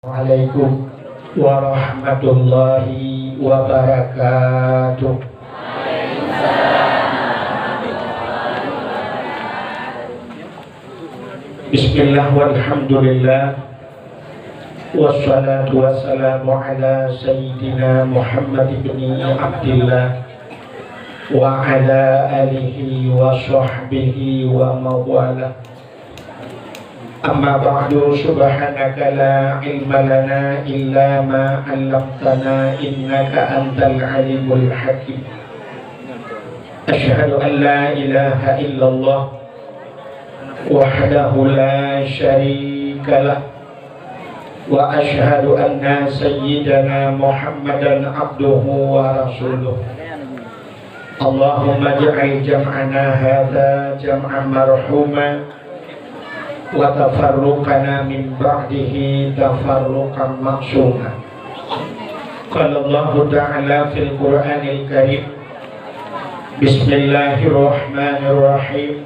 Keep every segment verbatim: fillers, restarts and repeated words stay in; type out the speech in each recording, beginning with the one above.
Assalamualaikum warahmatullahi wabarakatuh. Bismillah walhamdulillah. Wassalatu wassalamu ala sayyidina Muhammad ibni Abdillah wa ala alihi wa sahbihi wa mawalah. Amma ba'du, subhanaka la ilma lana illa ma 'allamtana innaka antal alimul hakim. Asyhadu an la ilaha illallah wahdahu la syarikalah, wa asyhadu anna sayyidana Muhammadan abduhu wa rasuluh. Allahumma ij'al jam'ana hadza jam'an marhuma, wa tafarruqana min ba'dihi tafarruqan ma'suma. Qala Allahu ta'ala fil Qur'anil Karim, Bismillahirrahmanirrahim.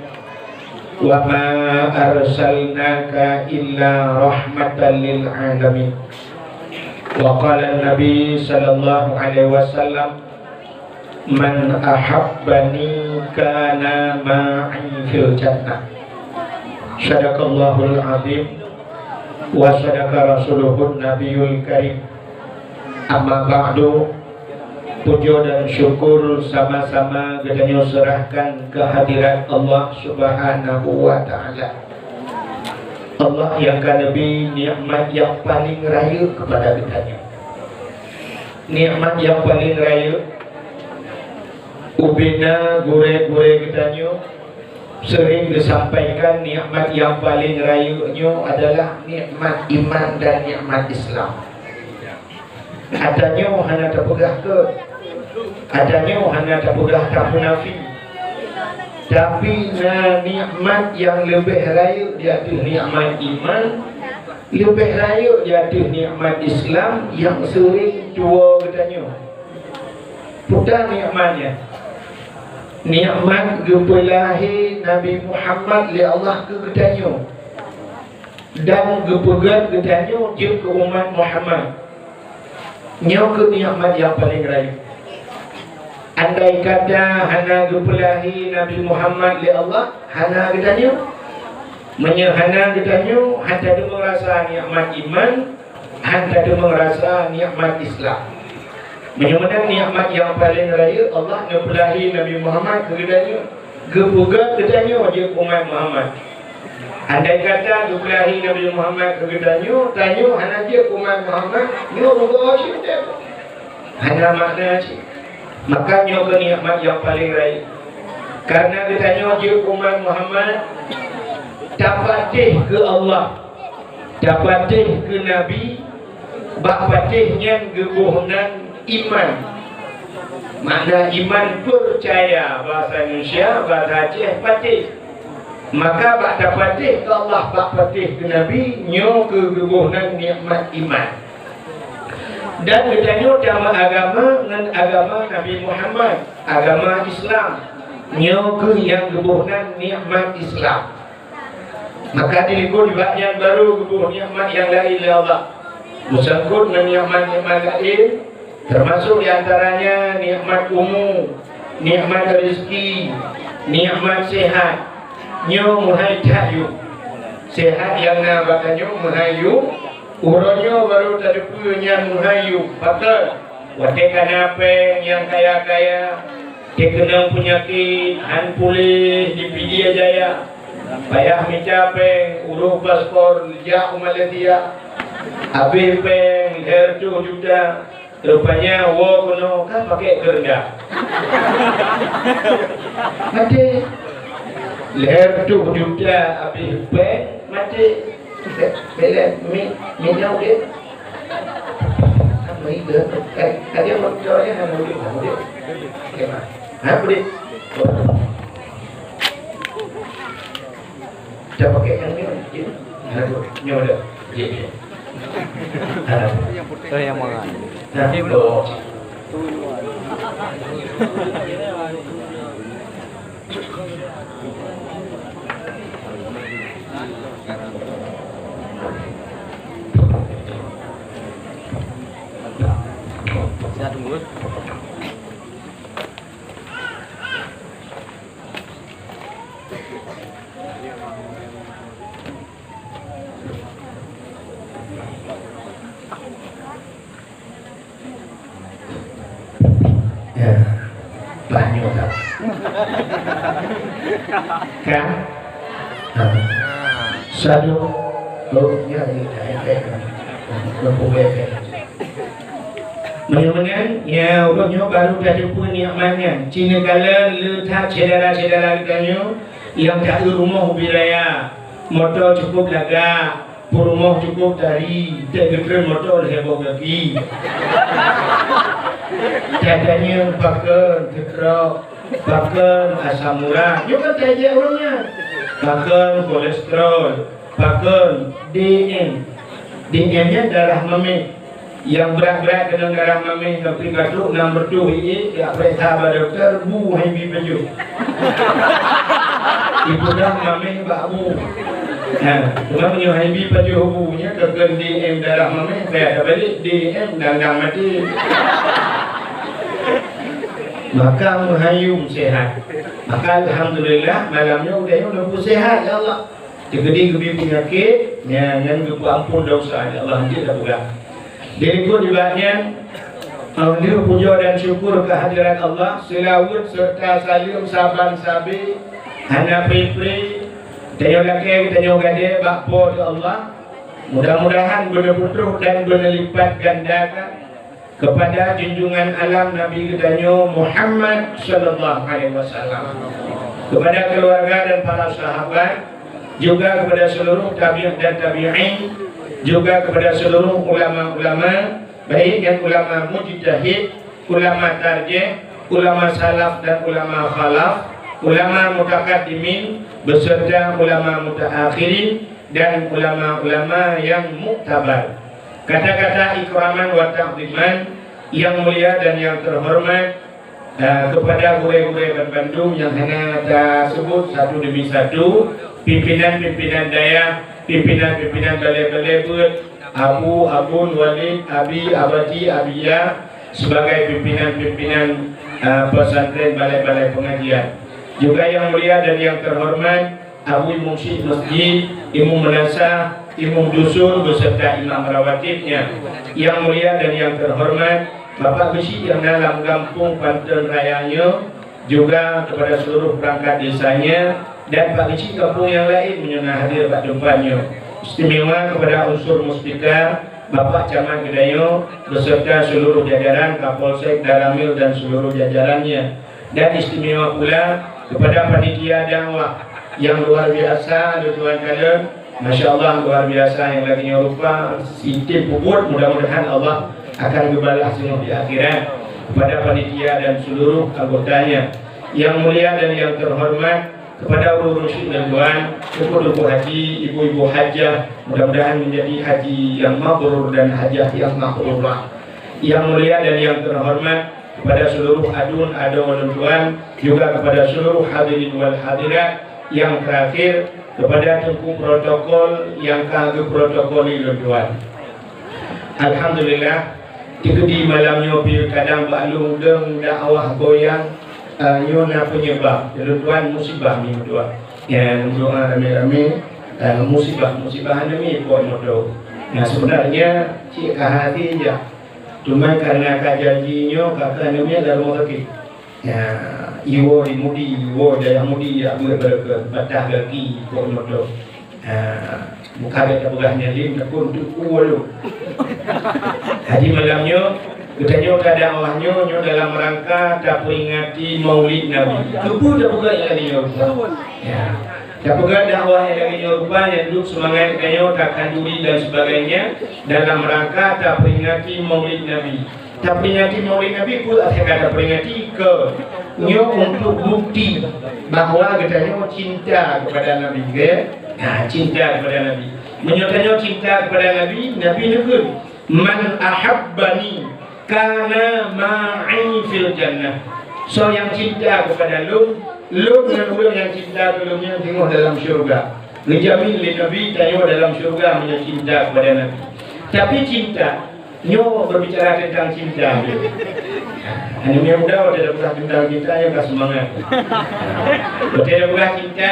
Wa ma arsalnaka illa rahmatan lil alamin. Wa qala Nabi sallallahu alaihi wasallam, "Man ahabbani kana ma'i fil jannah." Sadaqallahul azim wa sadaqa rasuluhun nabiyul karim. Amma ba'du, puja dan syukur sama-sama geutanyoe seurahkan keu hadirat Allah Subhanahu wa Ta'ala. Allah nyang ka neubri nikmat nyang paleng rayeuk keupada geutanyoe. Nikmat nyang paleng rayeuk, ubena gurée-gurée geutanyoe seuring geusampaikan, nikmat nyang paleng rayeuk nyoe adalah nikmat iman dan nikmat Islam. Ata nyoe hana tapeugah keu, ata nyoe hana tapeugah tameunafi. Tapi na nikmat nyang leubeh rayeuk di ateueh nikmat iman, leubeh rayeuk di ateueh nikmat Islam nyang seuring tuwoe geutanyoe. Peue ta nikmat nyan? Nikmat geupeulahé Nabi Muhammad lé Allah keu geutanyoe dan geupeugét geutanyoe jeuet keu umat Muhammad. Nyoe keuh nikmat nyang paleng rayeuk. Andai kata hana geupeulahé Nabi Muhammad lé Allah, hana geutanyoe. Meunyoe hana geutanyoe, hana tadeungoe rasa nikmat iman, hana tadeungoe rasa nikmat Islam. Meunyoe meunan nikmat nyang paleng rayeuk, Allah neupeulahé Nabi Muhammad keu geutanyoe. Geupeugét geutanyoe jeuet umat Muhammad. Andai kata geupeulahé Nabi Muhammad keu geutanyoe, tanyoe hana jeuet umat Muhammad, nyoe rugoe cit teuh. Hana makna cit. Maka nyoe keuh nikmat nyang paleng rayeuk. Karena geutanyoe jeuet umat Muhammad, tapatéh keu Allah. Tapatéh keu Nabi, bak patéh nyan geuboh nan iman. Makna iman peucaya, bahasa Indonesia, bahasa Aceh patéh. Maka bak tapatéh keu Allah, bak patéh keu Nabi, nyoe keuh geuboh nan nikmat iman. Dan geutanyoe tameuagama ngon agama Nabi Muhammad, agama Islam. Nyoe keuh nyang geuboh nan nikmat Islam. Maka di likot bak nyan baru geuboh nikmat nyang laén lé Allah. Meusangkot ngon nikmat-nikmat laén, teumasok di antaranya nikmat umu, nikmat rezeki, nikmat sehat. Nyoe meuhai that yum. Sehat nyang na bak tanyoe meuhai yum, uroe nyoe baru tateupeue nyan meuhai yum. Pakon? Watée kana péng nyang kaya-kaya, teukeunong peunyakét, han puléh di Pidie Jaya. Payah mita péng, urôh paspor jak u Malaysia. Habéh péng lhèe reutôh juta, rupanya woe keunoe ka pakék keu reundak. Maté. Lhèe reutôh juta habéh péng, maté. Bèk lé, mi, mi nyoe udép. Apa itu? Eh, tadi apa kita orang yang mau udép, mau udép. Oke, Mak. Ha, udép. Kita pakai yang ni, ya. Ha, nyoe dah. Ya, ya. Ha. Tu yang mana? Ha, oh. Ya, banyak tak? Kan? Ha. Sadu, oh, ya, ya, ya, ya. Lampu efek. Meunyoe-meunyoe, ya, ureueng nyoe baru tajumpa nikmat nyan. Cina kala le that syedara-syedara geutanyoe nyang taeu rumoh ubit raya. Moto cukup lagak, peurumoh cukup tari, teugeutreun moto lhèe boh gaki. Tatanyong pakon keutrok, pakon asam urat. Nyoe kan tajak ureueng nyan. Pakon kolesterol, pakon D M. D M nyan darah mamèh. Nyang brat-brat keunong darah mamèh sampai ka trôk nam reutôh ié, jak peuriksa bak dokto, bu hana bi pajoh. Ipeugah mamèh bak bu. Ha, teuma meunyoe hana bi pajoh bu nyan, keu D M darah mamèh, payah tabalek D M dang-dang maté. Maka meuhayum sehat. Maka alhamdulillah, malam nyoe udeh nyoe neupeu sehat, ya Allah. Teukeudi geubri peunyakét, nyan, nyan geupeuampôn desya, ya Allah, hanjeuet tapeugah. Di likot nibak nyan, alhamdulillah, puja dan syukur kehadirat Allah, seulaweuet serta saleuem saban sabe, hana pre-pre, tanyoe lakèe, tanyoe gadée bak Po teu Allah. Mudah-mudahan beuneuputroh dan beuneulipat gandakan kepada junjungan alam Nabi geutanyoe Muhammad sallallahu alaihi wasallam, kepada keluarga dan para sahabat, juga kepada seluruh tabi'in dan tabi'in, juga kepada seluruh ulama-ulama, baik nyan ulama mujtahid, ulama tarjih, ulama salaf dan ulama khalaf, ulama mutakaddimin beserta ulama mutaakhirin dan ulama-ulama yang muktabar. Kata-kata ikraman wa ta'ziman yang mulia dan yang terhormat, eh, kepada gurée-gurée ban bandum nyang hana taseubut satu demi satu, pimpinan-pimpinan dayah, pimpinan-pimpinan balée-balée beuet, abu, abon, walid, abi, abati, abiya, sebagai pimpinan-pimpinan, eh, pesantren, balai-balai pengajian. Juga yang mulia dan yang terhormat, Abu Imum Syik Masjid, Imum Meunasah, Imum Dusun beserta imam rawatibnya. Yang mulia dan yang terhormat, Bapak Geuchik nyang na lam gampông Panton Raya nyoe, juga kepada seluruh perangkat desanya dan Pak Geuchik gampông nyang laén meunyoe na hadir bak teumpat nyoe. Istimewa kepada unsur Muspika, Bapak Camat geutanyoe beserta seluruh jajaran, Kapolsek, Danramil dan seluruh jajarannya. Dan istimewa pula kepada panitia dakwah yang luar biasa, lôn tuan kalon. Masya Allah, luar biasa nyang lagée nyoe rupa, sitém peubuet, mudah-mudahan Allah akan geubalah singoh di akhirat kepada panitia dan seluruh anggotanya. Yang mulia dan yang terhormat, kepada ureueng-ureueng syik lôn tuan, teungku-teungku haji, ibu-ibu hajah, mudah-mudahan menjadi haji yang mabrur dan hajah yang mabrurah. Yang mulia dan yang terhormat, kepada seluruh adun adoe lôn tuan, juga kepada seluruh hadirin wal hadirat, yang terakhir kepada teungku protokol nyang ka geuprotokoli lôn tuan. Alhamdulillah, teukeudi malam nyoe pih kadang bak lôn udeueng dakwah goyang, eh, nyoe na peunyeubab. Lôn tuan musibah nyoe tuan. Ya, lôn doa ramé-ramé, eh, musibah, musibah hana mi buet moto. Nah, sebenarnya cit ka hati jak. Cuma karena ka janji nyoe ka keuneuk miet lam rumoh sakét. Ya, iwoe di Mudi, iwoe dayah Mudi, ya, buet barokon, patah gaki, kok nyoto. Ya, muka gata peugah nyan lé, takon teuk uwoe lom. Jadi malam nyoe, geutanyoe ka dakwah nyoe, nyoe dalam rangka taperingati Maulid Nabi. Keupeue tapeugah nyan lagée nyoe? Ya. Tapeugah dakwah nyang lagée nyoe rupa nyang duek seumangat geutanyoe takanduri dan sebagainya dalam rangka taperingati Maulid Nabi. Taperingati Maulid Nabi peue asai ka taperingati keu nyoe untuk bukti bahwa geutanyoe cinta kepada Nabi, ke? Nah, cinta kepada Nabi. Meunyoe tanyoe cinta kepada Nabi, Nabi neukheun, "Man ahabbani kana ma'i fil jannah." Soe nyang cinta kepada lôn, lôn ngon ureueng nyang cinta keu lôn nyan singoh dalam syeuruga. Geujamin lé Nabi tanyoe dalam syeuruga meunyoe cinta kepada Nabi. Tapi cinta, nyoe berbicara tentang cinta. Aneuk muda watèe tapeugah teuntang cinta, nyan ka seumangat. Watèe tapeugah cinta,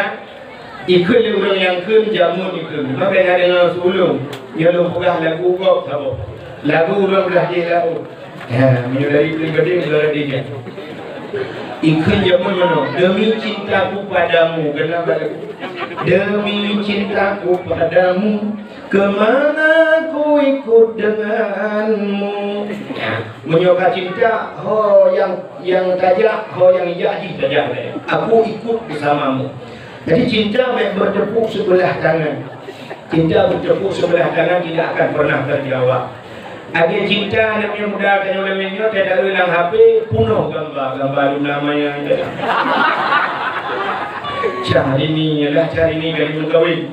ikheun lé ureueng nyang kheun, jameun ikheun. Maka na deungoe su ulôn, nyoe lôn peugah lagu gob saboh. Lagu ureueng blah di laôt. Ha, meunyoe dari pribadi, meunyoe dari dia. Ikheun jameun meunoe, "Demi cintaku padamu," keunan bak lagu. "Demi cintaku padamu, kemana ku ikut denganmu." Ha, meunyoe ka cinta, ho nyang, nyang tajak, ho nyang jak jih tajak lé. "Aku ikut bersamamu." Jadi cinta bèk bertepuk sebelah tangan. Cinta bertepuk sebelah tangan tidak akan pernah terjawab. Lagèe cinta aneuk muda tanyoe lawét nyoe, teudaweue lam H P, peunoh gamba, gamba Luna Maya. Syahrini, yalah Syahrini kali meukawen.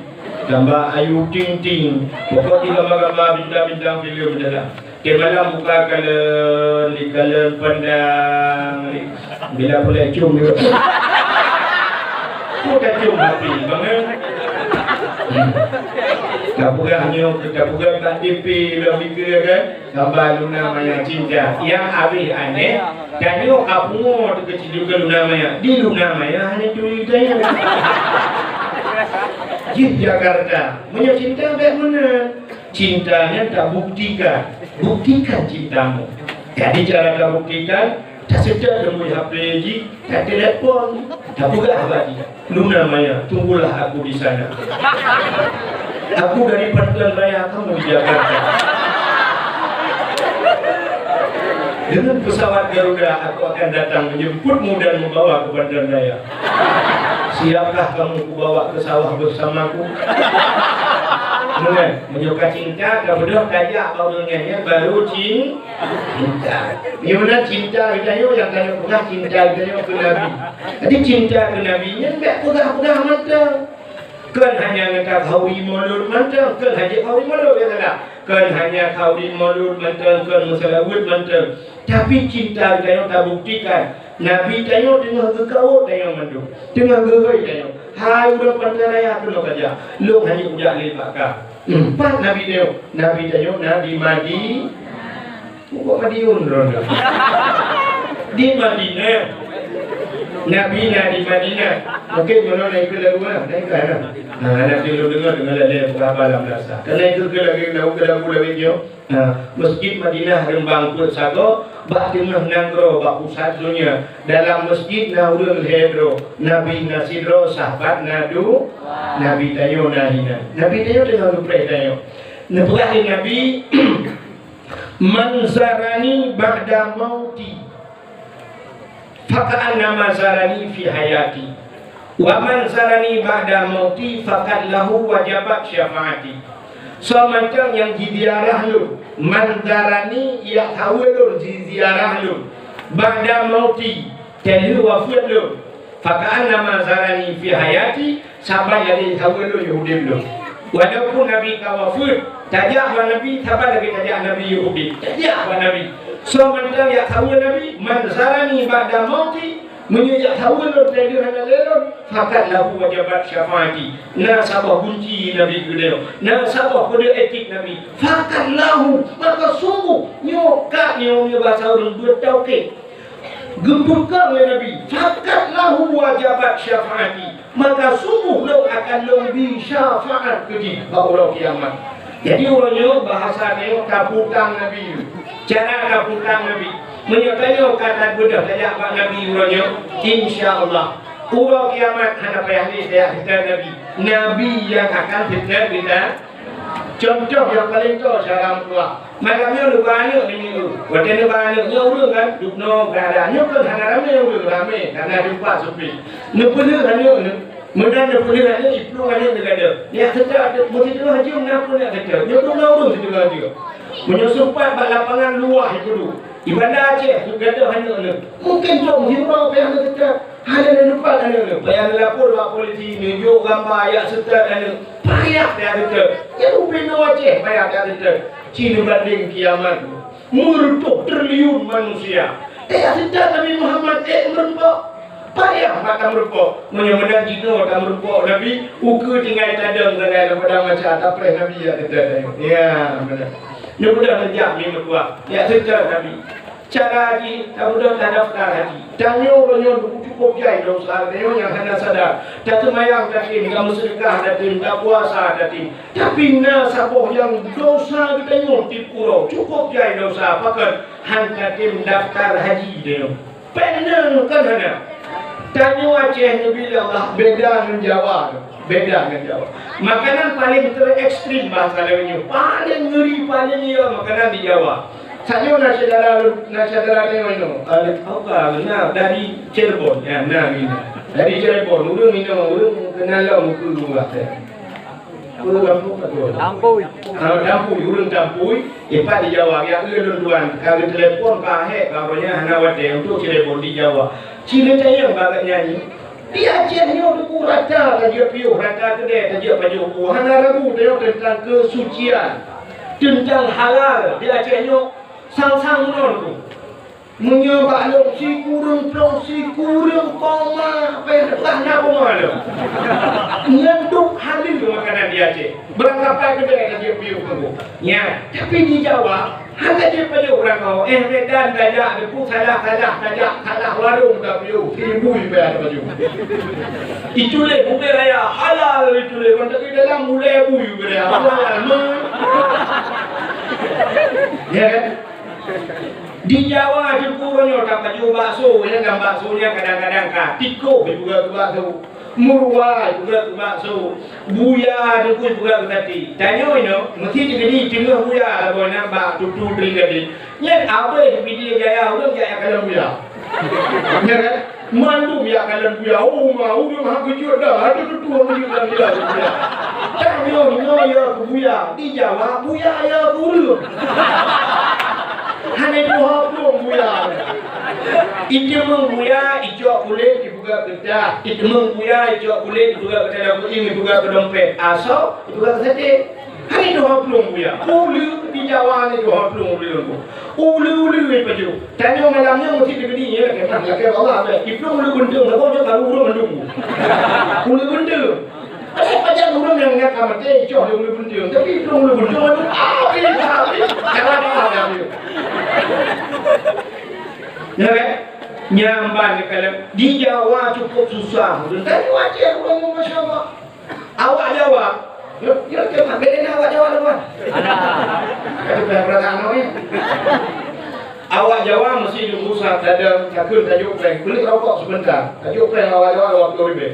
Gamba Ayu Ting Ting. Pokok di gamba-gamba bintang-bintang filem dalam. Tiep malam buka kalon, di kalon pandang, di, bila pulai cium dia. Ku dah cium hati, bangai. Tapeugah nyoe, tapeugah kat D P, dah mikir kan? Gamba Luna Maya cinta. Nyang abéh aneh, tanyoe ka pungo teuka ciduk keu Luna Maya. Di Luna Maya hana turi tanyoe. Jih Jakarta. Meunyoe cinta bèk meunan. Cinta nyan tabuktikan. Buktikan cintamu. Jadi cara tabuktikan, taseutôt nomor H P jih, tatelepon, tapeugah bak jih, "Luna Maya, tunggulah aku di sana. Aku dari Panton Raya, kamu di Jakarta. Dengan pesawat Garuda, aku akan datang menjemputmu dan membawa ke Panton Raya. Siapkah kamu kubawa ke sawah bersamaku?" Meunan, meunyoe ka cinta, ka beudôh tajak bak ureueng nyan, nyan baru cin-, cinta. Nyoe na cinta geutanyoe nyang tanyoe peugah cinta geutanyoe keu Nabi. Jadi cinta keu Nabi nyan bèk peugah-peugah mantong. Kon hanya ngon takhauri mulod mantong, kon hana takhauri mulod, ya salah. Kon hanya khauri mulod mantong, kon meuseulaweuet mantong. Tapi cinta geutanyoe tabuktikan. Nabi tanyoe teungoh geukawot tanyoe mandum. Teungoh geuhôi tanyoe. Hai ureueng Panton Raya, keunoe kajak. Lôn hana kujak lé bak ka. Hmm, pat Nabi tanyoe? Nabi tanyoe na di Madi-, Bukan Madiun droeneuh. Di Madinah. Nabi na di Madinah. Mungkin meunoe na ikheun lagu na, na ikheun na. Nah, nanti lôn deungoe, deungoe lé, lé, peugah bak lam dasar. Karena itu ke lagi lagu, lagu lawét nyoe. Nah, Masjid Madinah reumbang peuet sagoe, bak teungoh nanggroe, bak pusat donya. Dalam masjid na ureueng lhèe droe, Nabi na sidroe, sahabat na du-, Nabi tanyoe na hinan. Nabi tanyoe teungoh geupreh tanyoe. Neupeugah lé Nabi, "Man zarani ba'da mauti, faka'annama zarani fi hayati. Wa man zarani ba'da mauti, faqad lahu wajabat syafaati." Soe mantong nyang jiziarah lôn, man zarani, jak saweue lôn, jiziarah lôn, ba'da mauti, teulheueh wafeuet lôn, faka'annama zarani fi hayati, saban lagèe saweue lôn yôh udép lôn. Walaupun Nabi ka wafeuet, tajak bak Nabi, saban lagèe tajak Nabi yôh udép. Tajak bak Nabi. Soe mantong jak saweue Nabi, man zarani ba'da mauti, meunyoe jak saweue lôn, teulheueh hana lé lôn, faqad lahu wajabat syafaati. Na saboh gunci Nabi geudeh. Na saboh kode etik Nabi. Faqad lahu, maka sungguh, nyoe ka nyoe, nyoe basa ureueng beutaukid. Geupeugah lé Nabi, "Faqad lahu wajabat syafaati." Maka sungguh lôn akan lôn bi syafaat keu jih bak uroe kiamat. Jadi uroe nyoe bahasa nyoe taputang Nabi. Cara taputang Nabi. Meunyoe tanyoe ka tabeudôh tajak bak Nabi uroe nyoe, insya Allah uroe kiamat hana payah lé tajak seutôt Nabi. Nabi nyang akan seutôt geutanyoe. Contoh nyang paleng toh cara meutuah. Malam nyoe neuba aneuk nyoe. Watèe neuba aneuk nyoe ureueng kan dub noe keuadaan nyoe kon hana ramé ureueng, ramé karena jumpa supit. Neupeulheueh aneuk nyoe. Meunan neupeulheueh aneuk, iplueng aneuk neugadôh. Nyak seutôt meusidroe jeuem na pun nyak seutôt. Nyoe dub noe ureueng sidroe jeuem. Meunyoe sumpat bak lapangan luwah ipeuduek. Di Banda Aceh, geugadôh aneuk nyoe. Mungken dum sidroe payah neuseutôt. Hana lé lupa aneuk nyoe. Payah neulapor bak polisi, neujok gamba jak seutôt aneuk. Payah payah seutôt. Nyan ubé nyoe Aceh payah payah seutôt. Ci neubandéng kiamat. Meureutoh triliun manusia. Eh, jak seutôt Nabi Muhammad, eh, meureumpok. Payah bak tameurumpok. Meunyoe meunan jinoe tameurumpok Nabi, ukeue tinggai tadong sagai lam padang mahsyar, tapreh Nabi jak seutôt aneuk. Ya, meunan. Nyoe beudôh neujak mi meutuah. Jak seutôt Nabi. Cara jih tabeudôh tadaftar haji. Tanyoe uroe nyoe cukup jai dosa, tanyoe nyang hana sadar. Taseumayang tatem, tameuseudeukah tatem, tapuasa tatem. Tapi na saboh nyang dosa geutanyoe tiep uroe, cukup jai dosa, pakon han tatem daftar haji tanyoe. Peue na kan hana? Tanyoe Aceh neubi lé Allah beda ngon Jawa, beda ngon Jawa. Makanan paléng terekstrem bahasa lagèe nyoe, paléng ngeuri, paléng liya makanan di Jawa. Sayoe na syedara, na syedara tanyoe inoe, eh, apa, na dari Cirebon, ya, na inoe. Dari Cirebon, ureueng inoe, ureueng keunan lom keu ureueng. Ureueng gampông ka tuan. Tampui. Ah, Tampui, ureueng Tampui, ipat di Jawa, ya, ulôn tuan, ka geutelepon, ka hék, ka roh nyan hana watèe untuk Cirebon di Jawa. Ci lôn tanyong bak gobnyan nyoe. Di Aceh nyoe teungku rata tajak piôh, rata keudè tajak pajoh bu. Hana ragu tanyoe teuntang keusucian, teuntang halal di Aceh nyoe sang-sang meunan teungku. Meunyoe bak lôn sikureueng plôh sikureueng koma, payah na koma lom. Nyan dum halal makanan di Aceh. Beurangkapai keudè tajak piôh teungku. Nyan, tapi di Jawa, hana jeuet pajoh ureueng kawöm. Eh, Medan tajak, deungon salah-salah tajak, salah warong tapiôh, siribui payah tapajoh. Itulah bubé raya halal, itulah kon tapi dalam ulèe bui bubé raya halal. Ya kan? Di Jawa teungku nyoe tapajoh bakso, ya kan, bakso nyan kadang-kadang ka tikoh dipeugah keu bakso. Meuruwa ipeugah keu bakso, buya teungku ipeugah keu sate. Tanyoe inoe, meusi teukeudi teungoh buya saboh nyan bak tutu teuing gade. Nyan abéh Pidie Jaya ureueng jak kalon buya. Nyan kan? Mandum jak kalon buya. Oh, ma, ureueng hana geujeuet dah. Aduh, tutu hana geujeuet dah, gila, gila. Tanyoe inoe ya keu buya. Di Jawa, buya ya keu ureueng. Hana tuha plueng buya. Iteumeung buya, icok kulét, ipeugah keu tah. Iteumeung buya, icok kulét, ipeugah keu dalam kuieng, ipeugah keu dompet. Asoe, ipeugah keu sate. Hana tuha plueng buya. Uleue di Jawa hana tuha plueng uleue. Uleue-uleue ipajoh. Tanyoe malam nyoe meusi teukeudi nyoe lakèe mah, lakèe Allah bèk. Iplueng uleue beuntông saboh nyoe baru ureueng mandum. Uleue beuntông. Padahai pajan ureueng nyang nyan ka maté, icoh lé uleue beuntông. Tapi iplueng uleue beuntông mandum. Abéh, abéh. Cara doa dah abéh. Ya kan? Nyan ban kalon di Jawa cukup susah. Tapi Aceh ureueng, masya Allah. Awak Jawa, yo, yo, cuma beda na awak Jawa lawan. Ada payah perasaan awak ni. Awak Jawa meusi jeuet pusat, ada takheun tajok péng. Beli rokok sebentar. Tajok péng awak Jawa dua puluh ribu.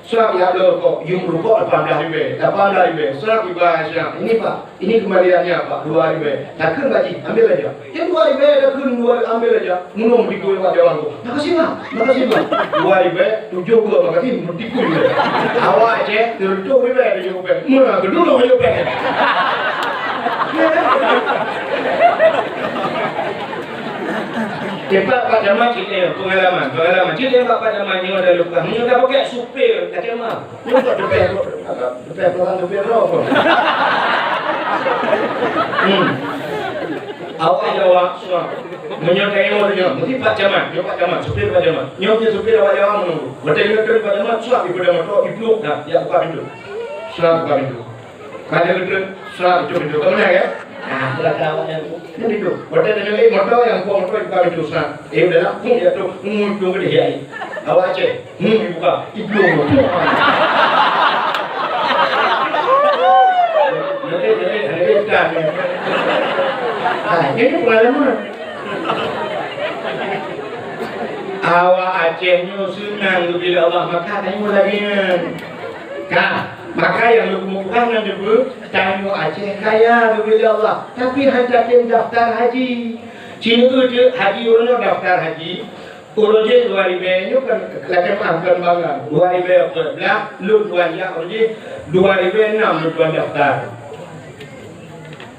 Surat ya ada rokok, yum rokok lapan belas ribu. Lapan belas ribu. Surat iba siap. Ini Pak, ini kembaliannya Pak, dua ribu. Takheun gaji, ambil aja. Nyan dua ribèe takheun, dua ribèe ambil aja. Meunoe meudikui awak Jawa tu. Makasih, Bang. Makasih, Bang. Dua ribèe, tujoh dua makasih, meudikui. Awak Aceh, tujoh ribèe tujoh ribèe. Meunoe, keudua tujoh ribèe. Tempat Pak Jamal cerita pengalaman, pengalaman. Cerita Pak, Pak Jamal nyoe ada luka. Nyoe ada pakai supir, kata mah. Nyoe tak ada, tak ada, tak ada, tak ada, tak ada. Hmm. Awak Jawa, semua. Meunyoe tanyoe nyoe, mungkin Pak Camat, nyoe Pak Camat, supir Pak Camat. Nyoe mungkin supir awak Jawa menunggu. Watèe nyoe turun Pak Camat, suap ipeuda moto, ipluek dah, jak buka pintu. Suap buka pintu. Kada beutôi, suap ipluek pintu. Kamu lihat ya? Nah, sudah tahu awak yang itu. Kan itu. Watèe nyoe, eh, moto nyang buka moto, buka pintu suap. Eh, udah lah, pun ya tu, hmm, tu gede ya. Awak Aceh. Hmm, ibuka, iblong. Jadi, jadi, jadi, kan. Ah, ini pengalaman. Awak Aceh nyoe seunang bila Allah maka tanyoe lagèe nyan. Ka, maka nyang lôn muphom nyan deuh, tanyoe Aceh kaya bila Allah, tapi hana tem daftar haji. Cina tu haji ureueng daftar haji. Uroe jih dua ribèe nyoe kan, lakèe meu'ah, kon bangai. Dua ribèe empat belas, lôn tuan jak uroe jih, dua ribèe enam lôn tuan daftar.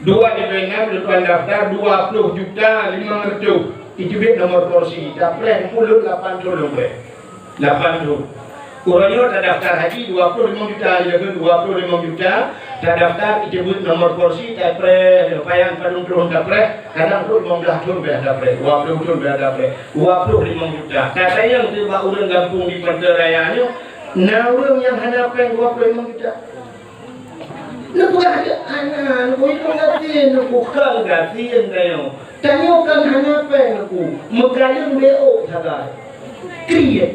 Dua ribèe enam lôn tuan daftar, dua ploh juta limong reutôh. Iteubiet nomor polisi, tapreh peuet lapan thôn lôn preh. Lapan thôn. Uroe nyoe tadaftar haji dua ploh limong juta, jadi dua ploh limong juta, tadaftar iteubiet nomor polisi, tapreh, payan padum thôn tapreh, kadang ploh limong blah thôn bèk tapreh, dua ploh thôn bèk tapreh. Dua ploh limong juta. Ka sayang teuh bak ureueng gampông di Pantai Raya nyoe, na ureueng nyang hana péng dua ploh limong juta. Neupeugah lé hana, neupeugah gasien, neupeugah gasien tanyoe. Tanyoe kan hana péng neupeugah, meukaleueng B O sagai. Kriet.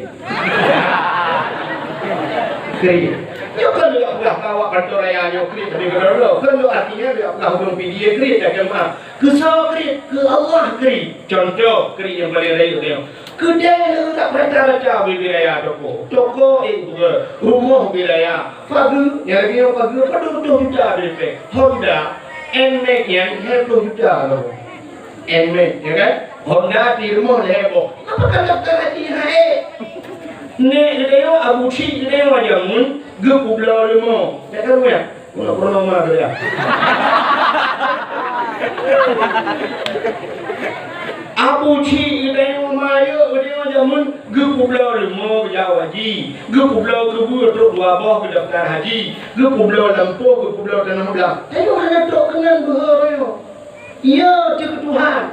Kriet. Nyoe kan lagak peugah keu awak Pantura Raya nyoe kriet, tapi keudroe-droe. Kan lagak artinya lagak peugah ureueng P D A kriet, dak keu ma. Keu soe kriet? Keu Allah kriet. Contoh kriet nyang paleng rayeuk nyoe. Keudè leurak rata-rata ubé raya toko. Toko, eh, bukan, rumoh ubé raya. Pageue, nyang lagèe nyoe pageue, padum ploh juta D P. Honda Nmax nyan lhèe ploh juta lom. Nmax, ya kan? Honda di rumoh lhèe boh. Apa kan daftar haji hai? Nèk geutanyoe, abu chik geutanyoe jameun geupubloe leumo. Ya kan, ya? Pura-pura ma geutanyoe. Abu chik geutanyoe ma yeuh geutanyoe jameun geupubloe leumo geujak haji, geupubloe keubeue trok dua boh geudaftar haji, geupubloe lampôh, geupubloe tanoh blang. Tanyoe hana trok keunan beuhe roh nyoe. Yo teuh keu Tuhan.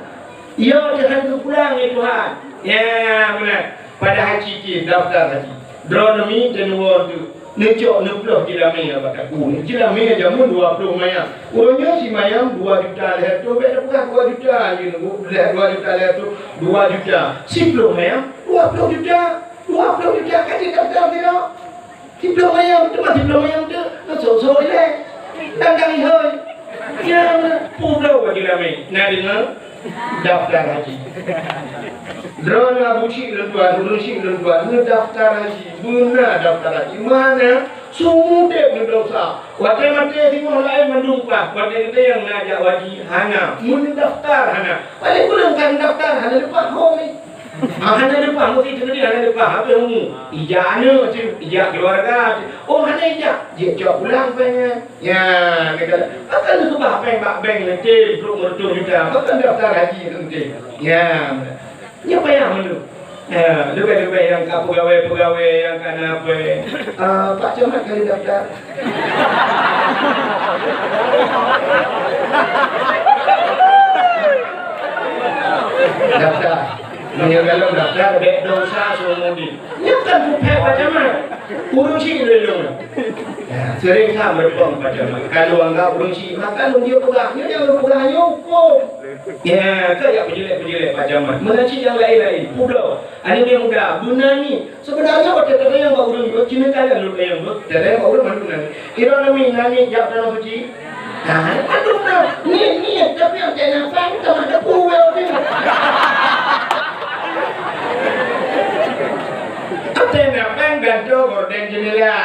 Yo teuh han geupulang lé Tuhan. Ya, meunan. Padahai cit daftar haji. Droeneuh mi teunuwoe teuh. Neucok neuploh jilamé bak takue. Jilamé jameun dua ploh mayam. Uroe nyoe simayam dua juta lhèe reutôh, bèk tapeugah dua juta, jeuet dua juta lhèe reutôh, dua juta. Siploh mayam, dua ploh juta. Dua ploh juta ka jeuet daftar sidroe. Siploh mayam, teuma siploh mayam teuh, na sok-sok ilèe. Dang-dang ihôi. Nyan, publoe bak jilamé. Na deungö? Daftar haji. Droeneuh abu chik lôn tuan, ureueng chik lôn tuan, neudaftar haji. Beuna daftar haji. Mana? Seumudép neudesya. Watèe maté singoh laén mandum paih. Watèe geutanyoe na jak haji, hana. Meudaftar hana. Paléng kureueng ka neudaftar, hana leupah ho lé. Ah, hana leupah, meusti teungoh hana leupah, habéh umu. Ijak aneuk cit, ijak keuluwarga cit. Oh, hana ijak, jicok pulang péng nyan. Ya, kata, pakon neukeubah péng bak bank neutem, peuet reutôh juta, pakon daftar haji neutem. Ya, nyoe payah mandum. Ya, leubeh-leubeh nyang ka peugawée-peugawée nyang ka na péng. Ah, Pak Camat ka daftar. Daftar. Meunyoe galom daftar, bèk desya seumudép. Nyoe kan bukan Pak Camat. Ureueng chik lôn. Ya, sering that meureumpok Pak Camat. Kalau anggap ureueng chik, maka lôn jeuet peugah. Nyoe nyang lôn peugah nyoe hukôm. Ya, ka jak peujeulek-peujeulek Pak Camat. Meunan cit nyang laén-laén. Publoe. Aneuk muda, beuna ni. Seubeunarnya watèe tatanyong bak ureueng, jeuet keuneuk tanyong lôn tanyong, tatanyong bak ureueng mandum nyan. Droeneuh mi na niet jak tanoh suci? Nah, mandum na. Niet, niet, tapi nyang teunapan teuma teupeue wéh. Teunapan gantoe gorden jeundela.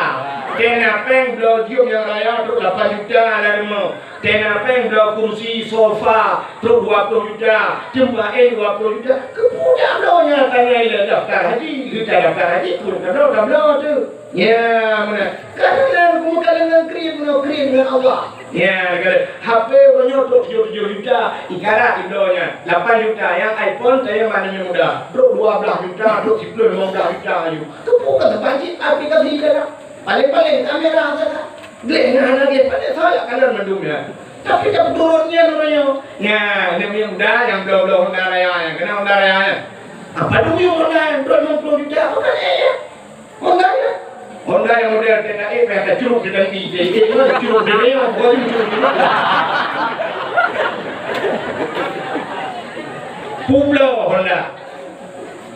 Teunapan bloe jeuem nyang raya trok lapan juta lam rumoh. Teunapan bloe kursi, sofa, trok dua ploh juta, teumpat éh dua ploh juta. Keupeue jak bloe nyan, tanyong lé daftar haji, geutanyoe daftar haji, peue tabloe-tabloe teuh. Ya, meunan. Kadang-kadang kamoe ka deungoe kriet, meunoe kriet ngon Allah. Ya, kadang-kadang. H P uroe nyoe trok tujoh ploh juta, ikarat ibloe nyan. Lapan juta, nyang iPhone, tanyong bak aneuk muda. Trok dua blah juta, trok siploh limong blah juta aju. Keupeue ka teupancit aplikasi ka na? Paléng-paléng kamera saja. Gleh na hana gleh, paléng saja kalon mandum nyan. Tapi ka peuturot nyan uroe nyoe. Nyan, aneuk muda nyang bloe-bloe Honda Raya nyan, keunan Honda Raya nyan. Apa demi Honda nyan, dua puluh juta, apa kan, eh, ya? Honda nyan. Honda nyang model T K E, payah tacuruk di tangki, T K E, tacuruk di tangki, bukan tacuruk di tangki. Publoe Honda.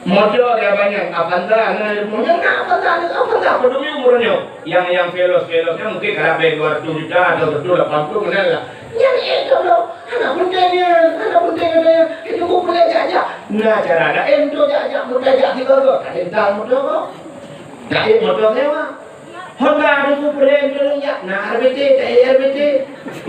Moto ya banyak, Avanza, na, nyang na Avanza, na Avanza, padum uroe nyoe. Yang, yang Veloz, Veloz nyan mungkin ka leubeh dua ratus juta atau betul lapan puluh, meunan lah. Nyan, eh, tolong, hana penting nyan, hana penting nyan, itu bukan jak-jak. Nah, cara laén tu jak-jak, mudah jak tiga go, tak tentang moto kok. Tak ada moto sewa. Honda ada tu peureulèe tolong jak, nah, R B T, tak ada R B T.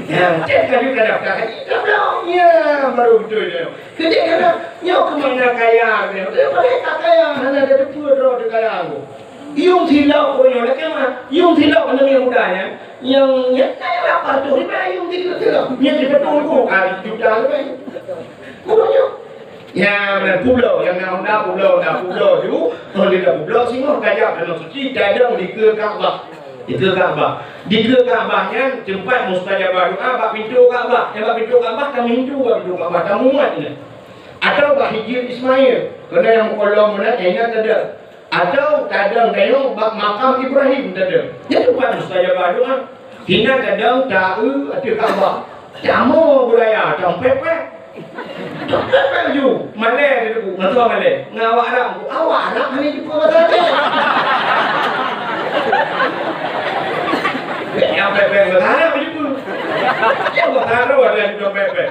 Ya, cek kali ka daftar haji, tak belum. Ya, baru betul dia. Keudéh hana, nyoe keumanö kaya nyoe. Tapi paléng ka kaya, hana ada teupeu droe teu kaya nyoe. Yum silop ko nyoe, lakèe meu'ah. Yum silop aneuk muda nyan. Nyang, nyang kaya lapan ratus ribu yum silop. Nyan di beutôi ko, ah, juta leubeh. Ko nyoe. Ya, meunan publoe, nyang na Honda publoe, na publoe ju. Honda publoe singoh tajak Tanoh Suci, tadong dikeue Ka'bah. Dikeue Ka'bah. Dikeue Ka'bah nyan teumpat mustajabah doa bak pintoe Ka'bah. Nyang bak pintoe Ka'bah ka meuhindu bak pintoe Ka'bah, ka mumat nyan. Atau bak Hijir Ismail, keunan nyang meukoh lom meunan, eh, inan tadong. Atau tadong tanyoe bak makam Ibrahim tadong. Nyan teumpat mustajabah doa. Hinan tadong ta-eu ateueh Ka'bah. Tamoe beuraya, tampépét. Tampépét laju. Malèe di teungku, masa malèe. Ngon awak Arab, awak Arab hana jipeu bahasa Aceh. Nyang pépét bahasa Arab jipeu. Ya bahasa Arab ada yang tampépét.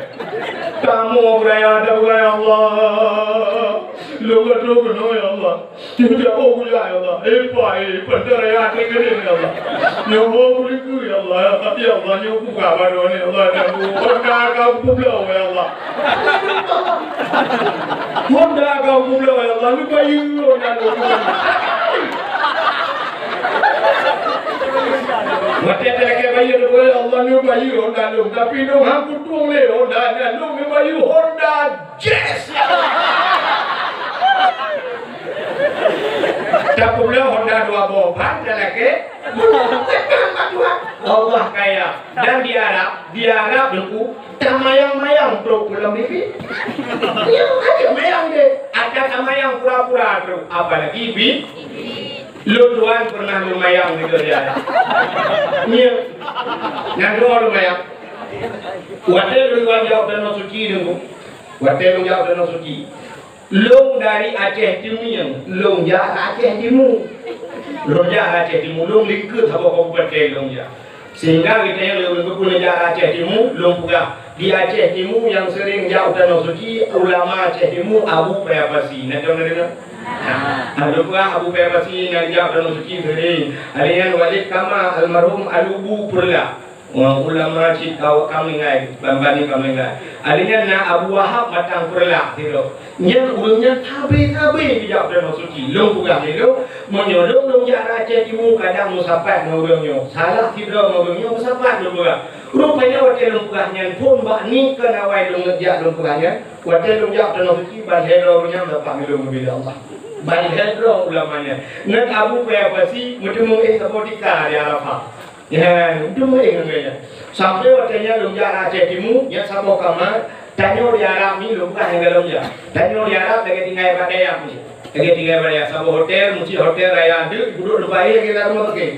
Tamoe beuraya, tapeugah, "Ya Allah, lôn ka troh keunoe, ya Allah." Nyoe jak oh kujak, ya Allah. Eh, pai, eh, pantai raya até keuneuk, ya Allah. Nyoe oh kulikeu, ya Allah. Ya Allah, nyoe buka baroe ni, ya Allah. Dan Honda ka kubloe, ya Allah. Honda ka kubloe, ya Allah. Nyoe bayeue Honda lôn. Watèe talakèe bayeue, ya Allah, nyoe bayeue Honda lôn. Tapi lôn han kutueng lé Honda nyan, lôn nyoe bayeue Honda Yes, ya Allah. Tapubloe Honda dua boh ban, talakèe. Tekan bak Tuhan. Allah kaya. Dan di Arab, di Arab, Teungku, tamayang-mayang trok u lam bibi. Ya, aja mayang deh. Ada tamayang pura-pura trok. Apalagi bi-, lôn tuan pernah lumayan juga di Arab. Iya. Nyang dua lumayan. Watèe lôn tuan jak u Tanoh Suci, Teungku. Watèe lôn jak u Tanoh Suci, lôn dari Aceh Teumieng, lôn jak Aceh Timu. Lôn jak Aceh Timu, lôn likot saboh kabupaten lôn jak. Sehingga geutanyoe lôn geupeu jak Aceh Timu, lôn peugah, di Aceh Timu nyang sering jak u Tanoh Suci, ulama Aceh Timu, Abu Paya Pasi. Na, na deungoe? Nah, lôn peugah Abu Paya Pasi nyang jak u Tanoh Suci sering. Alèh nyan Walid Kamal, almarhum Alubu Peureulak. Wah, ulama cit ka, ka meuninggai, ban-ban ka meuninggai. Alèh nyan na Abu Wahab Matang Peureulak sidroe. Nyan ureueng nyan sabe-sabe geujak u Tanoh Suci. Lôn peugah lé lôn, meunyoe lôn, lôn jak Aceh Timu kadang meusapat ngon ureueng nyoe. Salah sidroe ngon ureueng nyoe meusapat lôn peugah. Rupanya watèe lôn peugah nyan phon bak ni keu awai lôn jak lôn peugah nyan. Watèe lôn jak u Tanoh Suci, ban lhèe droe ureueng nyan dapat lôn geubri lé Allah. Ban lhèe droe ulama nyan. Ngon Abu Paya Pasi meuteumèe éh saboh tika di Arafah. Ya, untuk meuéh ngon geuh nyan. Sampai watèe nyan lôn jak Aceh Timu, nyan saboh kama, tanyoe di Arab ni lôn peugah nyang galom jak. Tanyoe di Arab lagèe tinggai bak dayah ni. Lagèe tinggai bak dayah, saboh hotel, meusti hotel raya deuek, peuduek teumpat éh lagèe lam rumoh sakét.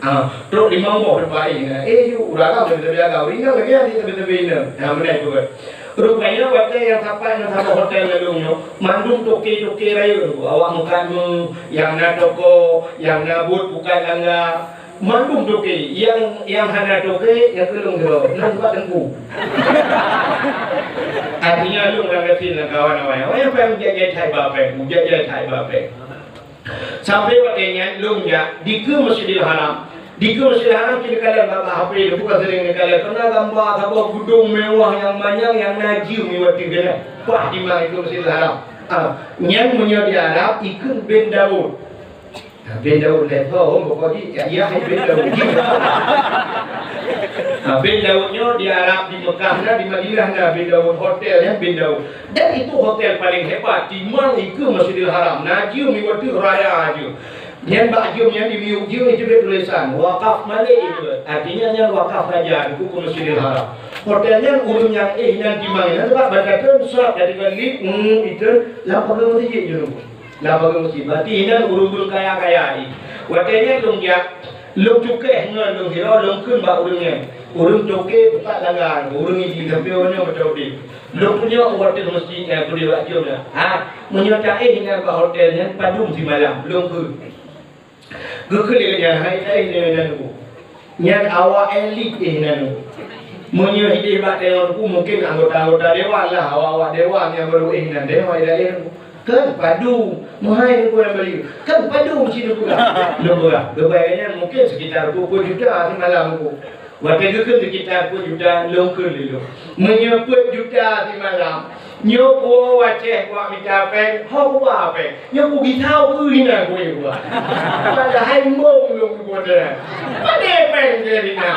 Ah, trok limong boh teumpat éh. Eh, yuk, ureueng agam lagèe-lagèe agam, ureueng inong lagèe aneuk lagèe-lagèe inong. Nah, meunan itu kan. Rupanya watèe nyang sapat ngon saboh hotel lam lôn nyoe, mandum toke-toke rayeuk, awak meukat meuh, nyang na toko, nyang na buet bukai langga, Mandum toke, nyang, nyang hana toke, nyang keu lôn keudroe, lôn bak teungku. Artinya lôn lam gasien lam kawan awai. Awai nyang paléng jai-jai that bak péng, jai-jai that bak péng. Sampai watèe nyan lôn jak dikeue Masjidil Haram. Dikeue Masjidil Haram cit neukalon bak, bak H P, bukan sering neukalon. Keunan gamba saboh geudong mewah nyang manyang nyang na jeuem iwat teuh keunan. Wah, di ma dikeue Masjidil Haram. Ah, nyan meunyoe di Arab ikheun Bin Daud. Nah, Bin Daud lé tho, hom pokok jih, ya, ya, hai Bin Daud. Nah, Bin Daud nyoe di Arab, di Mekah na, di Madinah na, Bin Daud hotel nyan Bin Daud. Dan itu hotel paling hebat, timang ikeue Masjidil Haram. Na jeuem iwat teuh raya jeuem. Nyan bak jeuem nyan di miyueb jeuem itu ada tulisan, wakaf Malik itu. Artinya nyan wakaf raja, itu keu Masjidil Haram. Hotel nyan ureueng nyang éh nyan timang nyan, sebab banda teun sab dari Malik, hmm, itu lam pageue masjid jeuem. Lam pageue masjid. Berarti inan ureueng-ureueng kaya-kaya jih. Watèe nyan lôn jak, lôn cukéh ngon lôn hiroe, lôn kheun bak ureueng nyan. Ureueng toke buka dagang, ureueng Idi sampoe nyoe meucok udép. Lôn punyok u ateueh masjid nyan, keudeh bak jeuem nyan. Ha, meunyoe taéh nyan bak hotel nyan, padum simalam, lôn kheun. Geukheun lé geuhnyan, hai taéh nyoe nan bu. Nyan awak elit éh nan. Meunyoe hidéh bak teungoh teungku, mungken anggota-anggota dewan lah, awak-awak dewan nyang baru éh nan, dewan daerah teungku. Kan padu, meuhai teungku nyang bali. Kan padu meusti teungku lah. Lôn peugah, geubai nyan mungken sekitar dua puluh juta simalam teungku. Watèe geukheun sekitar dua puluh juta, lôn kheun lé lôn. Meunyoe dua puluh juta simalam, Nyoe ku Aceh kuat mita péng, ho kuba péng. Nyoe ku gisau keu hina ku yue kuba. Padahai mbong lôn ku boh teuh. Padahai péng keu hina.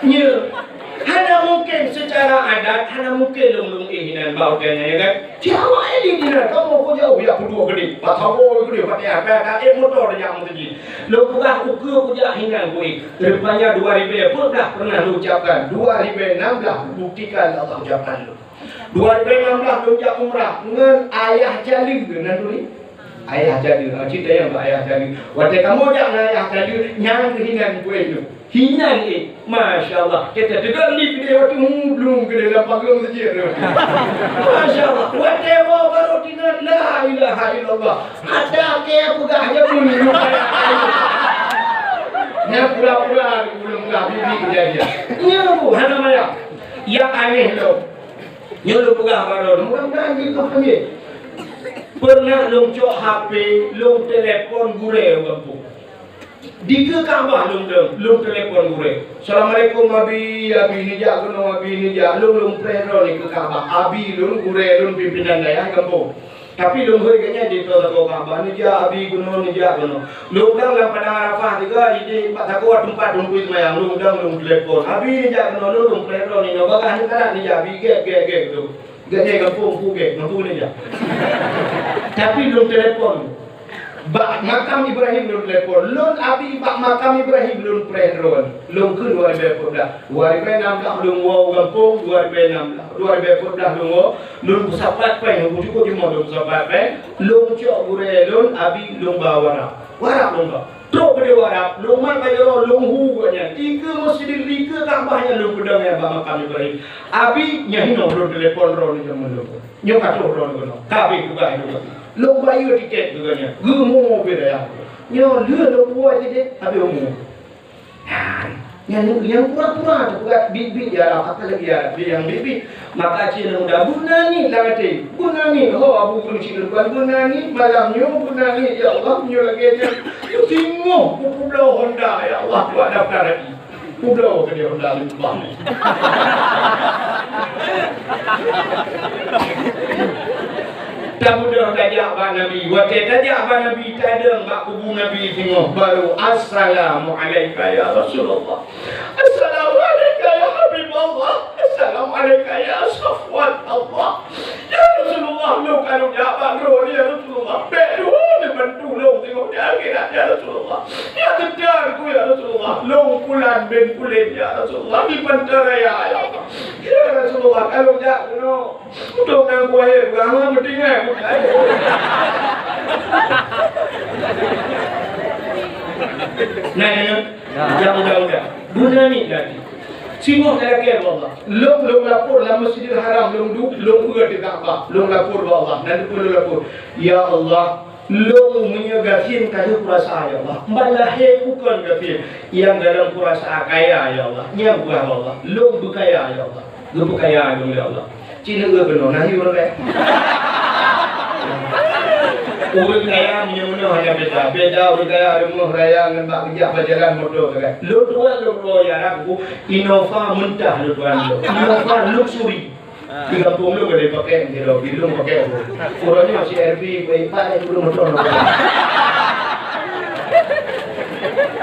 Nyoe, hana mungken secara adat, hana mungken lôn lôn éh hina bak hotel nyan, ya kan? Di awak elit hina, kamoe ku jauh, ya ku dua gede. Pasal gede, pakai apa, pakai motor dia yang terjadi. Lôn peugah ukeue kujak hinan kuéh. Rupanya dua ribèe peuet blah pernah lôn ucapkan. Dua ribèe nam blah buktikan Allah ucapan lôn. Dua ribèe nam blah lôn jak umrah ngon ayah jali nan turi. Ayah cadu, ah, cerita nyang bak ayah cadu. Watèe kamoe jak ngon ayah cadu, nyang keuh hinan peue nyoe. Hinan, eh, masya Allah. Kita teugah li keudeh watèe mublung keudeh lam pageue masjid tu. Masya Allah. Watèe woe barô teuingat, la ilaha illallah. Ada ke peugah jameun nyoe. Nyan pura-pura ulôn peugah bibi kejadian. Nyoe hana maya. Nyang aneh lom. Nyoe lôn peugah bak droeneuh, mudah-mudahan jeuet keu kami. Pernah lôn cok H P, lôn telepon gurèe u gampông. Dikeue Ka'bah lôn dong, lôn telepon gurèe. "Assalamualaikum, Abi, Abi neujak keunoe, Abi neujak." Lôn, lôn preh droe nikeue Ka'bah. Abi lôn, gurèe lôn, pimpinan dayah gampông. Tapi lôn hôi geuh nyan di sagoe Ka'bah, neujak Abi keunoe, neujak keunoe. Lôn dong lam Padang Arafah juga, di, di bak sagoe teumpat lôn peue seumayang, lôn dong lôn telepon. Abi neujak keunoe, lôn, lôn preh droe nyoe, bagah nyoe karat neujak Abi, gèt, gèt, gèt, beutôi. Gèt nyan gampông, peue gèt, mampu neujak. Tapi lôn telepon. Bak makam Ibrahim lôn telepon. Lôn Abi bak makam Ibrahim lôn preh droe. Lôn kheun dua ribèe peuet blah. Dua ribèe nam blah lôn woe u gampông, dua ribèe nam blah. Dua ribèe peuet blah lôn woe. Lôn peusapat pèng, lôn peucukôp jimoh lôn peusapat pèng. Lôn cok gurèe lôn, Abi lôn ba u Arab. U Arab lôn ba. Trok keudeh u Arab, lôn mat bak jaroe, lôn hu geuh nyan. Dikeue masjid, dikeue Ka'bah nyan lôn peudong nyan bak makam Ibrahim. Abi, nyan hinoe lôn telepon droeneuh jameun lôn. Nyoe ka troh droeneuh keunoe. Ka habéh tugaih lôn. Lôn bayeue tiket keu geuh nyan. Geuh mo beda ya. Nyoe lheueh lôn puwoe tiket, habéh umu. Nyan, nyan nyang pura-pura teupeugah biet-biet ya Allah, apa lagi ya Rabbi nyang biet-biet. Maka cit lôn muda beunangis lam até. Beunangis, ho Abu Keurusi Lukman, beunangis malam nyoe, beunangis, ya Allah, nyoe lagèe nyan. Singoh kupubloe Honda, ya Allah, buat daftar haji. Kubloe keudeh Honda Lukman. Tamudoh tajak bak Nabi. Watèe tajak bak Nabi, tadong bak kubu Nabi singoh, baru, "Assalamu alaika ya Rasulullah. Assalamu alaika ya Habiballah. Assalamu alaika ya Safwan Allah." "Ya Rasulullah, lôn ka lôn jak bak droeneuh, ya Rasulullah. Bèk droeneuh bantu lôn singoh di akhirat, ya Rasulullah. Ya teuka keu, ya Rasulullah, lôn Fulan bin Fulan, ya Rasulullah, di Pantaraya, ya Allah. Ya Rasulullah, ka lôn jak keunoe." Udong nyang kuwahé peugah, "Hah, meutinggai bukai." Nah, ya, ya. Jangan, jangan, jangan. Beunangis lagi. Singoh talakèe bak Allah. Lôn, lôn lapor lam Masjidil Haram, lôn du-, lôn ueh di Ka'bah. Lôn lapor bak Allah. Nan peue lôn lapor? Ya Allah, lôn meunyoe gasien ka lheueh kurasa, ya Allah. Ban lahé bukon gasien. Nyang dalam kurasa kaya, ya Allah. Nyang peugah bak Allah. Lôn beukaya, ya Allah. Geupeukaya lôn lé Allah. Cit neueu keunoe, na hi ureueng kaya. Ureueng kaya meunyoe meunoe hana beda. Beda ureueng kaya rumoh raya ngon bak geujak bak jalan moto sagai. Lôn tuan lôn tuan ya Rabbu, Innova mentah lôn tuan lôn. Innova luxury. Di gampông lôn ada pakai, di lôn, di lôn pakai. Ureueng nyoe masih R B, baik, baik, ureueng moto.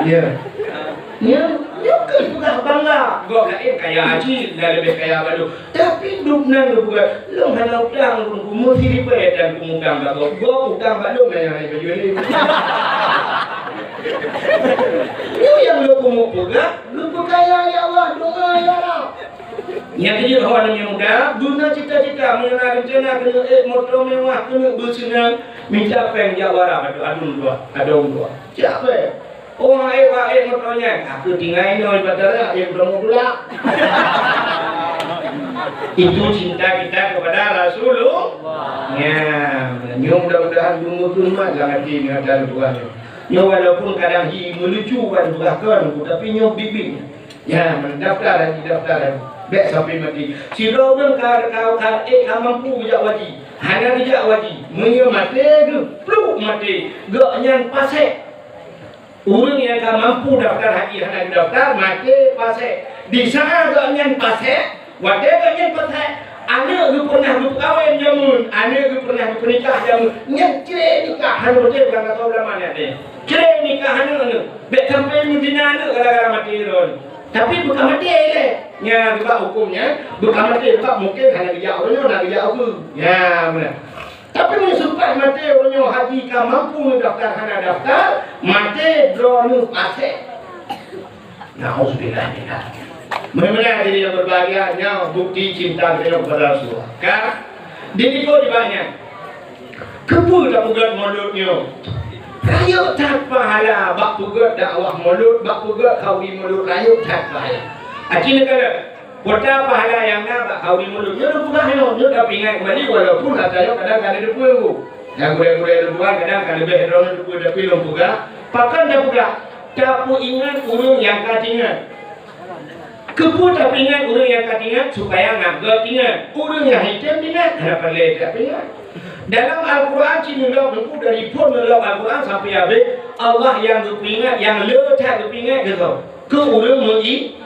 Ya. Nyan, nyan keuh peugah bangga. Gob laén kaya cit, dah leubeh kaya bak lôn. Tapi dum nan geupeugah, lôn hana utang, lôn kumuh siribèe dan kumutang bak gob. Gob utang bak lôn, nyang hai bajue lé. Nyoe nyang lôn kumuh peugah, geupeukaya lé Allah, doa ya Rabb. Nyang keujeuet ho aneuk muda, guna cita-cita, meunyoe na reuncana keuneuk ék moto mewah, keuneuk beuseunang, mita péng jak u Arab, adong dua, adong dua. Jak péng. Oh, hai, wahé moto nyan, aku tinggai nyoe di Batara, eh, udah mau pula. Itu cinta kita kepada Rasulullah. Ya, nyoe mudah-mudahan beumeuteumpat lam até nyoe dan Tuhan. Nyoe walaupun kadang hi meulucu wan beurah kon, tapi nyoe biet-biet. Ya, daftar haji, daftar haji. Bèk sampai mati. Sidroe ureueng ka, ka, ka, eh, ka mampu geujak haji. Hana geujak haji. Meunyoe maté, geuh pluek maté. Gobnyan pasék. Ureueng nyang ka mampu daftar haji hana geudaftar, maté pasék. Di saat gobnyan pasék, watèe gobnyan pasék, aneuk geuh pernah geupeukawen jameun, aneuk geuh pernah geupeunikah jameun, nyan ciré nikah hana maté, ureueng kata ulama nyan deh. Ciré nikah aneuk-aneuk, bèk sampai meuzina aneuk gara-gara maté droe. Tapi beuka maté lé. Nyan bak huköm nyan, beuka maté, bak mungken hana geujak uroe nyoe, na geujak uroe. Nyan meunan. Tapi meunyoe sempat maté uroe nyoe haji ka mampu daftar hana daftar, maté droeneuh pasék. Nauzubillah min dzalik. Mudah-mudahan hadirin yang berbahagia, nyoe bukti cinta kita kepada Rasulullah. Kan? Di niko di banyak. Keupeue tapeugét mulod nyoe? Rayeuk that pahala bak peugét dakwah mulod, bak peugét khauri mulod, rayeuk that pahala. Aci neukalon, peue pahala nyang na bak khauri mulod? Nyoe lôn peugah nyoe, nyoe tapeuingat keumbali, walaupun ata nyoe kadang ka neuteupeue. Nyang gurée-gurée lôn tuan kadang ka leubeh droe neuteupeue, tapi lôn peugah, pakon tapeugah? Tapeuingat ureuëng nyang ka teuingat. Keupeue tapeuingat ureuëng nyang ka teuingat? Supaya na gob teuingat. Ureuëng nyang item teuingat, hana peureulée tapeuingat. Dalam Al-Quran cit neulok, teungku, dari phon neulok Al-Quran sampai habéh, Allah nyang geupeuingat, nyang le that geupeuingat keu soe? Keu ureuëng meuiman.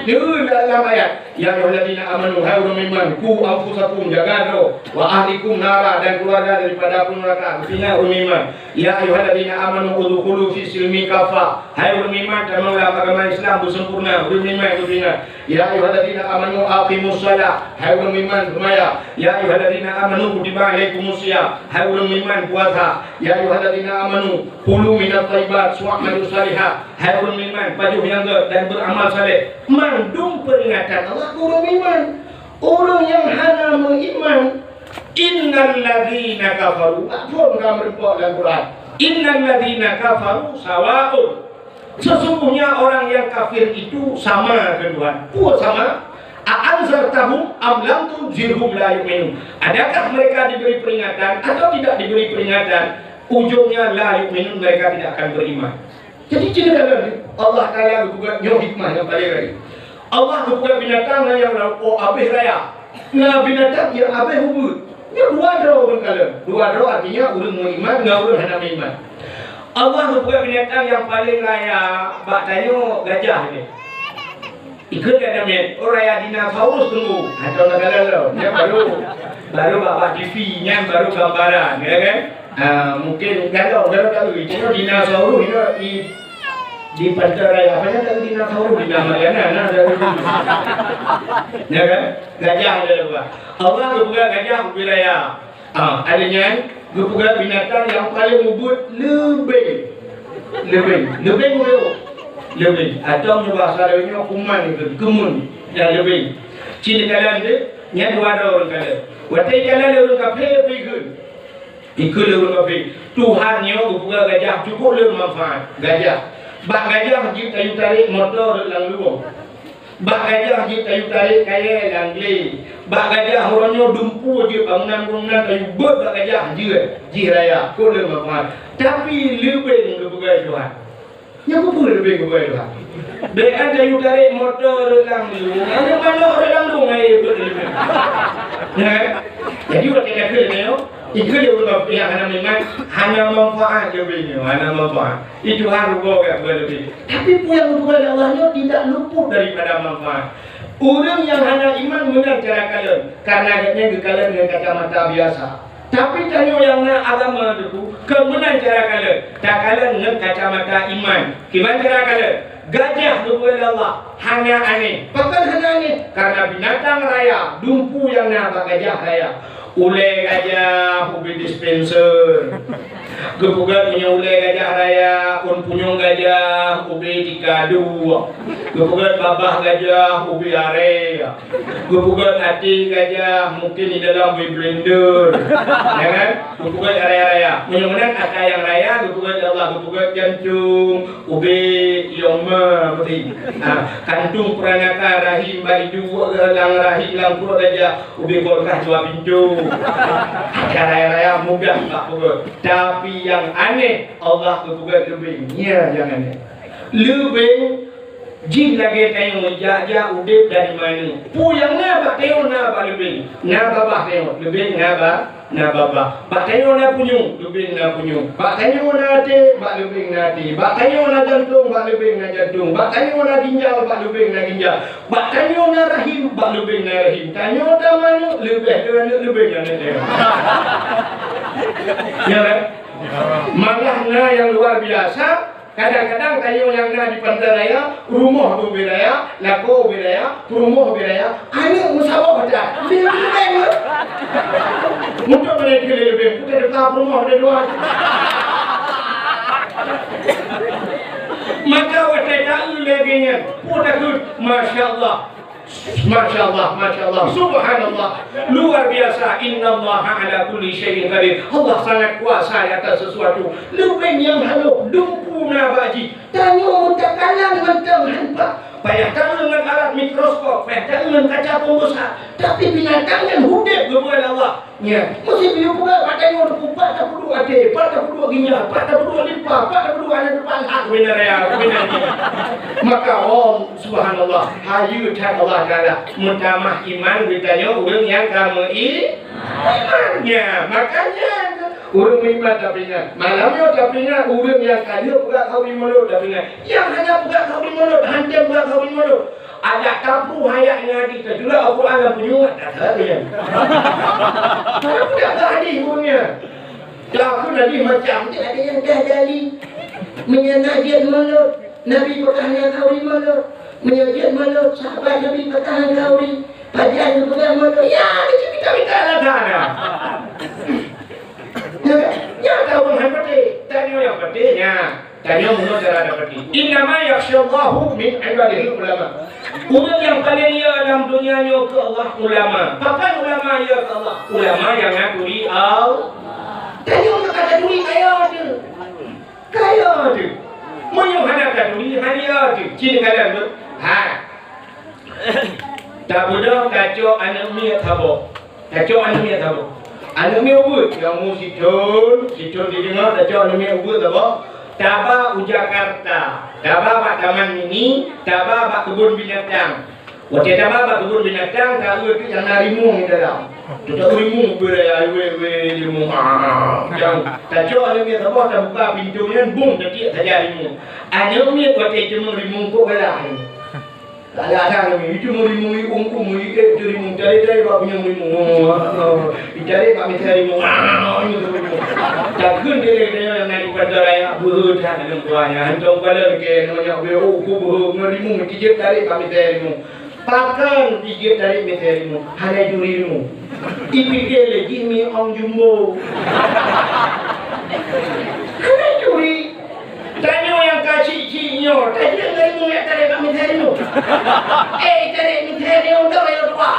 Nyoe dalam ayat, "Ya ayyuhalladzina amanu," hai ureuëng meuiman, "qu anfusakum," jaga droe, "wa ahlikum nara," dan keluarga daripada api neuraka. Geupeuingat ureuëng meuiman. "Ya ayyuhalladzina amanu udkhulu fis silmi kaffah." Hai ureuëng meuiman, tamong lam agama Islam beusempurna, ureuëng meuiman geupeuingat. "Ya ayyuhalladzina amanu aqimus shalah." Hai ureuëng meuiman, seumayang. "Ya ayyuhalladzina amanu kutiba alaikumus shiyam." Hai ureuëng meuiman, puasa. "Ya ayyuhalladzina amanu kulu minat thayyibat wa'malu shaliha." Hai ureuëng meuiman, pajoh nyang gét dan beuramal saleh. Mandum peuringatan Allah keu ureuëng meuiman. Ureuëng nyang hana meuiman, "Innal ladzina kafaru," bak phon ka meurumpok lam Quran. "Innal ladzina kafaru sawaun." Sesungguhnya orang yang kafir itu sama keu Tuhan. Peue sama? "A anzartahum am lam tunzirhum la yu'minun." Adakah mereka diberi peringatan atau tidak diberi peringatan? Ujungnya la yu'minun, mereka tidak akan beriman. Jadi, cit neukalon, Allah Taala geupeugah nyoe hikmah nyang paleng rayeuk. Allah geupeugah binatang nyang laôt abéh raya. Na binatang nyang abéh ubeut. Nyoe dua droe ureuëng kalon. Dua droe artinya ureuëng meuiman ngon ureuëng hana meuiman. Allah geupeugah binatang nyang paleng raya bak tanyoe gajah nyoe. Ikheun lé namiet, "Oh, raya dinosaurus teungku." Atau na galak lom. Nyan baru, baru bak, bak T V, nyan baru gambaran, ya kan? Ah, mungkin galak, galak tak lagi. Cuma dinosaurus itu i, di Pantai Raya. Apa nyan tak dinosaurus di Mariana, nah, tak lagi. Ya kan? Gajah ada dua. Allah geupeugah gajah ubé raya. Ah, ada nyan geupeugah binatang nyang paleng ubeut leubeng. Leubeng. Leubeng ubeut. Leubeng. Atau nyoe bahasa laén nyoe kuman itu, kemun. Ya, leubeng. Cit kalon tu, nyan dua droe ureuëng kalon. Watée kalon lé ureuëng kafé, peue ikheun? Ikheun lé ureuëng kafé, Tuhan nyoe geupeugah gajah cukup le manfaat. Gajah. Bak gajah jeuet tayue tarek moto rot lam luwong. Bak gajah jeuet tayue tarek kayée lam glé. Bak gajah uroe nyoe dumpeue jeuet bangunan-bangunan tayue beuet bak gajah jeuet jih raya, kon le manfaat. Tapi leubeng geupeugah Tuhan. Nyoe peue leubeng geupeugah Tuhan? Bék an tayue tarek moto rot lam luwong, aneuk manok rot lam luwong, hai beuet leubeng. Ya kan? Jadi, watée ka kheun nyoe, ikheun lé ureuëng kafé nyang hana meuiman, hana manfaat leubeng nyoe, hana manfaat. Itu harus geupeugah leubeng. Tapi peue nyang geupeugah lé Allah nyoe tidak luput daripada manfaat. Ureuëng nyang hana iman meunan cara kalon, karena gobnyan geukalon ngon kacamata biasa. Tapi tanyoe nyang na agama teungku, kon meunan cara kalon, takalon ngon kacamata iman. Kiban cara kalon? Gajah geupeugah lé Allah hana aneh. Pakon hana aneh? Karena binatang raya, dumpeue nyang na bak gajah raya. Ulée gajah ubé dispenser. Geupeugét meunyoe ulée gajah raya, ôn punyueng gajah ubé tikadu. Geupeugét babah gajah ubé aré. Geupeugét até gajah mungken di dalam ubé blender. Ya kan? Geupeugét raya-raya. Meunyoe meunan ata nyang raya, geupeugét lé Allah, geupeugét jantung, ubé yoma, beutôi. Ha, kantung peranaka rahim bak iduek lam rahim lam pruet gajah, ubé kulkas dua pintu. Cara raya mudah bak peugét. Tapi nyang aneh, Allah geupeugét leubeng. Nyan nyang aneh. Leubeng jih lagée tanyoe jak-jak udeb dari manok. Peue nyang na bak tanyoe na bak leubeng. Na babah tanyoe, leubeng na ba Na babah. Bak tanyoe na punyueng, leubeng na punyueng. Bak tanyoe na até, bak leubeng na até. Bak tanyoe na jantong, bak leubeng na jantong. Bak tanyoe na ginjal, bak leubeng na ginjal. Bak tanyoe na rahim, bak leubeng na rahim. Tanyoe ta manok, leubeh lé aneuëk leubeng aneuëk tanyoe. Ya kan? Malah na nyang luar biasa, kadang-kadang tanyoe nyang na di Pantai Raya, rumoh ubé raya, lakoe ubé raya, peurumoh ubé raya, aneuëk meusaboh that. Leubeng, leubeng. Untuk mereka leubeng, bukan depan peurumoh ada dua. Maka watée taeu lagée nyan, peue takheun, masya Allah. Masya Allah, masya Allah, subhanallah. Luar biasa. Innallaha ala kulli syai'in qadir. Allah sangat kuasa di atas sesuatu. Leubeh nyang haloh, dumpeue na bak jih. Tanyoe meutakalang mantong han pat. Payah taeu ngon alat mikroskop, payah taeu ngon kaca pembesar. Tapi binatang nyan udeb geubuet lé Allah. Nyan, meusibieu peugah, pat tanyoe teupeu, pat tapeuduek até, pat tapeuduek ginjal, pat tapeuduek limpa, pat tapeuduek aneuk depan, hak beuna raya, beuna nyan. Maka, oh, subhanallah, hayeue that Allah Taala meutamah iman geutanyoe ureueng nyang ka meuiman. Nyan, makanya ureueng meuiman tapeuingat. Malam nyoe tapeuingat ureueng nyang ka lheueh peugah khauri mulod tapeuingat. Nyang hana peugah khauri mulod, han tem peugah khauri mulod. Adak tapruh ayat nyang hadih, teutuléh Al-Quran lam punyueng, dak that nyan. Dak that hadih ureueng nyan. Takheun hadih macam tu, ada nyang dah dali. Meunyoe na jeuet mulod, Nabi peugah na khauri mulod. Meunyoe jeuet mulod, sahabat Nabi peugah na khauri. Pajan geupeugah mulod, ya, ada cerita-cerita lah sana. Ya, ya, tahu hana peuté. Tanyoe nyang peuté, ya. Tanyoe meunyoe cara dapati. Innama yakhsyallaha min ibadihil ulama. Ureueng nyang paleng ye lam donya nyoe keu Allah ulama. Pakon ulama ye keu Allah? Ulama nyang taturi Allah. Tanyoe nyang ka taturi kaya teuh. Kaya teuh. Meunyoe hana taturi, hana teuh. Ci neukalon teuh. Ha. Tabeudôh tacok aneuk miet saboh. Tacok aneuk miet saboh. Aneuk miet ubeuet, nyang umu sithon, sithon sideungoe, tacok aneuk miet ubeuet saboh. Taba u Jakarta, taba bak Taman Mini, taba bak keubon binatang. Watèe taba bak keubon binatang, taeu teuk nyang na rimueng di dalam. Teuka rimueng beuraya, wé, wé, rimueng. Ah, nyang tacok aneuk miet saboh, tabuka pintoe nyan, bum, tatiek saja rimueng. Aneuk miet watèe jiteumeung rimueng, kok galak. Galak that rimueng, itu rimueng, um, um, itu rimueng, cari-cari bak punya rimueng. Oh, cari bak mita rimueng. Ah, itu rimueng. Takheun dia, dia yang naik pada raya, beuh, that dalam kuahnya. Hantom kepala ke, namanya, oh, aku beuh, ngerimueng, tijit tarik bak mita rimueng. Pakon tijit tarik mita rimueng? Hana turi rimueng. Ipike lé jih mi ong jumbo. Hana turi. Tanyoe nyang ka chik-chik nyoe, tajeuet ngon rimueng jak tarek bak mita rimueng. Eh, tarek mita rimueng tu, ya Allah.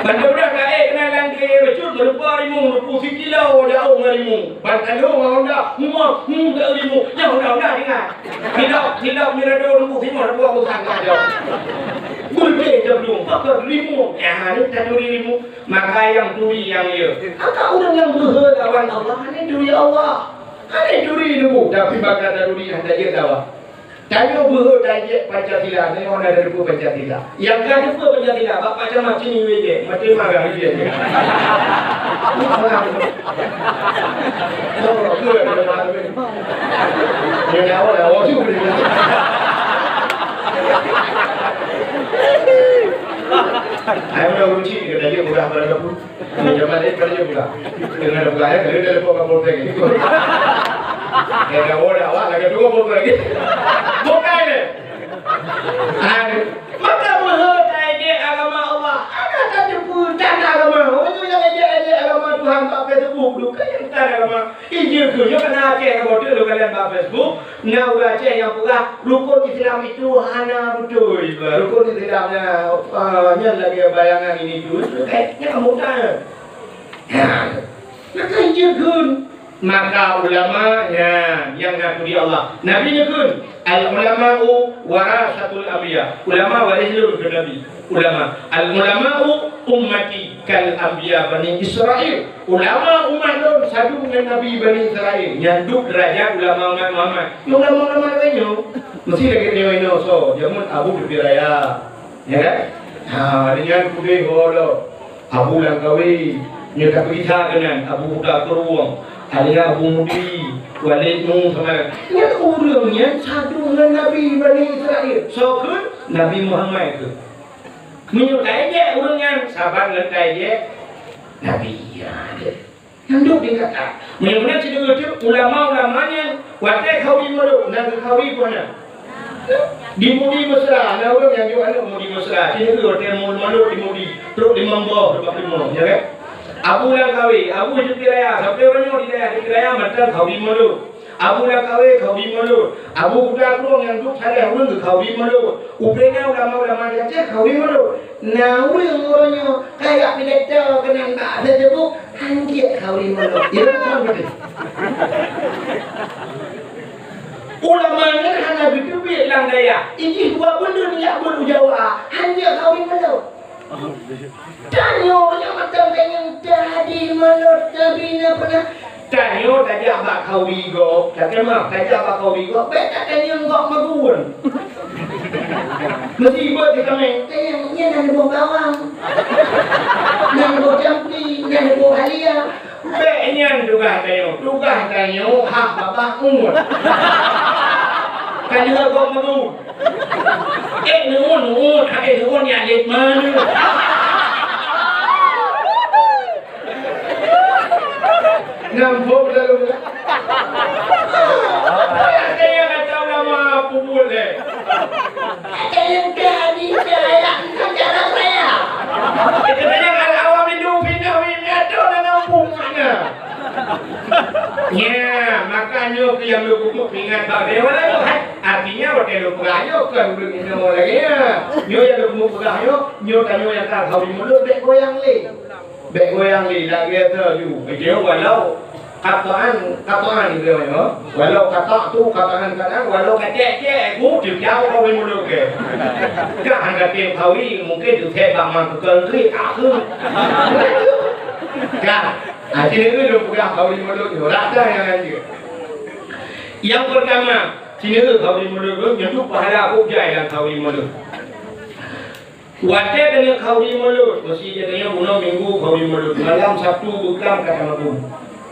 Ban teubrah ka ék keunan lam kayèe bacut, meurupa rimueng, rupu sikilo jaoh ngon rimueng. Ban talo ngon honda, muah, hmm, jak rimueng, nyan honda-honda ringan. Silop, silop, mirado, rupu simoh, rupu bukan ka jauh. Gulde jablung, pakon rimueng, nyan taturi rimueng. Maka nyang turi nyang ye. Maka ureueng nyang beuhe lawan Allah, hana turi Allah. Hana turi Nabi, tapi baka taturi hana jeuet lawan. Tanyoe beuhe tajek Pancasila, tanyoe hana tateupeue Pancasila. Nyang ka teupeue Pancasila, bak macam-macam ni jek, macam mana dia jek. Oh, tu lah, tu lah. Dia dah awal, awal tu boleh. Hai, udah uji, dia tajek mudah pada kamu. Ni zaman ni kerja pula. Dengan pula ya, kalau dia lepas kapal lagi. Dia dah bola awak lagi dua bola lagi. Bukan ni. Hai, maka meuheutai dek agama Allah. Ada tak jumpa tanda agama? Orang tu yang ejek-ejek agama Tuhan tak Facebook tu kan yang tanda agama. Ije keu nyoe kana Aceh ka bodoh lôn kalon bak Facebook, na ureueng Aceh nyang peugah rukun Islam itu hana beutôi. Rukun Islam nyan, ah, nyan lagèe bayangan ini tu, eh, nyan mudah. Nah, maka ije kheun. Maka ulama, nyan, nyang na turi Allah. Nabi neukheun, "Al-ulama'u warasatul anbiya." Ulama waréh lôn keu Nabi. Ulama. "Al-ulama'u ummati kal anbiya Bani Israil." Ulama umat lôn sadum ngon Nabi Bani Israil. Nyan duek deurajat ulama umat Muhammad. Nyoe ulama-ulama laén nyoe. Meusti lagèe nyoe inoe soe, jameun Abu Teupie Raya. Ya kan? Ha, dengan kudeh bolo. Abu Langkawi. Nyoe ka peugisa keunan, Abu Huda Keurueng. Ada Abu Mudi, Walid Nu sama. Nyan ureueng nyan sadum ngon Nabi Bani Israil. Soe kheun? Nabi Muhammad kheun. Meunyoe taejek ureueng nyan saban ngon taejek Nabi, ya, jeuet. Nyang duek di kata. Meunyoe meunan sidroe teuk ulama-ulama nyan watèe khauri mulod, na geukhauri peue na? Di Mudi Mesra, na ureueng nyang jok aneuk Mudi Mesra. Sidroe watèe mulod di Mudi, trok limong boh teumpat leumo, ya kan? Abu Langkawi, Abu Teupie Raya, sampoe uroe nyoe di dayah Teupie Raya mantong khauri mulod. Abu Langkawe khauri mulod, Abu Kuta Krueng nyang duek saléh ureuëng khauri mulod, ubena ulama-ulama di Aceh khauri mulod. Na ureuëng uroe nyoe kaya pidato keunan bak Facebook, hanjeuet khauri mulod. Iya, betul, betul. Ulama nyan hana geuteubiet lam dayah, ijih dua buleuen jak beuet u Jawa, hanjeuet khauri mulod. Tanyoe nyang mantong tanyong tadi mulod Nabi na peuna. Tanyoe tajak bak khauri gob, takheun mah tajak bak khauri gob, bék tatanyong gob magun. Meusibeut di kaméng, tanyong nyan na leuboh bawang, na leuboh campli, na leuboh halia. Bék nyan tugaih tanyoe. Tugaih tanyoe hak babah uet. Ka lheueh gob meureuet. Eh, neuet, neuet, habéh neuet nyan lét meunan. Nyan phon lalu. Ada yang kata ulama pun boleh. Ada yang jadi saya, cara saya. Itu kan yang al-awam itu pindah, pindah tu, dan nampung mana. Ya, makanya aku yang lu kukuk ingat bak dia, walaupun hat-, artinya waktu lu peranyo kan belum minum lagi ya. Nyo yang lu kukuk peranyo, nyo tanyo yang tak tahu di mulut, dek goyang lé. Bék goyang lé, lagèe teuju. Beujeuet walau qata'an, qata'an iblih nyoe. Walau qata'tu qata'an, kadang walau kacek-cek, ku teucau kau muluk ke. Ka hana tem khauri, mungkin teuthèk bak ma keukeu krik, ah, keu. Ka, ah, sini dulu peugah khauri muluk nyoe, rata nyang lanjut. Yang pertama, sini khauri muluk nyoe, nyoe tu pahala aku jai dalam khauri muluk. Watèe keuneuk khauri mulod, meusti geutanyoe bunoe Minggu khauri mulod. Malam Sabtu beuklam ka tamaguen.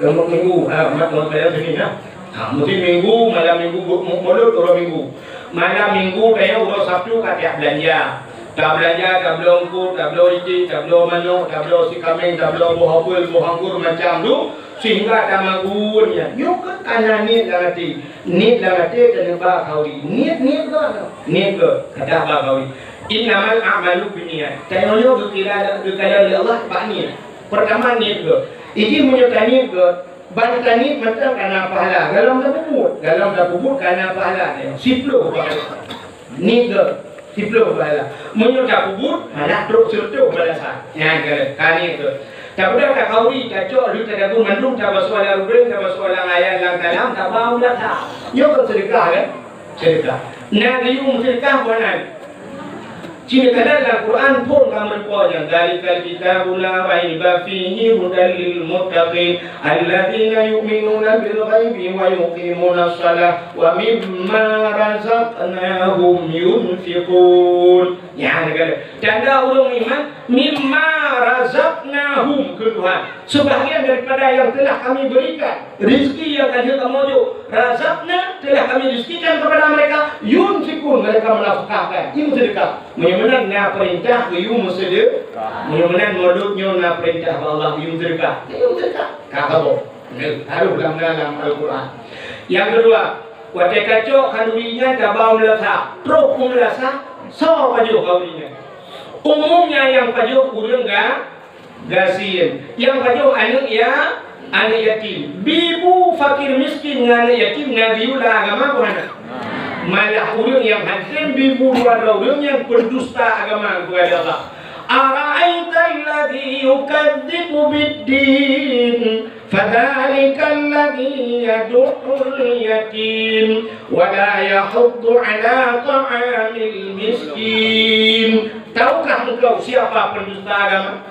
Eh, Minggu, ha, mat, mat, mat, sini, nah. Ha, meusti Minggu, malam Minggu bu-, mu-, mulod uroe Minggu. Malam Minggu tanyoe uroe Sabtu ka tajak beulanja. Tabeulanja, tabloe eungkôt, tabloe iték, tabloe manok, tabloe sikameng, tabloe boh apel, boh anggur, macam tu. Sehingga tamaguen nyan. Nyoe kan kana niet lam até. Niet lam até keuneuk ba khauri. Niet, niet goe. Niet goe. Ka ba khauri. Innamal a'malu binniyat. Tanyoe nyoe geukira, geukalon lé Allah bak niet. Pertama niet goe. Iji meunyoe taniet goe, ban taniet mantong kana pahala. Galom tapeubuet, galom tapeubuet kana pahala. Siploh pahala. Niet goe, siploh pahala. Meunyoe tapeubuet, malah trok seureutôh balasan. Nyan keuh, ka niet goe. Tapeugah takhauri, tacok lheueh tadabu mandum, tabasoe lam rubeng, tabasoe lam ayat, lam kalam, taba u lata. Nyoe kon seudeukah, kan? Seudeukah. Na geuyue meuseudeukah bunoe. Cit teuka lam Quran phon ka meurumpok nyan, "Dzalikal kitabu la raiba fihi hudan lil muttaqin, alladzina yu'minuna bil ghaibi wa yuqimunas shalah wa mimma razaqnahum yunfiqun." Nyan keuh tanda ureueng iman, "Mimma razaqnahum," kheun Tuhan, "sebahagian daripada yang telah Kami berikan." Rizki nyang ka jeuet kamoe jok, razaqna, telah Kami rizkikan kepada mereka, yunfiqun, mereka menafkahkan, yue meuseudeukah. Meunyoe meunan na peurintah keu yue meuseudeukah. Meunyoe meunan mulod nyoe na peurintah bak Allah yue meuseudeukah. Yue meuseudeukah. Ka kamoe. Harôh lam, lam Al-Quran. Nyang keudua, watèe tacok khanduri nyan taba u meulasah, trok u meulasah, soe pajoh khanduri nyan? Umumnya nyang pajoh ureueng ga-, Gasien. Nyang pajoh aneuk ya-, aneuk yatim. Bibu fakir miskin ngon aneuk yatim na geuyue lam agama peue hana? Malah ureueng nyang hantom bibu dua droe ureueng nyan pendusta agama kepada Allah. Ara'aital ladzi yukadzibu biddin, fadzalikal ladzi yadu'ul yatim, wa la yahuddu ala ta'amil miskin. Tahukah engkau siapa pendusta agama?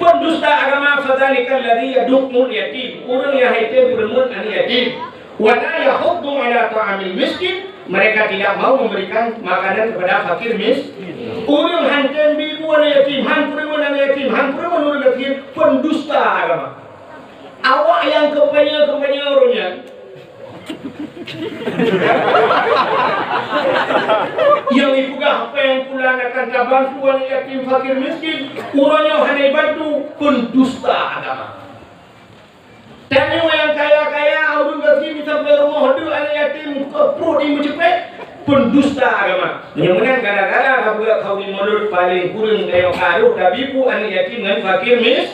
Pendusta agama, fadzalikal ladzi yadu'ul yatim, ureueng nyang hantom peureumeun aneuk yatim. Wa la yahuddu ala ta'amil miskin, mereka tidak mau memberikan makanan kepada fakir miskin. Ureueng hantom bibu aneuk yatim, han peureumeun aneuk yatim, han peureumeun ureueng gasien, pendusta agama. Awak nyang kampanye-kampanye ureueng nyan. Nyang ipeugah péng pulan akan tabantu aneuk yatim fakir miskin, uroe nyoe hana ibantu, pendusta agama. Tanyoe nyang kaya-kaya, ureueng gasien sampoe rumoh deuek aneuk yatim, keu pruet jimeuceupet, pendusta agama. Meunyoe meunan gara-gara tapeugah khanduri mulod, paleng kureueng tanyoe ka rhoh tabibu aneuk yatim ngon fakir mis-,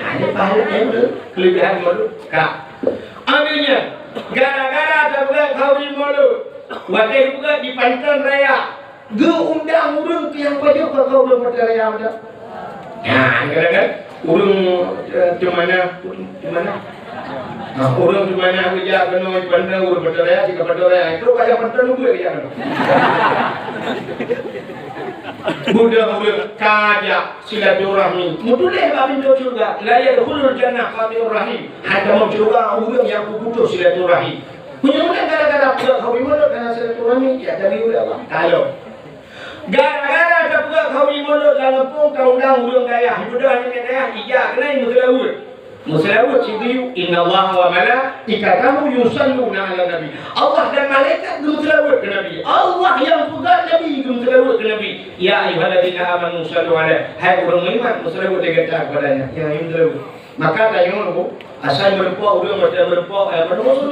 hana pahala nyan, keulebihan mulod ka. Aneuk nyan, Gara-gara tapeugah khauri mulod, watèe tapeugah di Panton Raya, geuundang ureueng nyang pajoh keu khauri Panton Raya mantong. Nah, kadang-kadang ureueng, eh, di mana, di mana? Nah, ureueng di mana geujak keunoe di Panton, ureueng Panton Raya, di Panton Raya, itu kayak Panton Ubit geujak keunoe. Budak ureueng ka jak silaturahmi. Meutuléh bak pintoe syeuruga, "La yadkhulul jannah qati'ur rahim." Hana tamong syeuruga ureueng nyang peuputoh silaturahim. Meunyoe meunan gara-gara peugah khauri mulod hana silaturahmi, ya, dari ulama. Kalau gara-gara tapeugah khauri mulod lam gampông, taundang ureueng dayah, mudah nyan dayah, ijak keunan meuseulaweuet. Meuseulaweuet sigeuyue, "Innallaha wa malaikatahu yusalluna 'alan nabi." Allah dan malaikat geumeuseulaweuet keu Nabi. Allah nyang peugah, Nabi geumeuseulaweuet keu Nabi. "Ya ayyuhalladzina amanu sallu 'alaihi." Hai ureueng meuiman, meuseulaweuet lé gata kepadanya. Nyang meuseulaweuet. Maka tanyoe, asai meurumpok ureueng, meurumpok, eh, meurumpok,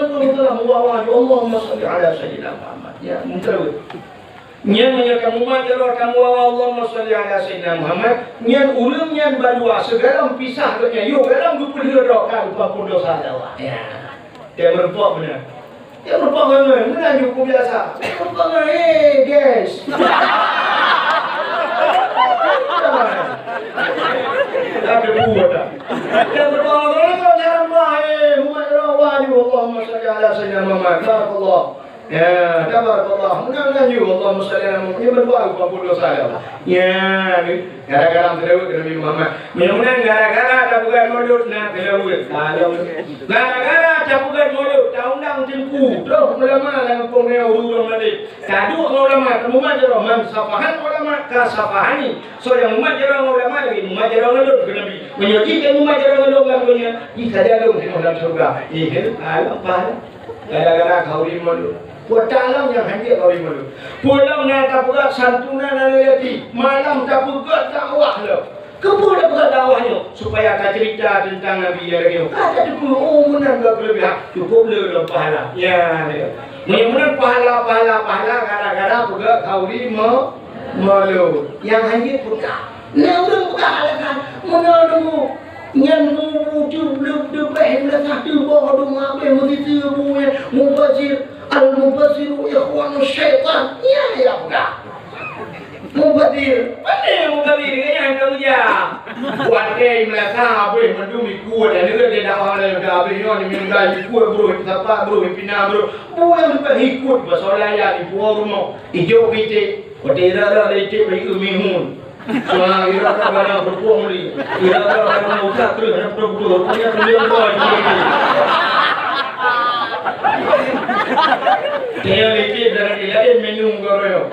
Allahumma salli 'ala sayyidina Muhammad. Ya, meuseulaweuet. Nyan meunyoe tamumat jaroe tamuwawa Allahumma shalli ala sayyidina Muhammad, nyan ureueng nyan bandua sigohlom pisah geuh nyan, yoh gohlom geupeulheueh droe ka geupampôn dosa lé Allah. Ya. Dia meureumpok meunan. Dia meureumpok ngon, meunan ju peue biasa. Dia meureumpok ngon, "Hei, guys." Ada dua dah. Dia meureumpok ngon, "Hei, umat Allah, hei, umat Allah, wahyu, Allahumma shalli ala sayyidina Muhammad." Barakallah. Ya, tabarakallah. Meunan-meunan ju, Allahumma shalli ala Muhammad. Nyan bandua geupampôn dosa lé Allah. Ya, ni. Gara-gara meuseulaweuet keu Nabi Muhammad. Meunyoe meunan gara-gara tapeugah mulod na seulaweuet. Gara-gara tapeugah mulod, taundang teungku. Troh ulama lam gampông nyoe ureueng-ureueng malém. Taduek ngon ulama, tamumat jaroe, "Man safahan ulama ka safahani." Soe nyang mumat jaroe ngon ulama, lagèe mumat jaroe ngon lôn keu Nabi. Meunyoe jih ka mumat jaroe ngon lôn lam donya, jih saja lôn timoh lam syeuruga. Eh, alam pahala. Gara-gara khauri mulod. Peue talam nyang hanjeuet khauri mulod. Peue lom na tapeugah santunan aneuk yatim. Malam tapeugah dakwah lom. Keupeue tapeugah dakwah nyoe? Supaya taceurita teuntang Nabi nyang lagèe nyoe. Ka tateupeue, oh, meunan geuh keuleubehan. Cukôp le lom pahala. Ya, ya. Meunyoe meunan pahala, pahala, pahala gara-gara peugah khauri mu-, mulod. Nyang hanjeuet peugah. Na ureueng peugah alasan, meunoe nunggu. Nyan bu, bu, tu, le, leubeh, le, satu boh, dum, habéh, meusiseue bu nyan, mubazir, al-mubaziru ikhwanu syaitan. Nyan ya peugah. Mubazir, pandai mubazir, nyan ka uja. Watèe meulasa habéh mandum ikut, dan dia dakwah lain, dah habéh nyoe, ni minta ikut, bro, sapat, bro, pina, bro. Bu nyang leubeh ikut, basoe laya, ipuwoe rumoh, ijok piték, watèe ira-ira lé iték, bak ikut mihun. Wah, ira ka barang beureukueng li. Ira ka barang utak terus, hana beutôi-beutôi. Rupanya tu dia boy. Dia lecet dari lain minum kau raya.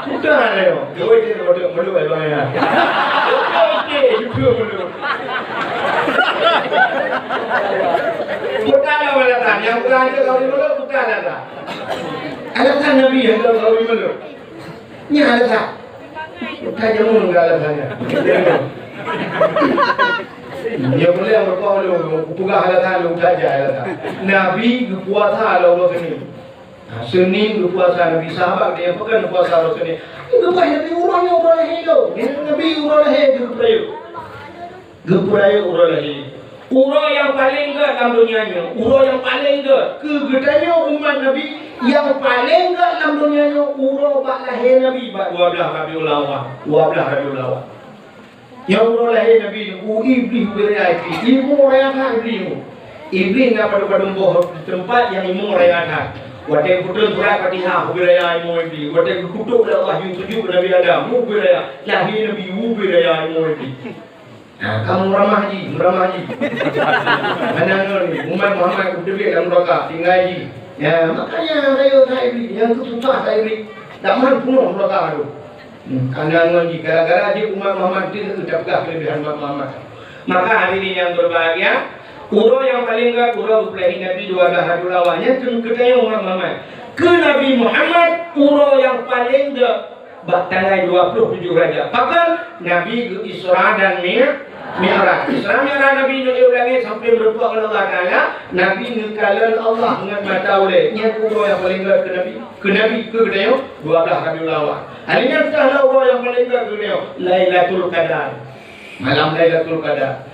Udah raya. Gawe dia bodoh mulu ai bang ya. Udah lecet juga mulu. Bukan lah alasan. Yang bukan ada kau di mulut, bukan alasan. Alasan Nabi yang kau kau di mulut. Nyan alasan. Bukan jamu nggak alasannya. Dia boleh yang berkau lu, peugah alasan lu, tak aja alasan. Nabi geupuasa lah uroe Senin. Ha, Senin geupuasa Nabi, sahabat dia peugah geupuasa uroe Senin. Geupeugah Nabi uroe nyoe uroe lahé lôn. Nabi uroe lahé geupeugah. Geupeurayeuk uroe lahé. Uroe nyang paleng gèt lam donya nyoe, uroe nyang paleng gèt keu geutanyoe umat Nabi, nyang paleng gèt lam donya nyoe uroe bak lahé Nabi, bak dua blaih Rabiul Awal, dua blaih Rabiul Awal. Nyang uroe lahé Nabi nyoe, u Iblih ubé raya Iblih, imeum raya that Iblih nyoe. Iblih na padum-padum boh teumpat nyang imeum raya that. Watèe geupeutron surat Fatihah, ubé raya imeum Iblih. Watèe geukutok lé Allah jeuet sujud keu Nabi Adam, ubé raya. Lahé Nabi, ubé raya imeum Iblih. Ha, kamu ramah ji, ramah ji. Hana ngon umat Muhammad kuteubiet lam nuraka, tinggai ji. Ya, makanya rayeuk that Iblih, nyang keu susah that Iblih. Dak man punoh nuraka tu. Hmm, hana ngon ji, gara-gara ji umat Muhammad tu tapeugah kelebihan umat Muhammad. Maka hadirin yang berbahagia, uroe nyang paleng gèt uroe geupeulahé Nabi dua blaih Rabiul Awal, nyan keu geutanyoe umat Muhammad. Keu Nabi Muhammad, uroe nyang paleng gèt bak tanggai dua ploh tujoh Rajab. Pakon Nabi geu-Isra dan Mi-, Mi'raj. Isra Mi'raj Nabi neuyue u langèt sampoe meureumpok ngon Allah Taala, Nabi neukalon Allah ngon mata ulèe. Nyan uroe nyang paleng gèt keu Nabi. Keu Nabi keu geutanyoe dua blaih Rabiul Awal. Hari nyan teuh lah uroe nyang paleng gèt keu geutanyoe, Lailatul Qadar. Malam Lailatul Qadar.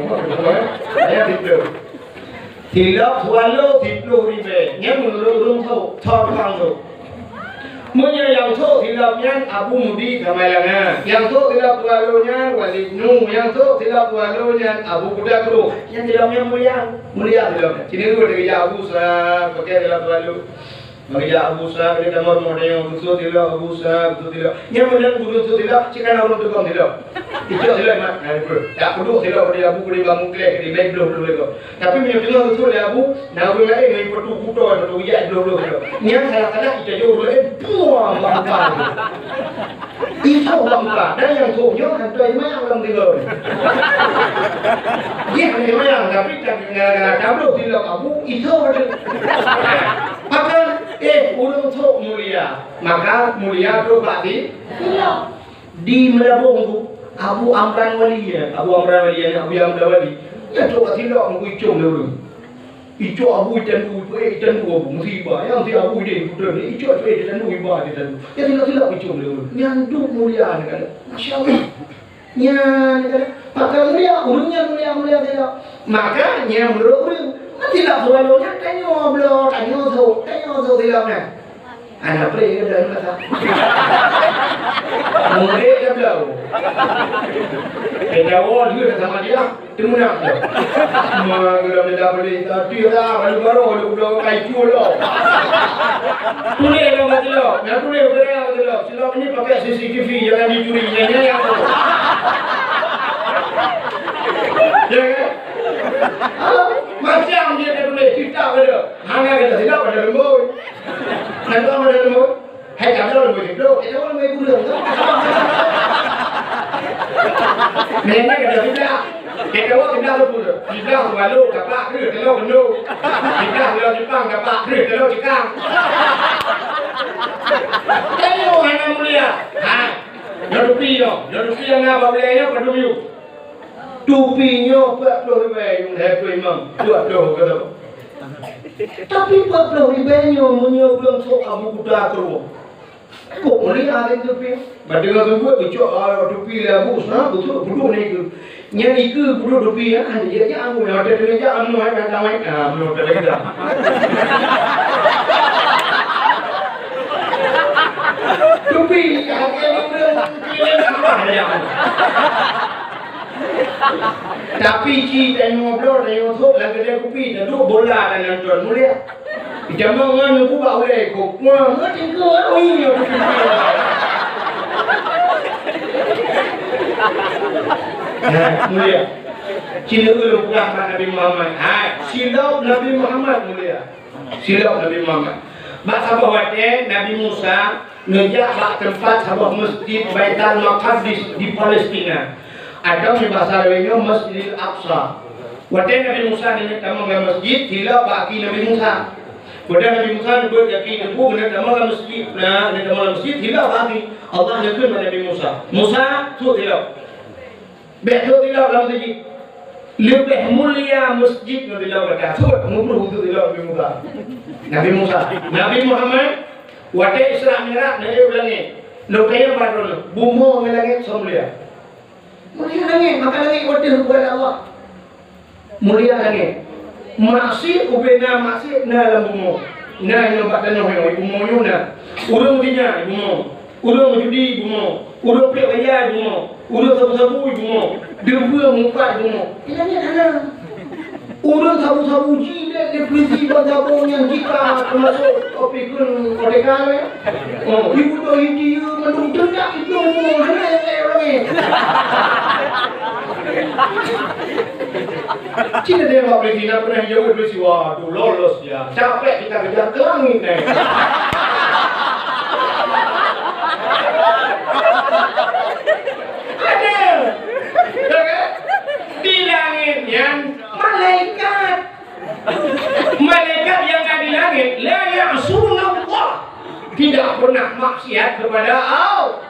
Nyan siplôh. Silop swallow siplôh ribèe. Nyan meunurot ureueng sôk, thôn tukang sôk. Meunyoe nyang sôk silop nyan Abu Mudi Kamalangan. Nyang sôk silop swallow nyan Walid Nu. Nyang sôk silop swallow nyan Abu Kuda Krueng. Nyan silop nyan mulia. Mulia silop nyan. Sinoe dua teurijak Abu sa, pakai silop swallow. Bagi jak Abu Sa, dia tambah rumah dia, Abu Sa, dia Abu Sa, Abu Sa, dia. Nyan meunan guru tu dia, cik kan ureueng tukang dia. Icok dia mat, nah, dia. Tak puduk dia, dia Abu, dia bangun kelek, dia main bloh-bloh dia. Tapi meunyoe teungoh usul dia Abu, nah, ureueng laén main petu kuto, petu ijak bloh-bloh dia. Nyan salah-salah, kita jauh ureueng laén, buang bangkai. Isoe bangka, dan nyang sôk nyoe hana imayang lam tiga. Jih hana imayang, tapi gara-gara tabloh silop Abu, isoe tu. Maka, eh, ureueng sôk mulia. Maka, mulia trok bak si-, silop. Di Meulaboh tu, Abu Amran Wali, ya. Abu Amran Wali, ya, Abu Amran Wali. Ya, trok bak silop, meugucong lé ureueng. Icok Abu itandu, ipeuék itandu Abu, musibah. Nyang si Abu ideh, putra ni, icok ipeuék itandu, iba itandu. Nyan silop-silop icok lé ureueng. Nyan duek mulia ni kan. Masya Allah. Nyan kan. Pakon mulia, ureueng nyan mulia-mulia silop. Maka nyan meunurot ureueng. Silop swallow nyan tanyoe bloe, tanyoe sôk, tanyoe sôk silop nyan. Hana pré ke dalam kata. Murid ke beliau. Pedawa juga sama dia. Temenang dia. Mah, dalam dia boleh. Tapi lah, lalu baru, lalu udah kai cua lah. Tulis nama dia. Yang tulis berapa dia. Silop ni pakai C C T V, jangan dicuri. Yang, yang, yang. Ya kan? Macam dia tulis, kita Ada, hana ada silap ada lembut. Ada ada lembut. Hai tak ada lembut itu, kita orang lembut gula tu. Nenek ada silap. Kita orang silap tu pun. Silap tu lalu dapat kena kena kena. Silap dalam Jepang dapat kena kena Jepang. Kayu hana mulia. Ha. Nyoe tupi nyoe, nyoe tupi nyang na bak ulèe nyoe padum yue. Tupi nyoe peuet ploh ribèe yue hai Teungku Imam, peuet ploh keu lôn. Tapi peuet ploh ribèe nyoe meunyoe ureueng sok Abu Kuta keureuoh. Kok mulia lé tupi? Bak deungoe keubuet geucok, ah, tupi lé Abu Usman, beutôi peuduek nikeue. Nyan dikeue peuduek tupi, ah, dia jak anggur, watèe teungoh jak, amnoe, eh, datang, eh, ah, amnoe watèe lagi dah. Tupi, ah, keuneuk keuneuk tambah dia. Tapi ci tanyoe bloe, tanyoe sôk lam keudè kupi, taduek bola dan nonton mulia. Jamong ngon buku bak ulèe ko. Wah, ngerti ke? Oh, iya, betul. Nah, mulia. Cina ulun peugah bak Nabi Muhammad. Hai, silop Nabi Muhammad mulia. Silop Nabi Muhammad. Bak saboh watèe Nabi Musa neujak bak teumpat saboh masjid Baitul Maqdis di Palestina. Atau di bahasa laén nyoe Masjidil Aqsa. Watèe Nabi Musa neujak tamong lam masjid, silop bak aki Nabi Musa. Padahai Nabi Musa neubeuet aki teungku keuneuk tamong lam masjid. Nah, keuneuk tamong lam masjid, silop bak aki. Allah neukheun bak Nabi Musa, "Musa, sôk silop." Bèk sôk silop lam masjid. Leubeh mulia masjid ngon silop gata. Sôk, meubruh sôk silop Nabi Musa. Nabi Musa. Nabi Muhammad, watèe Isra Mi'raj, neuyue u langèt. Lôn tanyong bak droeneuh, bumoe ngon langèt soe mulia? Mulia langèt, maka langèt watèe buet Allah. Mulia langèt. Maksiet ubé na maksiet na lam bumoe. Na nyoe bak tanoh nyoe, bumoe nyoe na. Ureueng zina, bumoe. Ureueng judi, bumoe. Ureueng piek raya, bumoe. Ureueng sabu-sabu, bumoe. Deungon mupat, bumoe. Di langèt hana. Ureueng sabu-sabu jih lé, lé polisi ban saboh nyang jika teumasuk kopi keun O T K lé. Oh, ibu tu India mandum teudak itu, hana nyang laén ureueng nyan. Cina dia bak polisi, nak pernah jawab polisi, waduh, lolos dia. Capek kita kejar ke langit ni. Ada. Ya kan? Di langit nyan malaikat. Malaikat yang ada di langit, la ya'sunallah, tidak pernah maksiat kepada Allah.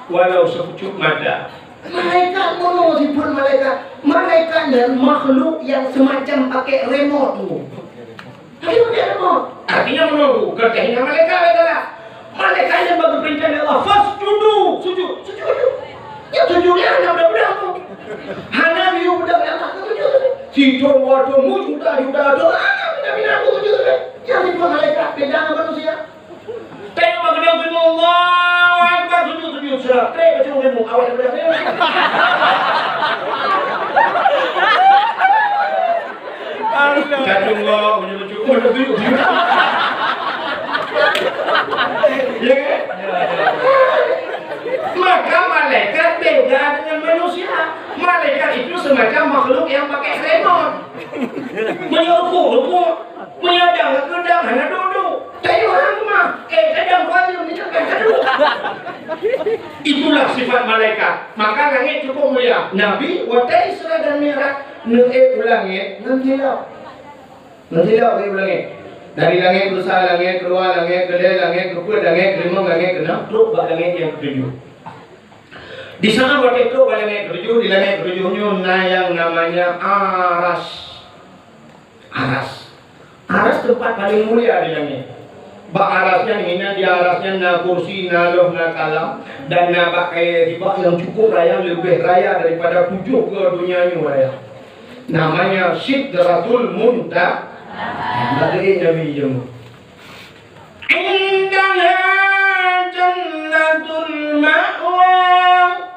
Walau sepucuk mata. Malaikat mono sifat malaikat. Malaikat nyan makhluk yang semacam pakai remote tu. Tapi bukan Allah. Artinya menunggu. Kata hina malaikat adalah malaikat yang bagi perintah dari Allah. Fasjudu. Sujud. Sujud. Sujud. Ya sujud ya anak budak-budak tu. Hana biu budak yang tak sujud. Si tuan waduh mu juta-juta tu. Hana bina-bina aku sujud. Yang itu malaikat beda dengan manusia. Tengok bagi dia sujud. Allahu Akbar. Sujud, sujud. Serah. Tengok macam mana mu. Awak dah berani. Kacung lo, ujuk-ujuk, oh, ujuk-ujuk. Ya kan? Maka malaikat beda dengan manusia. Malaikat itu semacam makhluk yang pakai remote. Meunyoe rukuk, rukuk. Meunyoe dang, keudang, hana duek-duek. Tayue hang mah. Eh, kadang kuajeue meunyoe kan duek. Itulah sifat malaikat. Maka langit cukup mulia. Nabi watèe Isra dan Mi'raj neuék u langit ngon silop. Ngon silop neuék u langit. Dari langit keusa, langit keudua, langit keulhèe, langit keupeuet, langit keulimong, langit keunom, trok bak langit nyang keutujoh. Di sana watèe trok bak langit keutujoh, di langit keutujoh nyoe na nyang namanya Aras. Aras. Aras teumpat paleng mulia di langét. Bak aras nyan, hinan di aras nyan na kursi, na lôh, na kalam, dan na bak kayèe sibak nyang cukup raya, leubeh raya daripada tujoh keu donya nyoe raya. Namanya Sidratul Muntaha. Bak Nabi jameun. Indaha jannatul ma'wa.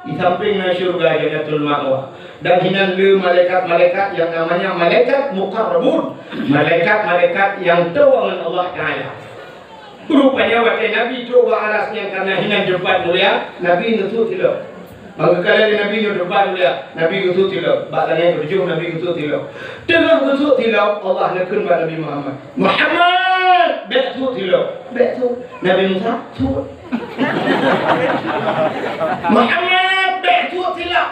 Di samping na syurga Jannatul Ma'wa. Dan hinan le malaikat-malaikat nyang namanya malaikat muqarrabun. Malaikat-malaikat nyang teuwoe ngon Allah Taala. Rupanya watèe Nabi trok bak aras nyan karena hinan teumpat mulia, Nabi neusut ilok. Ban geukalon lé Nabi nyoe teumpat mulia, Nabi geusut tilok. Bak langét keutujôh Nabi geusut tilok. Teungoh geusut tilok, Allah neukheun bak Nabi Muhammad, "Muhammad, bèk sut tilok." "Bèk sut." Nabi Musa, "Sut." "Muhammad, bèk sut tilok.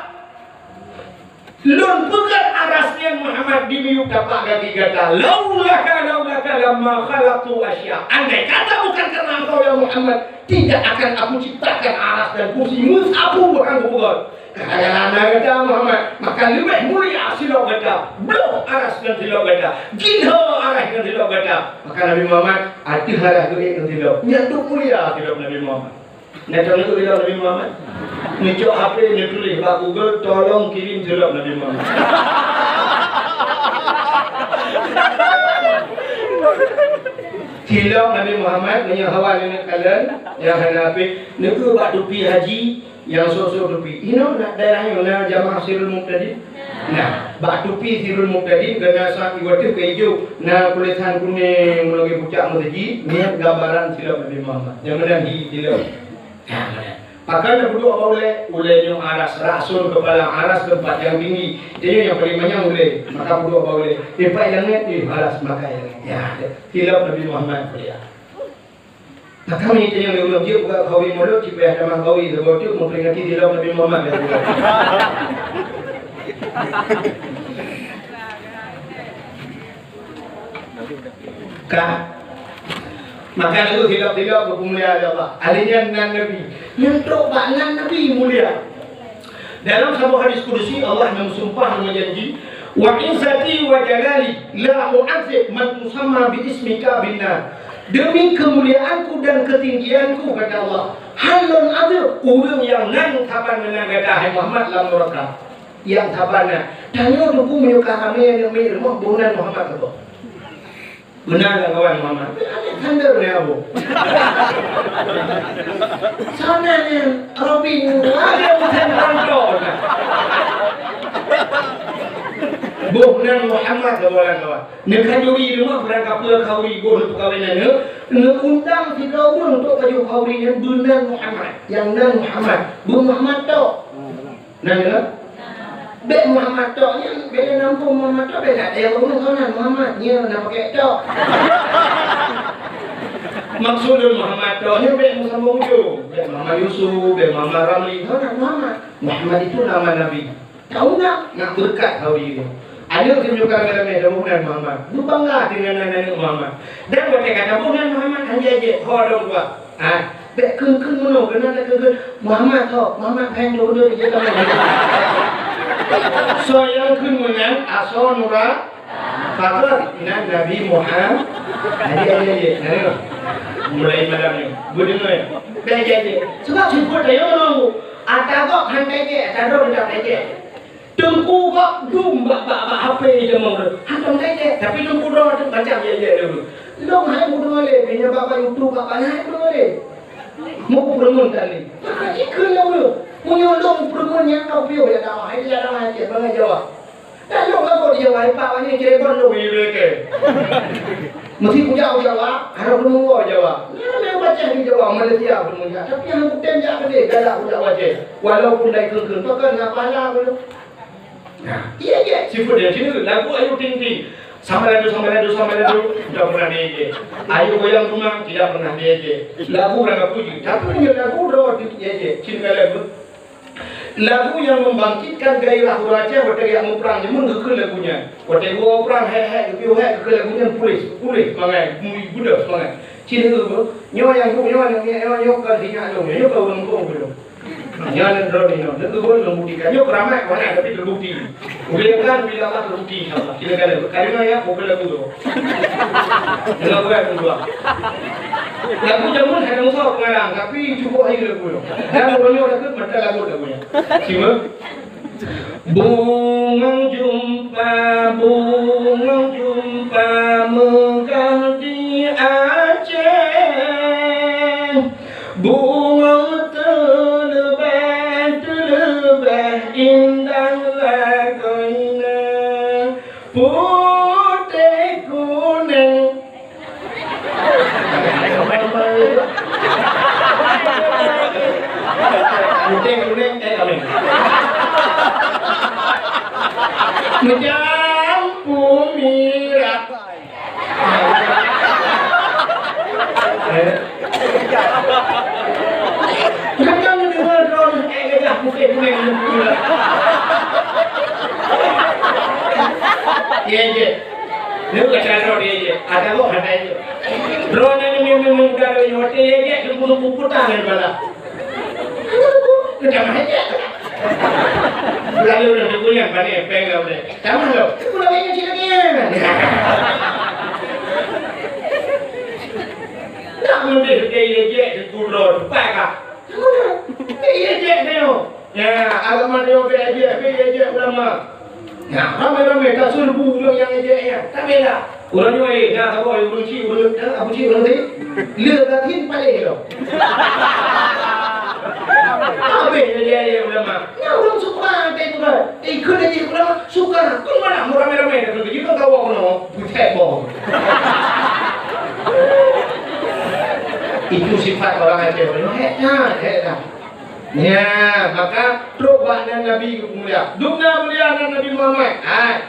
Lôn peugöt aras nyan, Muhammad, di miyueb tapak gaki gata. Laulaka, laulaka lamma khalaqtul arsya. Andai kata bukan karena engkau, ya Muhammad, tidak akan aku ciptakan aras dan kursi, meusapeue han kupeugöt. Gara-gara na gata, Muhammad, maka leubeh mulia silop gata. Bloh aras ngon silop gata. Gila aras ngon silop gata." Maka Nabi Muhammad ateueh aras geuék ngon silop. Nyan dum mulia silop Nabi Muhammad. Nah, contoh silop Nabi Muhammad. Neucok H P, neutuléh bak Google, "Tolong kirim silop Nabi Muhammad." Silop Nabi Muhammad, meunyoe hawa neuneuk kalon, nyang hana H P, neueu bak tupi haji, nyang sôk-sôk tupi. Inoe na daerah nyoe na jamaah Sirul Muhtadin? Na. Bak tupi Sirul Muhtadin, keu na sa iwateuh keu ijo, na tulésan kunéng meunurot pucak meuseujid, nyan gambaran silop Nabi Muhammad. Nyang meunan hi silop. Nah, meunan. Pakon na peuduek bak ulèe? Ulèe nyoe aras, ra'sun, kepala, aras teumpat nyang tinggi. Jadi nyang paleng manyang ulèe, maka peuduek bak ulèe. Eh, pat langét, eh, aras, maka langét. Ya, silop Nabi Muhammad mulia. Maka meunyoe tanyong lé ureueng jeuet buka khauri mulod, cit payah tamah khauri, saboh teuk meuperingati silop Nabi Muhammad. Ka. Maka lheueh silop-silop geupeumulia lé Allah. Ahli nyan nan Nabi. Nyan trok bak nan Nabi mulia. Dalam saboh hadis kudusi, Allah meusumpah meujanji, "Wa izzati wa jalali la u'adzib man tusamma bi ismika bin nar." "Demi kemuliaan-Ku dan ketinggian-Ku," kata Allah, "hán Lôn azeueb ureueng nyang nan saban meunan gata, hai Muhammad, lam nuraka." Nyang saban na. Tanyoe teungku meunyoe ka ramé aneuk miet rumoh, boh nan Muhammad saboh. Beuna lam kawan Muhammad. Alexander ni abu. Sana ni Robin. Ada bukan tonton. Boh nan Muhammad lam kawan. Neukhanuri rumoh barang kapeue khauri boh neupeukawen aneuk. Neuundang sidroe ureueng untuk pajoh khauri nyan beunan Muhammad. Nyang nan Muhammad. Boh Muhammad tok. Nah, ya. Bèk Muhammad tok nyan, bèk lé nampung Muhammad tok, bèk na tayang ureueng keu nan Muhammad, nyan na pakèk tok. Maksud lôn Muhammad tok nyan bèk meusambông ujông. Bèk Muhammad Yusuf, bèk Muhammad Ramli, keu nan Muhammad. Muhammad itu nama Nabi. Tahu nggak? Nak berkat khauri nyoe. Aneuk teuh nyoe ka ramé-ramé taboh nan Muhammad. Beubangga teuh ngon nan aneuk Muhammad. Dan watèe ka taboh nan Muhammad, han jijak, ho dong dua. Ha, bèk kheun-kheun meunoe, keunan na kheun-kheun, "Muhammad ho, Muhammad phèn dua-dua ijak kamoe." Soe nyang kheun meunan, asoe nura, pakon nan Nabi Muhammad. Adik-adik, adik, na deungoe? Mulai malam nyoe, beudeungoe. Bèk jijak. Sabab sifeuet tanyoe nyoe, ata gob han tajak, ata droe teutab tajak. Teungku gob dum bak, bak, bak H P jameun ureueng. Hantom tajak, tapi teungku droe tu macam jijak dulu. Lôn hai meudeungoe lé, meunyoe bak, bak YouTube, bak, bak, hai meudeungoe lé. Meupeureumeun tali. Maka jikheun lé ureueng. Meunyoe lôn meupeureumeun nyang ka piôh jak dakwah, hai jak dakwah cit bangai Jawa. Dan lôn lagoe di Jawa, hai Pak, wanyoe Cirebon lôn di Bleke. Meusti kujak u Jawa, harôh lôn woe Jawa. Nyan lôn baca di Jawa, Malaysia pun jak. Tapi han kutem jak keudeh, galak kujak baca. Walaupun dai kheun-kheun, pakon na pahala ulôn. Nah, iya jih, sifeuet dia cina lagu Ayu Ting Ting. Sambalado, sambalado, sambalado, tidak pernah diejek. Ayu Goyang Dumang, tidak pernah diejek. Lagu urang kapuji, tapi meunyoe lagu droe tu diejek, cina lagu. Lagu nyang membangkitkan gairah ureueng Aceh watèe geujak muprang, nyoe geukheun lagu nyan. Watèe geuwoe prang, hek-hek, geupiôh hek, geukheun lagu nyan, puléh, puléh seumangat, beudôh seumangat. Cina lagu, nyoe nyang tu, nyoe, nyoe, nyoe, nyoe, nyoe, kon sinyak lôn, nyoe, nyoe kon ureueng muphom lôn. Nyan droe nyoe, neuteubiet lôn buktikan. Nyoe keuramat, kon, tapi teubukti. Ulèe kan bila Allah teubukti, insya Allah. Kita kata, karena ya, bukan lagu tu. Dengan bukan lagu tu. Lagu jameun hana usah pengarang, tapi cukup aja lagu tu. Dan orang nyoe lagu, mata lagu lagu nyan. Simak. Bungong jeumpa, bungong jeumpa meugah di Aceh. Bungong teuleubeh, teuleubeh indah lagoina, putéh kuneng. Putih kuning, eh, kamin. Meucampu mirah. Eh? Gata neudeungoe droe, eh, gajah putih kuning. Iya je. Ni bukan cara droe dia je. Ada kok, ada je. Droe ni, ni, ni, ni, udah dari hotel, iya je, dia bunuh puputan daripada. Keutamah ejek. Lalu dah teugunyang bani peng dah boleh. Tamah lo. Pula ingat cik lagi. Nak mendeh ke ejek di kulo tempat kah? Ejek dia. Ya, agama dia ejek, ejek ulama. Nah, ramai-ramai tak serbu ureuëng nyang ejek nyan. Tak bela. Ureuëng nyoe, eh, na saboh ureuëng chik, ureuëng, eh, Abu Chik, ureuëng tadi. Le gatin paléh lom. Habéh ejek-ejek ulama. Nyan ureuëng suka teuh bukan. Eh, keu ejek ulama suka. Kon malah ramai-ramai datang ke jih, kawa keunoe. Buset boh. Itu sifat orang Aceh. Hek dah, hek dah. Ya, maka trok bak nan Nabi geupeumulia. Dum na mulia nan Nabi Muhammad. Hai.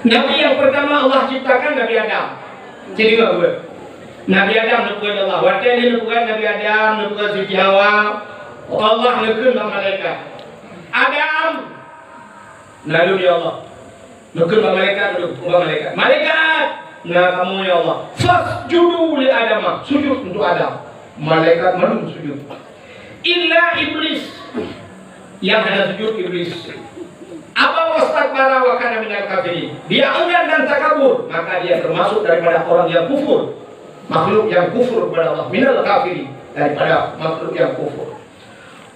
Nabi yang pertama Allah ciptakan Nabi Adam. Jadi, Nabi Adam neupeugah Allah. Watèe neupeugah Nabi Adam, neupeugah Siti Hawa, Allah neukheun bak malaikat, "Adam!" Lalu, "Ya Allah." Neukheun bak malaikat dulu, bak malaikat. "Malaikat, na kamoe, ya Allah. Fasjudu li Adama, sujud untuk Adam." Malaikat mandum sujud. Illa Iblis, yang hana sujud Iblis. Aba wastakbara wa kana minal kafirin. Dia enggan dan takabur, maka dia termasuk daripada orang yang kufur. Makhluk yang kufur kepada Allah, minal kafirin, daripada makhluk yang kufur.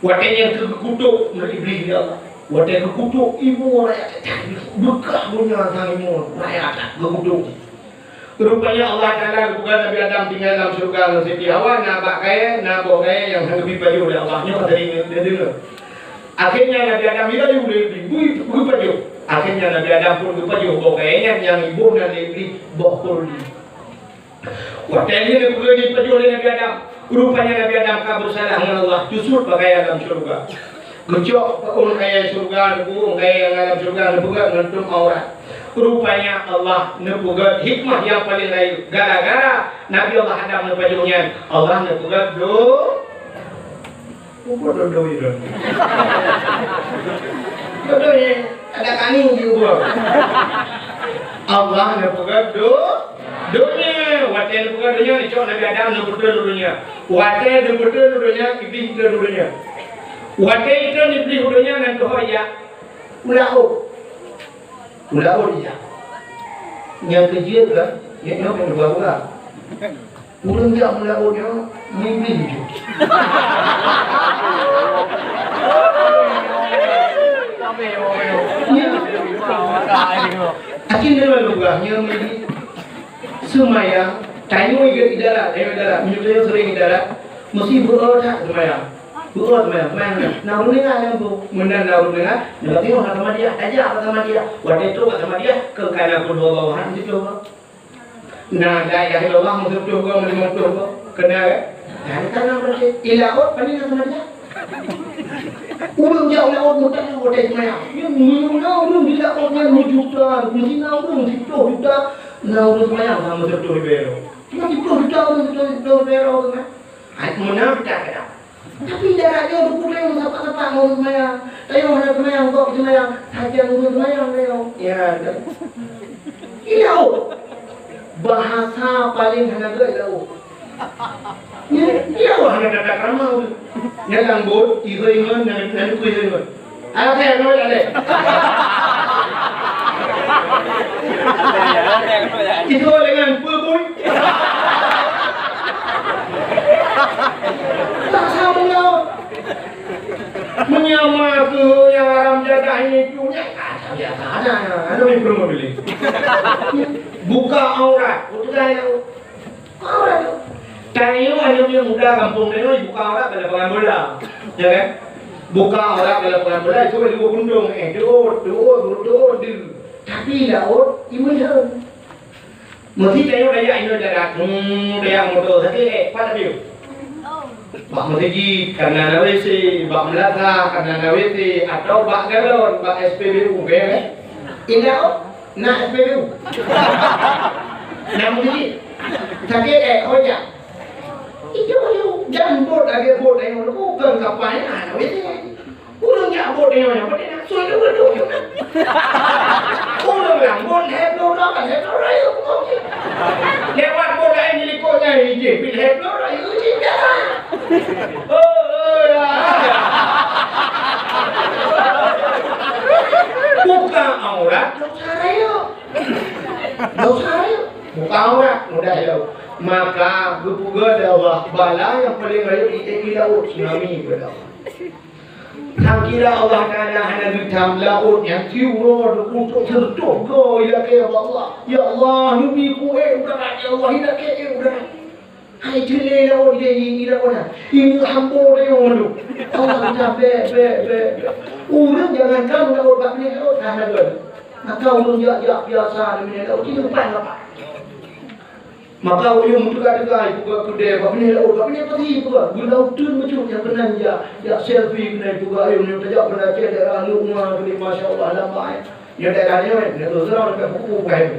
Watèe nyan keu geukutok lé Iblih, ya Allah. Watèe geukutok, imoe raya that, beukah donya sang imoe raya that geukutok. Rupanya Allah Taala geupeugah Nabi Adam tinggai lam syeuruga ngon Siti Hawa, na bak kayèe, na boh kayèe nyang hana geubi pajoh lé Allah. Nyoe ka teudeungoe, teudeungoe. Akhirnya Nabi Adam jirayu lé Iblih, bui geupajoh. Akhirnya Nabi Adam pun geupajoh boh kayèe nyan nyang iboh nan lé Iblih boh khuldi. Watèe nyan neupeugah jipajoh lé Nabi Adam. Rupanya Nabi Adam ka beusalah ngon Allah, teusut bak kayèe lam syeuruga. Geucok ôn kayèe syeuruga, neupeugah ôn kayèe nyang lam syeuruga, neupeugah ngon tuem aurat. Rupanya Allah neupeugah hikmah nyang paleng rayeuk, gara-gara Nabi Allah Adam neupajoh nyan, Allah neupeugah do Ubat dodoi tu. Dodoi ada kani juga. Allah neupeugah do-, donya. Watèe neupeugah donya, neucok Nabi Adam neubeutôi donya. Watèe neubeutôi donya, Iblih itrön donya. Watèe itrön Iblih donya, nan teuhôi jak u laôt. U laôt jak. Nyang keujeuet lah, nyoe nyoe pun dua ulah. Ureueng jak meulaôt nyoe meuiblih ju. Akhé nyoe lôn peugah nyoe meuiblih. Seumayang, tanyoe i darat, tanyoe i darat, meunyoe tanyoe seuring i darat, meusti beu-o that seumayang. Beu-o seumayang, seumayang. Na ureueng deungoe lam tu, meunan na ureueng deungoe, na teuh ka tamadiah, tajak ka tamadiah. Watèe trok ka tamadiah, keu kana pun bawa-bawa, han siplôh. Na la ilaha illallah meusiplôh goe, meulimong plôh goe. Keuna, kan? Nah, ka na berarti i laôt, pane na seumayang. Ureueng jak u laôt meuteumèe watèe seumayang. Nyan meunyoe na ureueng di laôt nyan meujuta, meusti na ureueng siplôh juta, na ureueng seumayang sama siplôh ribèe droe. Cuma siplôh juta ureueng siplôh ribèe droe, kan? Hai, meunan pih ka na. Tapi darat nyoe teupuléng sapat-sapat ngon seumayang. Tanyoe hana seumayang, gob seumayang, sajan ureueng seumayang tanyoe. Ya, dah. I laôt. Bahasa paleng hana gèt i laôt. Ya, i laôt hana tata krama tu. Nyan lam bot, ihôi ngon, nyan, nyan ku ihôi ngon. Ayo, oke, nol, ale. Itu dengan pebun. Tak sama. Menyama ke yang haram jadah ini punya. Ada, ada, ada yang perlu beli. Buka aurat, udah yang Tanyoe aneuk muda gampông tanyoe buka aurat bak lapangan bola. Ya kan? Buka aurat bak lapangan bola, itu dua bundong, eh, dua, dua, dua, dua. Tapi laôt, imeulheueng. Meusti tanyoe tajak inoe darat, hmm, tajak moto, sakét, eh, pat tapi. Bak meuseujid ka na W C, bak meulasah ka na W C, atawa bak galon, bak S P B U, bèk, eh? Indak, oh, na S P B U. Na meuseujid. Sakét, eh, ho jak. Ijo, ijo, jan bot lagèe bot, eh, kon kapai na W C. Ureueng jak bot nyoe, nyoe, bot nyoe, sui dua, dua, dua. Ureueng lam bot, lhèe ploh droe, lhèe ploh droe, yuk, oke. Lewat bot laén di likot nyan, ijih, pih lhèe ploh droe, yuk, ijih, biasa. Oh, oh, ya. Buka aurat, dosa rayeuk. Dosa rayeuk. Buka aurat, mudah ya. Maka, geupeugah lé Allah, bala nyang paleng rayeuk di, di laôt, tsunami, geupeugah lé Allah. Nyang kira Allah Taala hana geutam laôt nyang tiep uroe untuk seureutoh goe ilakèe bak Allah. Ya Allah, neubi ku ék u darat, ya Allah, ilakèe ék u darat. Hai jeulé laôt, ilakèe, ilakèe ék u darat. Ini hamba deungon tu. Allah geutam bèk, bèk, bèk, bèk. Ureueng jangankan laôt, bak binéh laôt hana geuh. Maka ureueng jak-jak biasa di binéh laôt, tiep umpan lapan. Maka ureueng meuteuka-teuka ipeugah keudè, bak binéh laôt, bak binéh pasi ipeugah. Geulauteun bacut nyang keunan jak, jak selfie keunan ipeugah, ayo meunyoe tajak Banda Aceh daerah Lhokseumawe Nua tadi, masya Allah, lam bak, eh. Nyoe daerah nyoe, nyoe tu seurang leubeh buku bukai tu.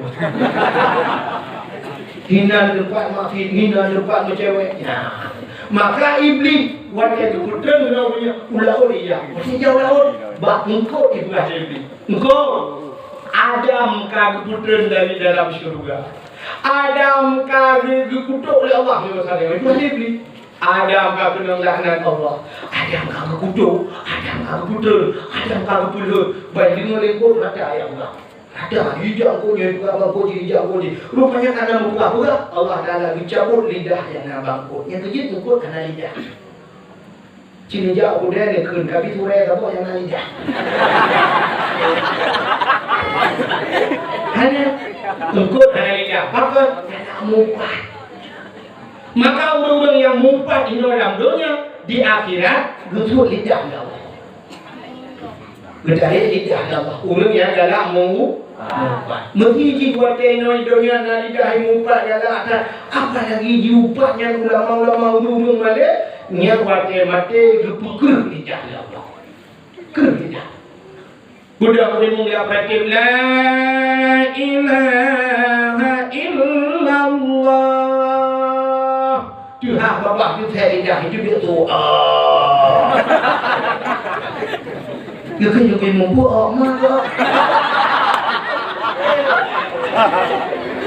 Hinan teumpat maksiet, hinan teumpat meucewek. Nah. Maka Iblih, watèe geupeutreun ngon ureueng nyan, u laôt ijak. Watèe ijak u laôt, bak eungkôt ipeugah lé Iblih. Eungkôt, Adam ka geupeutreun dari dalam syeuruga. Adam ka geu-, geukutok lé Allah, nyoe sabe. Itu hana Iblih. Adam ka keunong laknat Allah. Adam ka geukutok, Adam ka geupeutreun, Adam ka geupeulheueh. Ban deungoe lé eungkôt rata ayat Allah. Rata, ijak eungkôt nyoe, peugah bak eungkôt jih, ijak eungkôt jih. Rupanya ka na meupeugah-peugah, Allah Taala geucabot lidah nyang na bak eungkôt. Nyang keujeuet eungkôt ka na lidah. Cit neujak u keude neukheun, tapi turée saboh nyang na lidah. Hana, eungkôt hana lidah. Pakon? Hana meupat. Maka ureueng-ureueng nyang meupat inoe lam donya, di akhirat geusuet lidah lé Allah. Geutarek lidah lé Allah. Ureueng nyang galak mu-, meupat. Meuseuti jih watée inoe donya na lidah meupat galak that, apalagi jiupat nyan ulama-ulama ureueng-ureueng malée, nyan watée maté geupeukreuk lidah lé Allah. Kreueh lidah. Budak ureueng nyang pratik, "La ilaha illallah." Teuhah babah teuthèe lidah, itu dia tu. Ah. Dia kan juga membuat mak.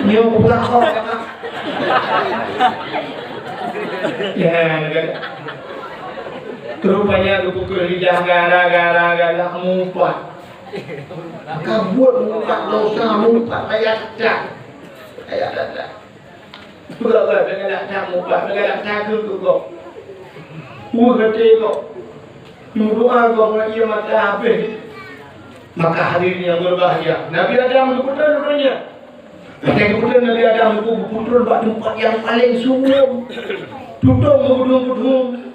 Nyoe budak kok. Ya, kan. Rupanya geupeukreuk lidah gara-gara galak meupat. Ka buet meupat dosa, meupat rakyat that. Rakyat that. Peugah-peugah, galak that meupat, galak that keu gob. Weueh até gob. Meudoa gob ngon ié mata habéh. Maka hadirin yang berbahagia, Nabi Adam geupeutreun donya. Watée geupeutreun Nabi Adam, geupeutreun bak teumpat nyang paleng sumbong. Tutong meudung-meudung.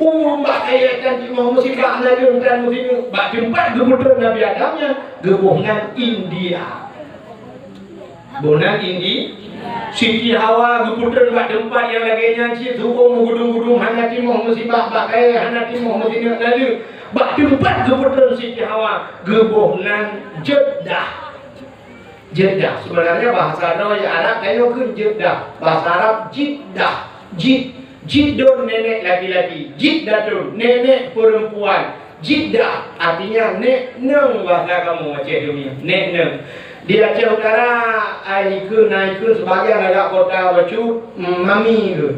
Ureueng bak kayée tan timoh musibah, naleueng tan musibah. Bak teumpat geupeutreun Nabi Adam nyan, geuboh nan India. Boh nan Indi-, Siti Hawa geupeutreun bak teumpat nyang lagée nyan cit, sumbong meudung-meudung, hana timoh musibah, bak kayée hana timoh musibah, naleueng. Bak teumpat geupeutreun Siti Hawa, geuboh nan Jeddah. Jeddah. Sebenarnya bahasa droe Arab tanyoe kheun Jeddah. Bahasa Arab Jiddah. Jid, Jiddun nenek laki-laki. Jiddatun nenek perempuan. Jiddah artinya nek neng bahasa kamoe Aceh dunia. Nek neng. Di Aceh Utara, ai ikheun, ai ikheun sebagian agak kota bacut, mm, mami tu.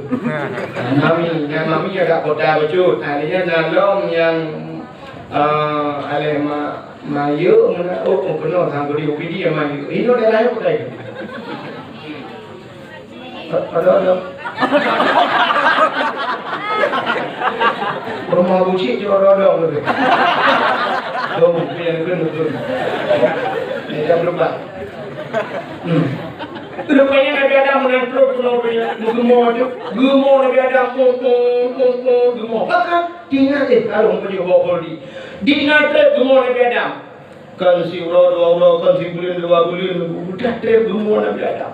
Mami, nyan mami agak kota bacut. Artinya na lom nyang, eh, aleh ma-, Mayuk, meunan, oh, oh, keunoe sang guri U P D ya Mayuk. Inoe daerah nyoe peugah. Pa-, pada ada. Rumah bucik cuma ada-ada gitu. Dong, punya negeri negeri. Ni jam berubah. Hmm. Rupanya Nabi Adam meunan trok keunoe dunia, geumo tu. Geumo Nabi Adam, mo, mo, mo, mo, geumo. Bahkan, tinggal, eh, kalau mau jawab Holdi. Di na trok geumo Nabi Adam. Kon siuroe dua uroe, kon sibuleuen dua buleuen, udah trép geumo Nabi Adam.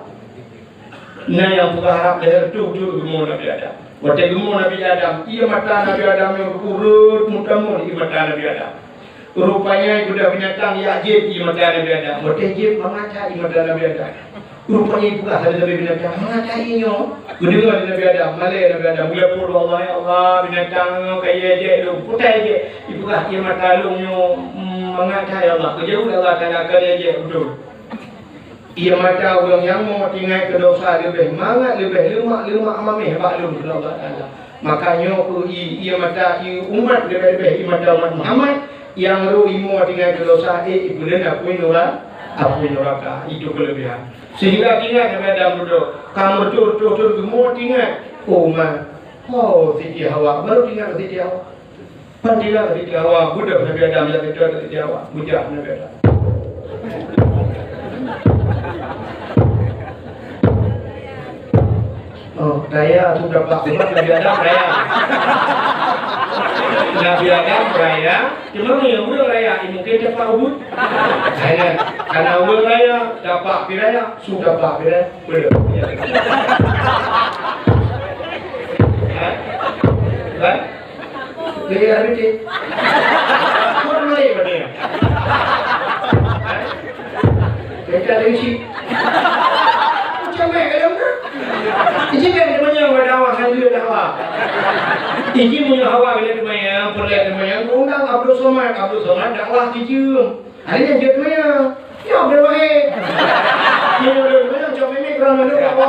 Na nyang peugah harab leher tuh-tuh geumo Nabi Adam. Watèe geumoe Nabi Adam, ié mata Nabi Adam nyoe ureueng meutamong ié mata Nabi Adam. Rupanya geudah binatang jak jieb ié mata Nabi Adam. Watèe jieb mangat that ié mata Nabi Adam. Rupanya ipeugah sabe-sabe binatang, mangat that ié nyoe. Geudeungoe lé Nabi Adam, malèe Nabi Adam, geulapor bak Allah, "Ya Allah, binatang nyoe ka ié jieb lôn, peue teuma jieb?" Ipeugah, "Ié mata lôn nyoe, mm, mangat that ya Allah." Geujaweueb lé Allah Taala, "Ka ié jieb beutôi." Ié mata ureueng nyang mo teuingat keu dosa leubeh mangat, leubeh leumak-leumak mamèh bak lôn keu Allah Taala. Maka nyoe keuh ié, ié mata ié umat leubeh-leubeh ié mata umat Muhammad nyang rô imo teuingat keu dosa, eh, ipeuleueng apui nura-, apui nuraka. Itu keuleubehan. Sehingga teuingat Nabi Adam dudoe, ka meureutôh-reutôh thon geumo teuingat, oh, ma, oh, Siti Hawa, baru teuingat Siti Hawa. Padilah Siti Hawa, beudôh Nabi Adam, ya, beudôh Siti Hawa, beujah Nabi Adam. Oh, raya sudah pak, sebab Nabi Adam raya. Nabi Adam raya, cuma nyang ureueng raya, mungkin cepat ubit. Raya, karena ureueng raya, dapat piraya, sudah pak piraya, beudôh. Ya. Kan? Gaya Habibie. Kau mulai pada ya. Kita ada isi. Macam mana kalau enggak? Isi kan dia punya dakwah, kan dia dakwah. Isi punya hawa bila dia punya, perlu dia punya. Undang Abdul Somad, Abdul Somad dakwah kijung. Ada yang dia punya. Ya, Abdul Wahid. Ini udah dulu, cok mimik kurang dulu, apa?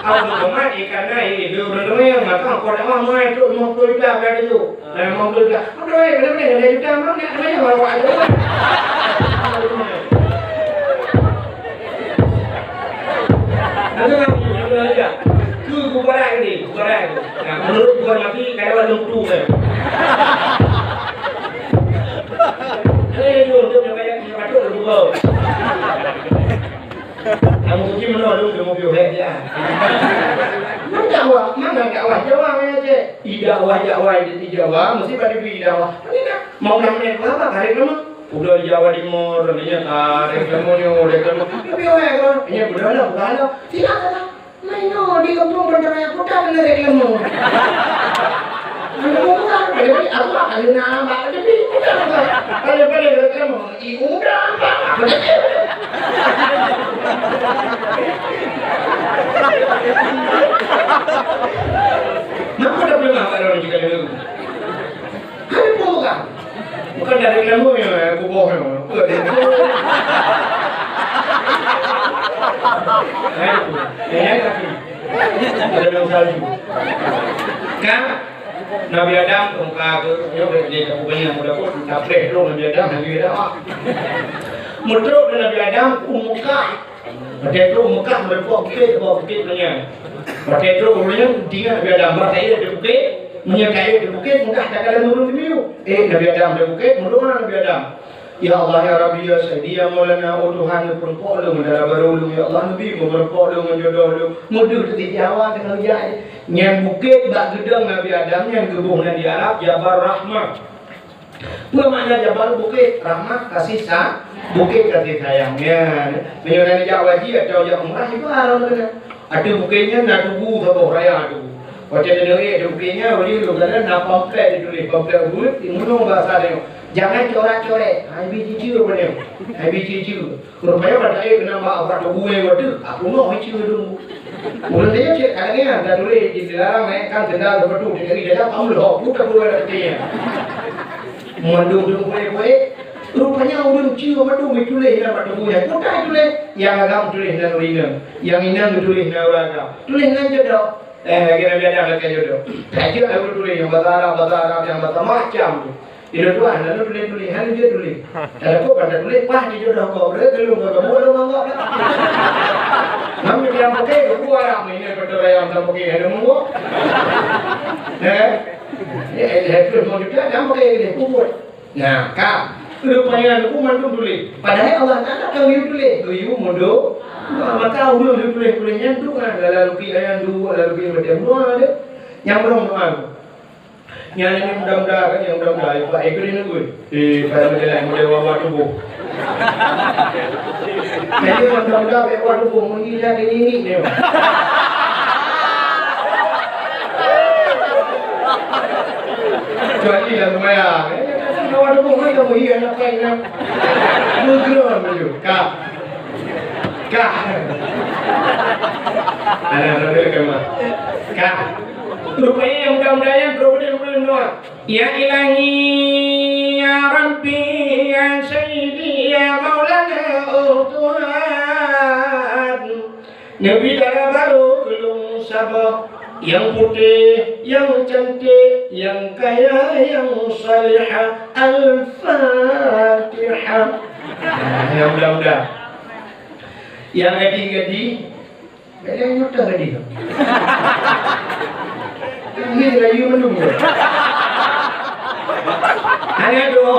Abdul Somad ikan naik, itu udah dulu yang makan, kau dah lama itu lima puluh juta, berapa itu? Lima puluh juta. Abdul Wahid, benar-benar, lima juta, mana nak, mana nak bawa itu? Lalu nak, lalu aja. Tu, bubarak ni, bubarak ni. Nah, menurut gua nanti, kalau ada tu, kan. Eh, lu, tu, yang banyak, yang patut, lu, gua. Kamu tu, gimana, lu, lu, lu, ya. Mana dakwah, mana dakwah Jawa, ya, cek? Ih, dakwah Jawa, di Jawa, mesti pada pergi dakwah. Ini dah, mau dah menit berapa, hari kelima? Udah di Jawa Timur, ini, ah, reklame, reklame. Tapi orang, orang, ini, udah lah, udah lah. Silakan lah. Main, oh, di kampung Bandaraya Kota kena reklame. Reklame bukan, balik-balik, aku makan luna, bak, tapi bukan, bukan. Balik-balik reklame, ih, udah, bak, aku tak tahu. Kenapa tak pernah ada orang cakap dulu? Hai, bukan. Bukan dari ilmu ya, buboh ya. Bukan dari ilmu. Eh, eh, tapi ada daun salju. Kan? Nabi Adam ke muka ke, yo, dia tak punya muda pun, tak boleh tu Nabi Adam, Nabi Adam. Mutruk Nabi Adam, ke muka. Watèe trok Mekah, meureumpok bukét, bak bukét nyan. Watèe trok ureueng nyan, ingat Nabi Adam, bah kayèe di bukét, meunyoe kayèe di bukét, mudah takalon ureueng di miyueb. Eh, Nabi Adam di bukét, meudoa Nabi Adam. Ya Allah, ya Rabbi, ya Sayyidi, ya Maulana, oh Tuhan, neupeureumpok lôn dara barô lôn, ya Allah, neubi meureumpok lôn ngon jodoh lôn. Meudeuh teuh Siti Hawa teungoh rijak. Nyan bukét bak geudong Nabi Adam, nyan geuboh nan di Arab, Jabal Rahmah. Peue makna Jabal? Bukét Rahmah, kasih sa-, bukét kasih sayang. Ya, meunyoe na jak haji atau jak umrah, itu haram kena. Ateueh bukét nyan na tugu saboh raya tugu. Watèe teudeungoe ateueh bukét nyan, watèe lôn jalan na pamflet dituléh, pamflet buet, di gunong bahasa dia. Jangan coret-coret. Hai biji ceu apa dia? Hai biji ceu. Rupanya pada air kena bak, bak tugu yang waktu. Aku mau itu dulu. Ureueng dia cek kadang ya, dah tulis di dalam, eh, kan sendal sepatu, dia cari dalam, kamu loh, bukan dua dah ketiga. Mandum dulu boleh-boleh. Rupanya ureueng ceu mandum ditulis dalam bak tugu yang. Bukan tulis, yang agam tulis dalam ureueng inong. Yang inong tulis dalam ureueng agam. Tulis dalam jodoh. Eh, lagi Nabi Adam lagi jodoh. Raja lalu tulis yang bahasa Arab, bahasa Arab, yang bahasa macam tu. Di luar tuan, lalu tulis-tulis, hana jeuet tulis. Kalau kau pada tulis, pah di jodoh kau, boleh belum kau kamu belum anggap dah. Namun yang pakai, gua orang ni, ini betul yang tak pakai, ada munggu. Eh? Ya, eh, eh, terus mau juga, yang pakai ini, kubur. Nah, kau. Rupanya aku mandum tulis. Padahal Allah Taala kan you tulis. You mudo. Maka ulun tulis-tulis nyan tu kan. Lalu pi ayam dua, lalu pi macam dua ada. Yang belum doa. Nyan ni muda-muda kan, yang muda-muda, yang buat ikut dia nunggu. Eh, pada menjelang muda wawa tubuh. Jadi, mudah-mudahan bèk watèe boh meuhi lam ngieng-ngieng nyoe. Kecuali lam seumayang. Eh, watèe boh meuhi, ka meuhi aneuk paih nyan. Meugrön laju. Kah. Kah. Alah, rada keu mah. Kah. Rupanya nyang mudah-mudahan, rupanya mudah-mudahan. Ya Ilahi, ya Rabbi, ya Sayyidi, ya Maulana, oh Tuhan. Neubi dara barô keu lôn saboh, nyang putéh, nyang cantik, nyang kaya, nyang salihah. Al-Fatihah. Nah, ya mudah-mudahan. Nyang gadih-gadih, Gadih nyoe teuh gadih. Gadih rayeuk mandum nyoe. Hana doa,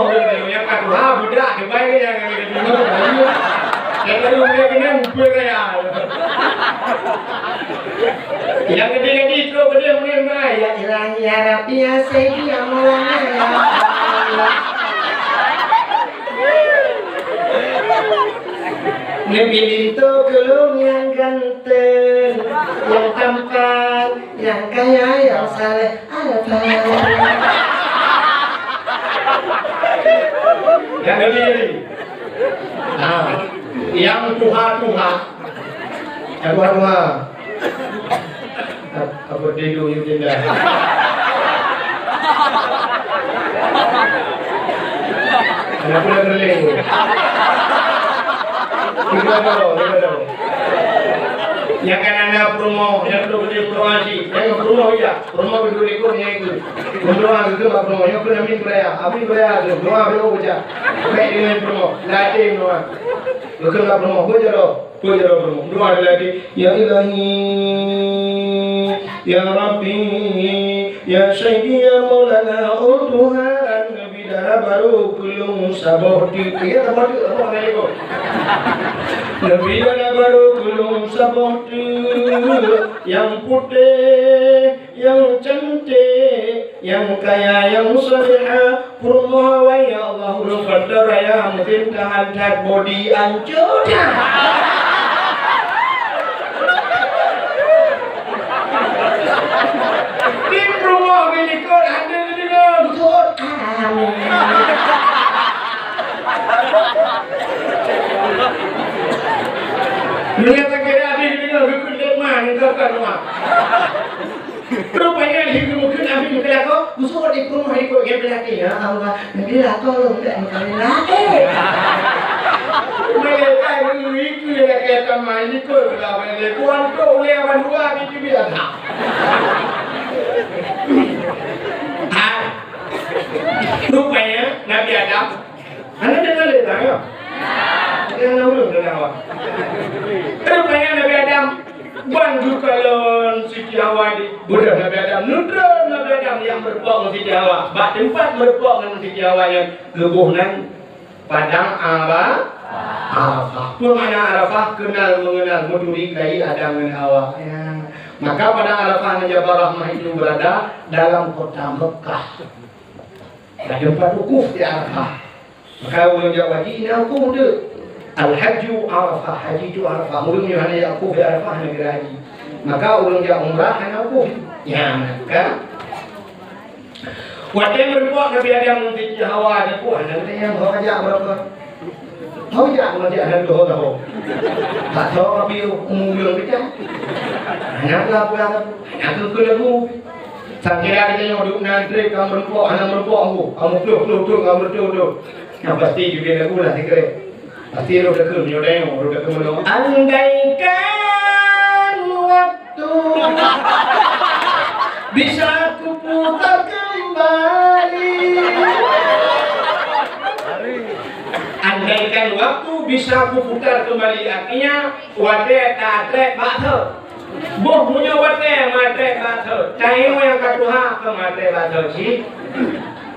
nyang ka tuha budak dibai ke nyang gadih nyoe rayeuk. Nyang gadih nyoe keunan beuet raya. Nyang gadih-gadih trok gadih meunan bai, ya Ilahi, ya Rabbi, ya Sayyidi, ya Maulana, ya Allah. Neubi linto keu lôn nyang ganteng, nyang tampan, nyang kaya, nyang saleh. Alfa. Nyang neubi. Nah, nyang tuha-tuha. Nyang tuha-tuha. Apa tidur you pindah? Kenapa dah keliling tu? Tiga dulu, tiga dulu. Nyang kan aneuk peurumoh, nyang duduk di peurumoh cit. Nyang peurumoh ija, peurumoh duduk di peurumoh nyang itu. Peurumoh itu bak peurumoh, nyang peurumoh min beraya, abis beraya tu, peurumoh abis beraya. Baik dengan peurumoh, latih peurumoh. Bukan bak peurumoh, bukan jodoh. Peue jaroe droe? Dua ada lagi. Ya Ilahi, ya Rabbi, ya Sayyidi, ya Maulana, oh Tuhan, neubi dara barô keu lôn saboh teuk. Ya, saboh teuk, saboh teuk. Neubi dara barô keu lôn saboh teuk, nyang putéh, nyang cantik, nyang kaya, nyang salihah, peurumoh awai, ya Allah, ureueng Banten Raya, mungken tahan that bodi ancô that. Di peurumoh bilikot, hana geudeungoe, beutôi. Amin. Meunyoe takira hana geudeungoe, geukheun lé ma, nyan ka rumoh. Rupanya di geumeukheun abéh meukeulakoe, geusuet di peurumoh ikot geupeulakèe, "Ya Allah, neukeulakoe lôn bèk meukawen lakèe." Malaikat geuyue keu lakèe tamah ikot beulah malaikat, "Kuantok ulèe bandua di teubiet that." Ha. Rupanya Nabi Adam Hana deungoe lé tanyoe? Nyang na ureueng deungoe awak. Rupanya Nabi Adam ban geukalon Siti Hawa di, beudôh Nabi Adam, neutron Nabi Adam nyang meureumpok ngon Siti Hawa. Bak teumpat meureumpok ngon Siti Hawa nyan geuboh nan Padang Aba-, Arafah. Peue makna Arafah? Kenal mengenal, meuturi keu Adam ngon Hawa. Ya. Maka Padang Arafah ngon Jabal Rahmah itu berada dalam kota Mekah. Ada empat wukuf di Arafah. Maka ureueng jak haji na wukuf tu. Al-hajju Arafah, haji tu Arafah. Ureueng nyang hana jak wukuf di Arafah hana geura haji. Maka ureueng jak umrah hana wukuf. Ya, maka watèe meureumpok Nabi Adam ngon Siti Hawa, ada kuah, ada yang bawa jak berapa? Hau jak ngon jak hana tuho-tuho. Tak tahu api umur yang pecah. Hanya pula-pula, hanya keu lagu. Sakira geutanyoe duek nan trép ka meureumpok, hana meureumpok ambo. Ambo ploh, ploh, ploh, ka meureumpok, ploh. Nah, pasti jubé lagu lah sikrek. Pasti roh deukeue meunyoe tanyoe, roh deukeue meunyoe. Andaikan waktu bisa kuputar kembali. Andaikan waktu bisa kuputar kembali, artinya watèe tatrép bak thot. Boh meunyoe watèe matrép bak thot, tanyoe nyang ka tuha keu matrép bak thot cit.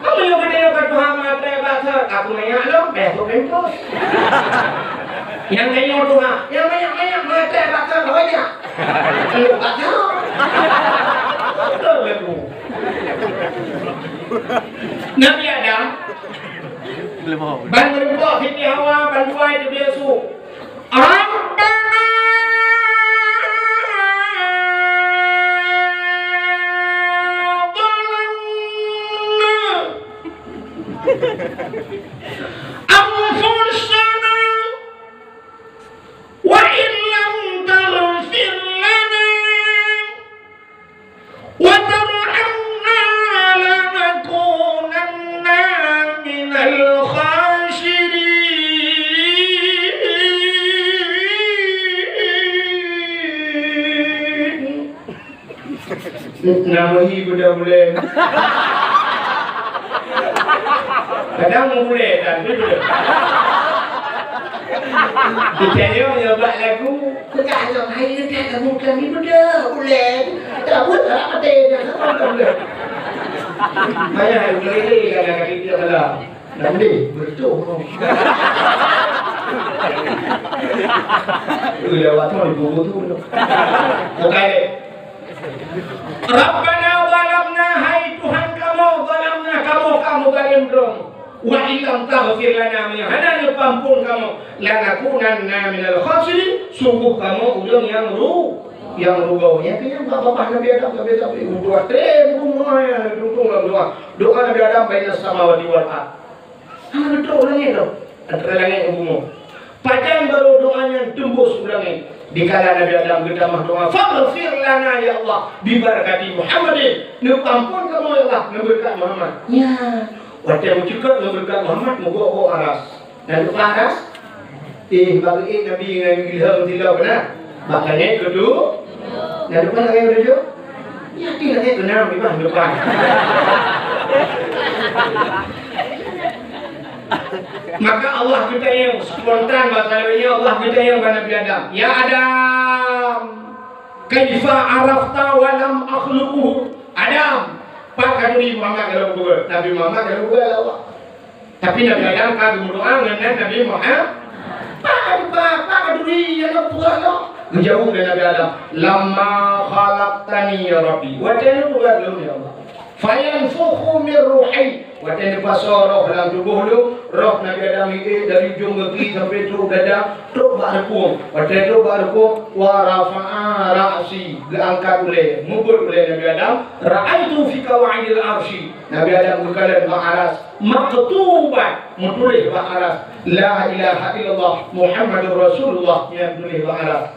Meunyoe geutanyoe ka tuha matrép bak thot, aku manyak lom, bèk aku pempos. Nyang tanyoe tuha, nyang manyak-manyak matrép bak thot, ho jak. Bak thot. Beutôi lagu. Nabi Adam Ban meureumpok Siti Hawa, ban dua teubiet su. Rabbana zalamna anfusana wa in lam taghfir lana wa tarhamna lanakunanna minal khasirin. Nama hi budak ulèe. Kadang ulèe dan betul. Ditanya nyoe bak lagu, peugah nyoe hai nyoe lagu kami budak ulèe. Tak buat tak mati dah. Banyak hai ulèe kan kaki dia malam. Nanti betul. Ulèe waktu di buku tu. Bukan. Rabbana zalamna, hai Tuhan kamoe, zalamna, kamoe ka meuzalim droe. Wa illam taghfir lana, meunyoe hana neupeuampon kamoe, lanakunanna minal khasirin, sungguh kamoe ureueng nyang ru-, nyang rugoe. Nyan keuh nyang bak babah Nabi Adam, Nabi Adam, udah trem rumoh ya, duduk lam doa. Doa Nabi Adam bainas samawati wal ard. Hana geutrok u langét lom, antara langét ngon bumoe. Pajan barô doa nyan teumbôs u langét. Dikala Nabi Adam geutamah doa, "Faghfir lana ya Allah, bibarakati Muhammadin." Neupeuampon kamoe ya Allah ngon beureukat Muhammad. Nyan, watèe meucukot ngon beureukat Muhammad, meugoe-goe aras. Na lupa aras? Eh, bak geuék Nabi ngon ilham sidroe keunan. Bak langét keudua. Na lupa langét keudua? Yakin langét keunam, memang lupa. Maka Allah geutanyong spontan, maka Allah geutanyong bak Nabi Adam, "Ya Adam, kaifa arafta wa lam akhluquhu?" Adam, pat katuri Muhammad ka lheueh geupeugah? Nabi Muhammad ka lheueh geupeugah lé Allah. Tapi Nabi Adam ka geumeudoa ngon Nabi Muhammad. Pat, pat, pat katuri nyang geupeugah lé Allah? Geujaweueb lé Nabi Adam, "Lamma khalaqtani ya Rabbi." Watèe neupeugah lôn ya Allah. Fayanfukhu min ruhi, watèe neupasoe roh lam tuboh lôn, roh Nabi Adam ié dari ujong gaki sampai trok dada, trok bak reupông. Watèe trok bak reupông, wa rafa'a ra'si, geuangkat ulèe, meubeuet ulèe Nabi Adam, ra'aitu fi qawaidil arsy. Nabi Adam geukalon bak aras, maktuban, meutuléh bak aras, "La ilaha illallah Muhammadur Rasulullah," nyang tuléh bak aras.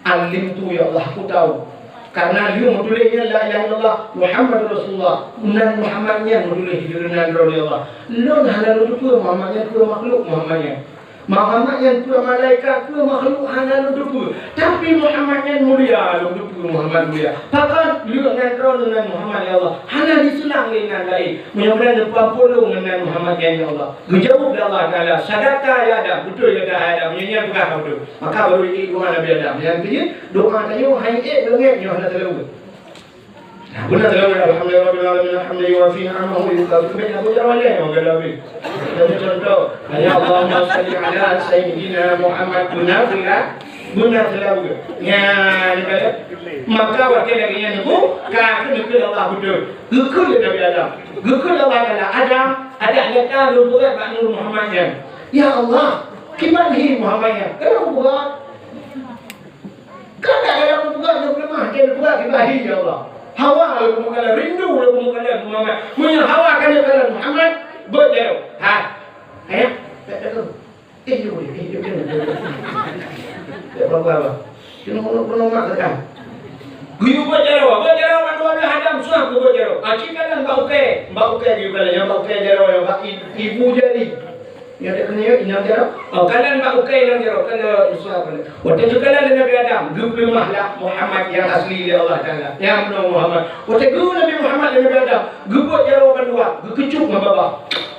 Alimtu ya Allah, aku tahu. Karena lheueh meutuléh nyan la ilaha illallah Muhammadur Rasulullah, nan Muhammad nyan meutuléh di nan droe ya Allah. Lôn hana lôn teupeue Muhammad nyan peue makhluk Muhammad nyan. Muhammad nyan peue malaikat, peue makhluk hana lôn teupeue. Tapi Muhammad nyan mulia, lôn teupeue Muhammad mulia. Pakon lheueh nan droe nan Muhammad ya Allah. Hana diseulang lé nan laén. Meunyoe neupeupeuampôn lôn ngon nan Muhammad nyan ya Allah. Geujaweueb lé Allah Taala, "Sadaqta ya Adam, beutôi gata hai Adam, nyan, nyan peugah ka beutôi." Maka baru ék doa Nabi Adam. Nyang keujeuet, doa tanyoe hai ék beulangét nyoe hana teuleuweue. Nah, beuna teuleuweue, alhamdulillahirabbil alamin, hamdan yuwafi ni'amahu wa yukafi mazidah. Bèk na beujaroe lé nyoe gata habéh. Jadi contoh, hanya Allahumma shalli ala sayyidina Muhammad, beuna teula-, beuna teuleuweue. Nyan, ni kata. Maka watèe lagèe nyan neubu, ka keuneuk Allah beutôi. Geukheun lé Nabi Adam. Geukheun Allah Taala, "Adam, adak gata lôn beuet bak Nur Muhammad nyan." "Ya Allah, kiban hi Muhammad nyan?" "Keuneuk beuet." "Keuneuk dalam beuet, lôn peuleumah, keuneuk beuet kiban hi, ya Allah. Hawa lôn meukalon, rindu lôn meukalon Muhammad. Meunyoe hawa keuneuk kalon Muhammad, beuet jaroe." Ha. Eh, tak ada tu. Eh, jom, eh, jom, jom, jom. Tak apa-apa, apa. Kena kena kena mak tekan. Geuyue beuet jaroe, beuet jaroe mandua blah Adam suah keu beuet jaroe. Ah, cit kalon bak ukèe, bak ukèe geuyue kalon, nyang bak ukèe jaroe, nyang bak i-, ibu jari. Nyang dak keunoe inong jaroe. Oh, kalon bak ukèe inong jaroe, kalon suah kalon. Watèe geukalon lé Nabi Adam, geupeuleumah lah Muhammad nyang asli lé Allah Taala. Nyang bunoe Muhammad. Watèe geu Nabi Muhammad lé Nabi Adam, geubeuet jaroe bandua, geukeucup ngon babah.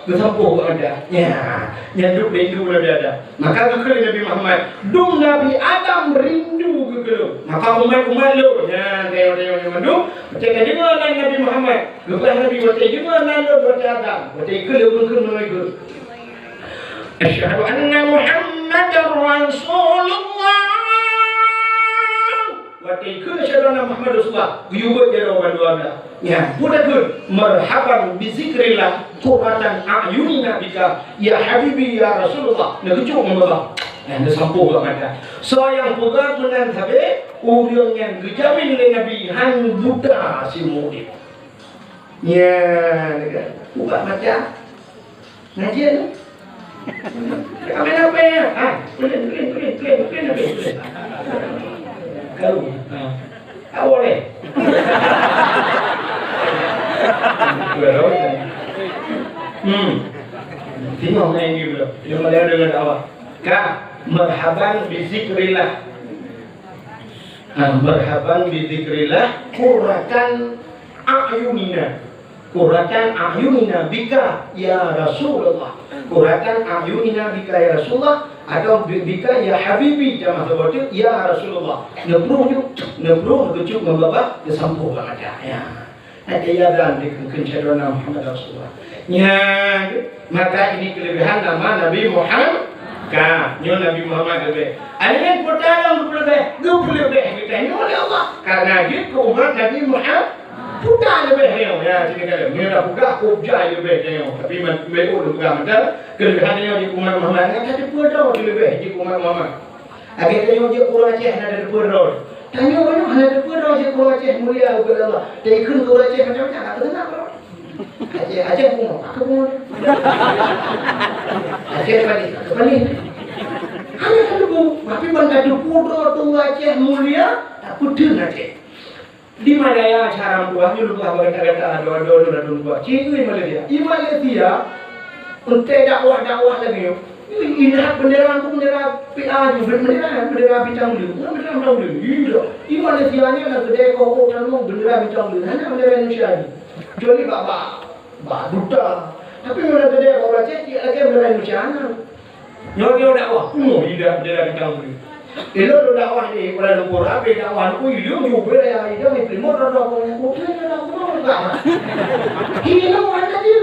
Geusampôh bak mata. Nyan, nyan duek rindu Nabi Adam. Maka geukheun Nabi Muhammad, "Dum Nabi Adam rindu geuh keu lôn." Maka umat-umat lôn, nyan, tengok-tengok nyan mandum, watèe ka deungö nan Nabi Muhammad, geupeugah Nabi, "Watèe deungö nan lôn, watèe Adam, watèe ikheun lôn kheun meunyoe ikheun." "Asyhadu anna Muhammadar Rasulullah." Watèe ikheun asyhadu anna Muhammadar Rasulullah, geuyue beuet jaroe bandua blah. Nyan, peue takheun, "Marhaban bi zikrillah." Qurratan a'yunina bika, ya habibi, ya Rasulullah. Neukeucok ngon babah. Eh, neusampôh bak mata. Soe nyang peugah meunan sabe, ureuëng nyang geujamin lé Nabi han buta siumu udeb. Nyan, ubat mata. Ngaji tu. Apa-apa ya? Ha, boleh, boleh, boleh, boleh, boleh, boleh. Kau. Ha. Tak boleh. Hmm. Tengok main dia pula. Dia malah dengan dakwah. Kak, marhaban bi zikrillah. Ha, marhaban bi zikrillah, qurratan a'yunina. Qurratan a'yunina bika ya Rasulullah. Qurratan a'yunina bika ya Rasulullah, atau bi-, bika ya habibi, jamaah sabote, ya Rasulullah. Neubroh nyoe, neubroh geucok ngon babah, geusampôh bak mata. Ya. Ada ya dan dikeun syedona Muhammad Rasulullah. Nyan, maka ini kelebihan nama Nabi Muhammad. Ka, nyoe Nabi Muhammad leubeh. Akhirnya kota yang leubeh, leubeh kita nyoe oleh Allah. Karena dia ke umat Nabi Muhammad. Puta leubeh nyoe, ya, sini kali. Nyoe dah peugah, kok jai leubeh nyoe. Tapi man-, meunan peugah mantap, kelebihan nyoe di umat Muhammad, nyan ka teupeue droe leubeh di umat Muhammad. Lagèe tanyoe jeuet keu ureueng Aceh hana teupeue droe. Tanyoe nyoe hana teupeue droe jeuet keu ureueng Aceh mulia ubak Allah. Takheun keu ureueng Aceh macam-macam, ka teudeungoe droe. Aceh, Aceh pungo, ka pungo. Aceh paléh, ka paléh. Hana teupeue, tapi ban teupeue droe ureueng Aceh mulia, tapeutheun Aceh. Di Malaya cara meutuah nyoe, lumpah bak gata-gata, adoe-adoe lôn ladôm lumpah. Ci i Malaysia. I Malaysia, entée dakwah-dakwah lagée nyoe. Ingat bendera, bendera P A nyoe, bendera, bendera bintang bleu. Bukan bendera bintang bleu. Iya. I Malaysia ni nak gede kok, oh, kan bendera bintang bleu. Hana bendera Indonesia ni. Kecuali bak, bak, bak duta. Tapi nak gede kok, Aceh, lagée bendera Indonesia na. Nyoe, nyoe dakwah, peue idak bendera bintang bleu. Ilôn lôn dakwah di Kuala Lumpur, habéh dakwah nyoe, ilôn nyoe bendera, ilôn di Timur, ada apa yang putih, ada apa yang enggak. Ilôn ada je.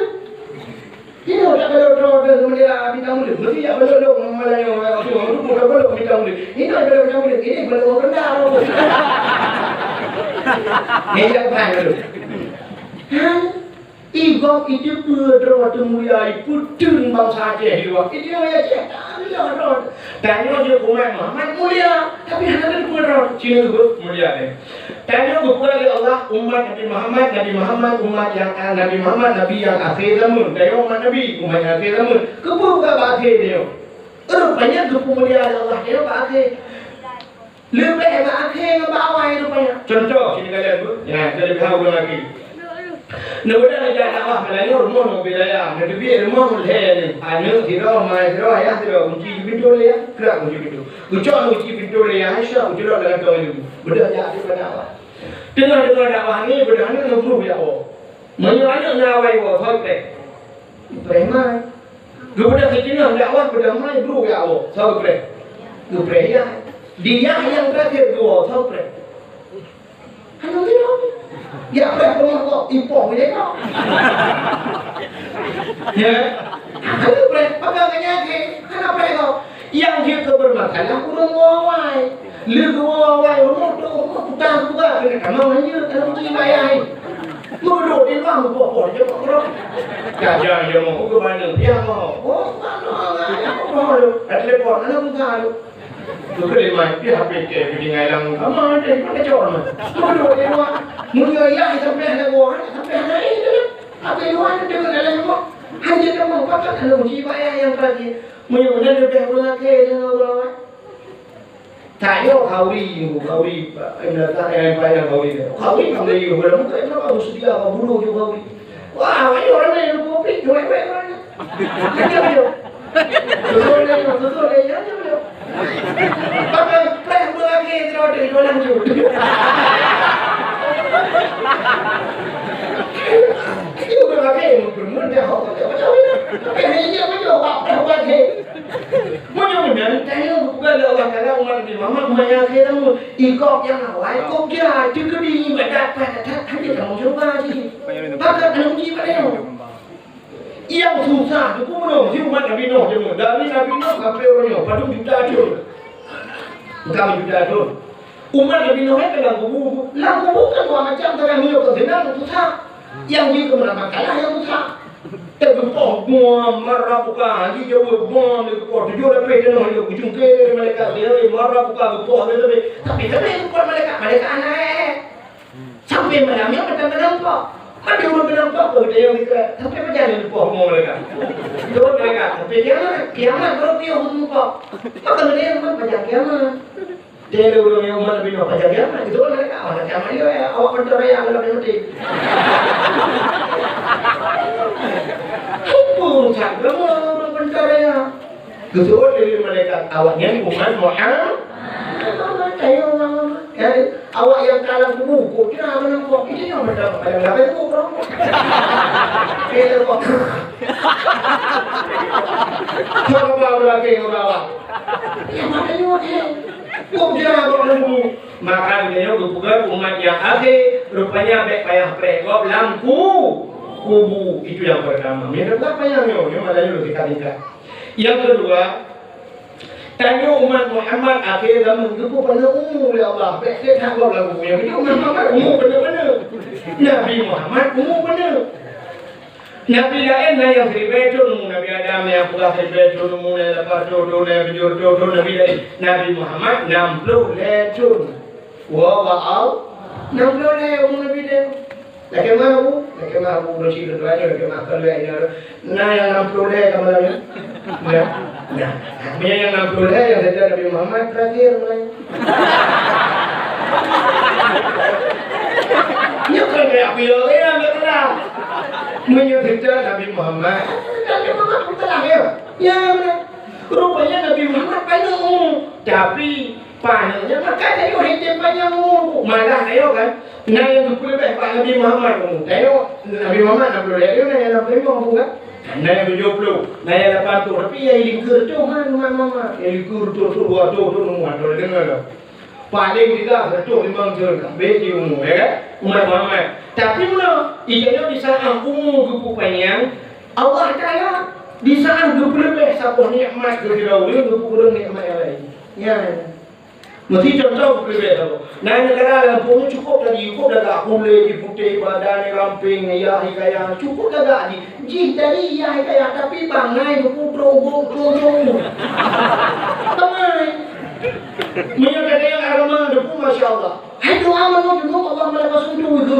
Ilôn tak ada droe bendera bintang bleu. Mesti tak ada droe, malah yang orang tu, orang tu bukan belum bintang bleu. Ini ada bintang bleu, ini belum rendah. Ni jangan dulu. Hah? I gob iteupeue droe teuh mulia, ipeuteun bansa Aceh di luwa. Iteupeue Aceh, tanyoe droe. Tanyoe jeuet umat Muhammad mulia, tapi hana teupeue droe. Cina geupeue mulia nyan. Tanyoe geupeugah lé Allah umat Nabi Muhammad, Nabi Muhammad umat nyang, ah, Nabi Muhammad nabi nyang akhé zaman. Tanyoe umat Nabi, umat nyang akhé zaman. Keupeue ka bak akhé nyoe? Rupanya geupeumulia lé Allah tanyoe bak akhé. Leubeh bak akhé ngon bak awai rupanya. Contoh, sini kalian tu. Ya, jadi biha ulang lagi. Neubeudôh jak dakwah Melayu, rumoh ngon bidaya. Neuteubiet rumoh lhèe nyoe. Aneuk sidroe, ma sidroe, ayah sidroe, kunci pintoe lé ya. Krak kunci pintoe. Geucok kunci pintoe lé ya, Aisyah, geuculok lam kantong ilmu. Beudôh jak dakwah. Teungoh-teungoh dakwah ni, beudôh aneuk neubruh jak woe. Meunyoe aneuk na awai woe, soe preh? Preh mai. Geubeudôh siteungoh dakwah, beudôh mai, bru jak woe. Soe preh? Geupreh yah. Di yah nyang terakhir geuwoe, soe preh? Hana teuwoe. Ya preh rumoh kok, ipoh ilée kok. Ya. Hana preh, peugah ngon nyan, hana preh kok. Nyang jeuet keu beureumasalah ureueng woe awai. Lheueh geuwoe awai rumoh, trok rumoh, puta geupeugah, keuneuk tamong hanjeuet, aneuk kunci bak ayah. Meuduek di luwa, meupoh-poh di jameun keudroe. Ka jak jameun, oh, keu baneuk, ya, mo. Oh, ka na, ya, mo, mo, ka telepon, aneuk muka tu. Tu keu lima, di H P ke, di ngai lam kama, di mana cor, mah. Meuduek di luwa. Meunyoe ya, sampai hana geuwoe, sampai hana, eh, tu. Tapi luwa, dia kena dalam rumah. Hanya kamu, pakat aneuk kunci bak ayah nyang terakhir. Meunyoe meunan leubeh ureueng akhé deungon ureueng awai. Tanyoe khauri, khauri, eh, meunasah, eh, payah khauri. Khauri ka meulayeue, bulan muka itu ka seudia, ka buruh ju khauri. Wah, ayo ramé, kopi, cuek-cuek ramé. Ayo, ayo. Susul dia, susul dia, ayo, ayo. Pakai preh beurangé, terus dia jualan ju. Itu beurangé, beurangé, tapi hanya dia, apa dia, apa dia. Meunyoe meunan, tanyoe geupeugah lé Allah Taala umat Nabi Muhammad, umat nyang akhé zaman. Ikok nyang awai, kok jai, teukeudi ibadat pada that, hana tamong syeuruga jih. Pakat aneuk kunci bak tanyoe. Nyang susah, teupeue meunyoe, si umat Nabi Nuh jameun. Dari Nabi Nuh sampai uroe nyoe, padum juta thon. Bukan juta thon. Umat Nabi Nuh nyan lam kubu. Lam kubu kan dua macam, kadang meunyoe keu seunang susah. Nyang jeuet keu meurah makalah nyang susah. Teugeupôh buang mara buka, jijaweueb buang teugeupôh tujoh lapéh tanoh, jicungké lé malaikat, jijaweueb mara buka, geupoh lé, tapi, tapi, tapi geupoh malaikat, malaikat hana ék. Sampai malam nyan mantong keunong poh. Mantong ureueng keunong poh, keu tayong dikeue. Sampai pajan lé geupoh buang malaikat. Turun malaikat, sampai kiamat, kiamat baru piôh geupoh. Maka lé nyan pajan kiamat. Dia ada ureueng nyang umat Nabi Nuh, pajan kiamat. Itu kan malaikat, oh, malaikat mah, ya, ya, awak peuntaraya kalau dia mati. Apa urusan kamu, ureueng peuntaraya? Geuseuôt lé malaikat, awak nyan umat Muhammad. Ayo, ya, awak nyang ka lam kubu, kok kira mana kok, kita nyang macam, macam apa itu, bro? Kita kok. Coba bawa lagi, bawa. Nyang mana nyoe, eh? Kok dia abang nunggu? Maka geutanyoe geupeugah umat nyang akhé, rupanya bèk payah preh gob lam ku-, kubu. Itu nyang pertama. Meunan payah nyoe, nyoe malah nyoe tingkat-tingkat. Nyang keudua, tanyoe umat Muhammad akhé zaman geupeupaneuk umu lé Allah. Bèk that gob lam kubu. Nyang keudua umat Muhammad umu paneuk-paneuk. Nabi Muhammad umu paneuk. Nabi laén na nyang siribèe thôn umu, Nabi Adam nyang peugah siribèe thôn umu, na nyang lapan reutôh thôn, na nyang tujoh reutôh thôn, Nabi laén. Nabi Muhammad nam ploh lhèe thôn. Wa, wa, au, nam ploh lhèe umu Nabi laén. Lakèe meu'ah, lakèe meu'ah, uroe cit lôn tuan nyoe, lakèe meu'ah keu lhèe nyoe. Na nyang nam ploh lhèe ka malam nyoe? Na. Na. Meunyoe nyang nam ploh lhèe nyang seutôt Nabi Muhammad terakhir mulai. Nyoe kon kaya peue nyang teulah. Meunyoe seutôt Nabi Muhammad, Nabi Muhammad pun teulah, ya? Ya, beuna. Rupanya Nabi Muhammad paneuk umu, tapi paneuk nyan maka tanyoe hana panyang umu. Malah tanyoe kan, na nyang geupeuleubeh bak Nabi Muhammad umu. Tanyoe Nabi Muhammad nam ploh lhèe, na nyang nam ploh limong umu kan? Na nyang tujoh ploh, na nyang lapan ploh, tapi nyang likôt reutôh han umat Muhammad. Nyang likôt reutôh, reutôh dua reutôh, reutôh limong, han deungoe lom. Paleng teuga reutôh limong thôn, habéh jih umu, ya kan? Umat Muhammad. Tapi meunoe, geutanyoe di saat umu geupeupanyang, Allah Taala di saat geupeuleubeh saboh nikmat keu sidroe ureueng, geupeureueng nikmat nyang laén. Nyan. Meusti contoh geupeuleueh saboh. Na neugara lam bumoe cukôp tadi, cukôp lagak kulét jih putéh, badan jih ramping, yah jih kaya, cukôp lagak jih. Jih tadi yah jih kaya, tapi bangai geuputroe ubôk troe-troe. Bangai. Meunyoe gata nyang agama geupeue, masya Allah. Hai doa manoe, Allah malaikat suntuk itu.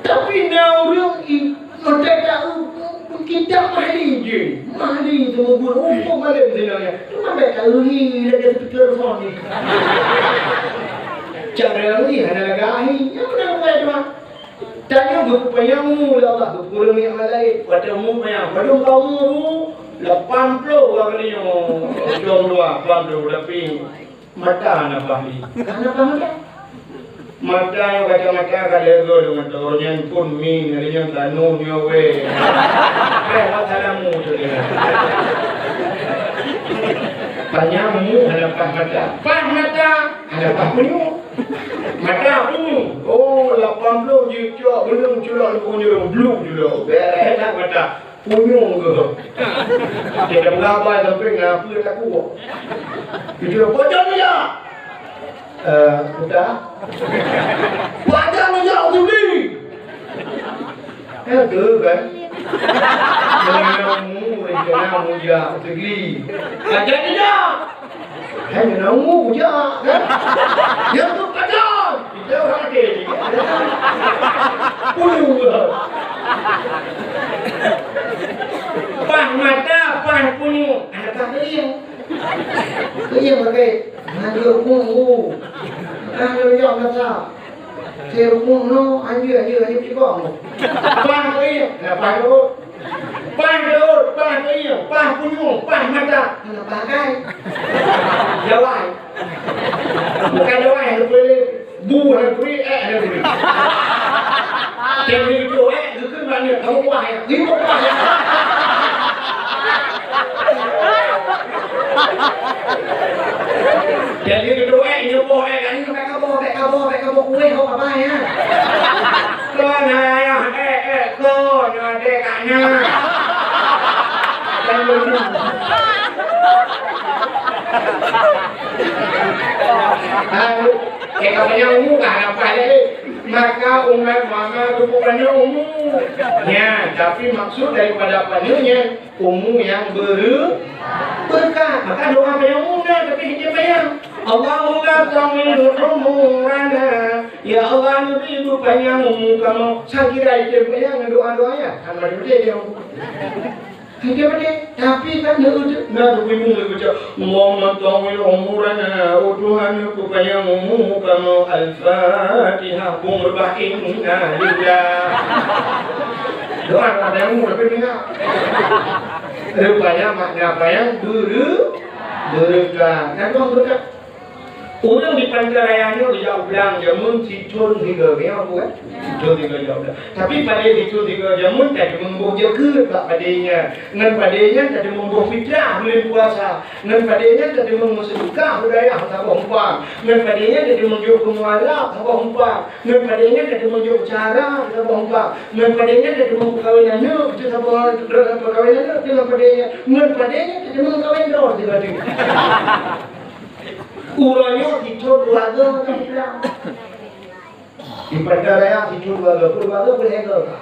Tapi na ureueng i-, Meuteuk taeu kitab Mahli jih. Mahli teumeubuet umpung malém sidroe nyan. Cuma bèk taeu hi lagèe speakerphone nyan. Cara hi hana lagak hi. Nyang beuna bukai doa. Tanyoe geupeunyang umu lé Allah, geupeureueng nikmat laén. Watèe umu panyang, padum ka umu? Lapan ploh ka geutanyoe. Ujong dua, lapan ploh, tapi Mata hana paih lé. Hana paih mata. Mata nyoe kacamata ka lhèe goe deungon toh, nyan pun mi, nyan ka nu nyoe wèh. Bèh wat hana mu tu dia. Panyang mu hana paih mata. Paih mata hana paih punyueng. Mata punyueng. Oh, lapan ploh jicok, beuleueng culok, leuku nyurung, bluek culok. Bèh that mata. Punyueng geuh. Cit lam gaba sampéng na peue takue. Itu pajan ya. Eh, udah. Pajan ya, Utubli. Eh, tu kan. Meunyoe mu rencana mujak Utubli. Pajan ya. Hai, nyoe na ungu kujak, kan? Nyoe tu pajan. Kita orang ada ni. Punyueng. Paih mata, paih punyueng. Ada paih keuieng. Keuieng pakai. Nah, dia ungu. Nah, dia yang kata. Saya rukuk no, anjir, anjir, anjir, cukôp no. Paih keuieng, nah, paih rukuk. Paih rukuk, paih keuieng, paih punyueng, paih mata. Mana pakai? Jawai. Bukan jawai, ada boleh. Bu, ada boleh, eh, ada boleh. Jadi itu, eh, itu kan mana? Kamu wah ya? Ini wah ya? Jadi itu, eh, ini wah ya? Ini pakai kamu, pakai kamu, pakai kamu kue, kau apa ya? Kau naya, eh, eh, kau nade kanya. Dan dulu. Lalu, eh, kau punya umur kan apa ya? Maka umat Muhammad cukup panjang umu. Ya, tapi maksud daripada panjangnya umu yang ber-, berkah. Maka doa panjang umu dah, tapi kita panjang. Allahumma tawil umurana. Ya Allah, nabi ibu panjang umu kamu. Saya kira itu panjang doa-doa ya. Sama dia. Hana padé, tapi kan na, na bingung lé baca, "Allahumma tawwil umurana," oh Tuhan, peupanyang umu kamoe. Al-Fatihah, bung reubah inna lillah. Doa ada yang umur tapi dengar. Rupanya makna apa yang bere-, berkah. Kan bung berkah. Ureueng di Pantera Raya nyoe geujak u blang jameun sithon sigoe, nyoe bukan? Sithon sigoe jak u blang. Tapi padé sithon sigoe jameun, tadeungoe boh jakeuet bak padé nyan. Ngon padé nyan tadeungoe boh fitrah buleuen puasa. Ngon padé nyan tadeungoe meuseudeukah bak dayah saboh umpang. Ngon padé nyan tadeungoe jok keu mualaf saboh umpang. Ngon padé nyan tadeungoe jok cara saboh umpang. Ngon padé nyan tadeungoe peukawen aneuk, itu saboh peukawen aneuk deungon padé nyan. Ngon padé nyan tadeungoe kawen droe sigoe. Uroe nyoe sithon dua goe nyang u blang. Di Pantera Raya sithon dua goe, dua goe boleh goe.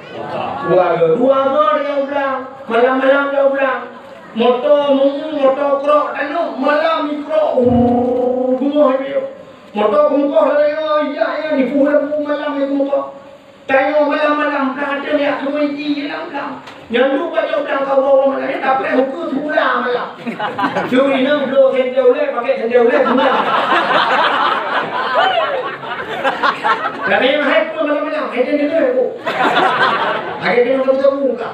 Dua goe, dua goe nyang u blang. Malam-malam nyang u blang. Moto mungu, moto krok tanoh, malam ikrok. Urr, bungoh dia. Moto bungkoh lagi, oh, iya, iya, di pulang malam itu moto. Tanyoe malam-malam, blang até jak keumeudi lam blang. Nyan duek bak jak blang ka uroe malam, nyan dapet hukeu seubula malam. Juri nyan bloe sendal ulèe, pakai sendal ulèe seubula. Tapi nyang hai pun malam-malam, hai teuntèe tu. Hai teuntèe tu muka.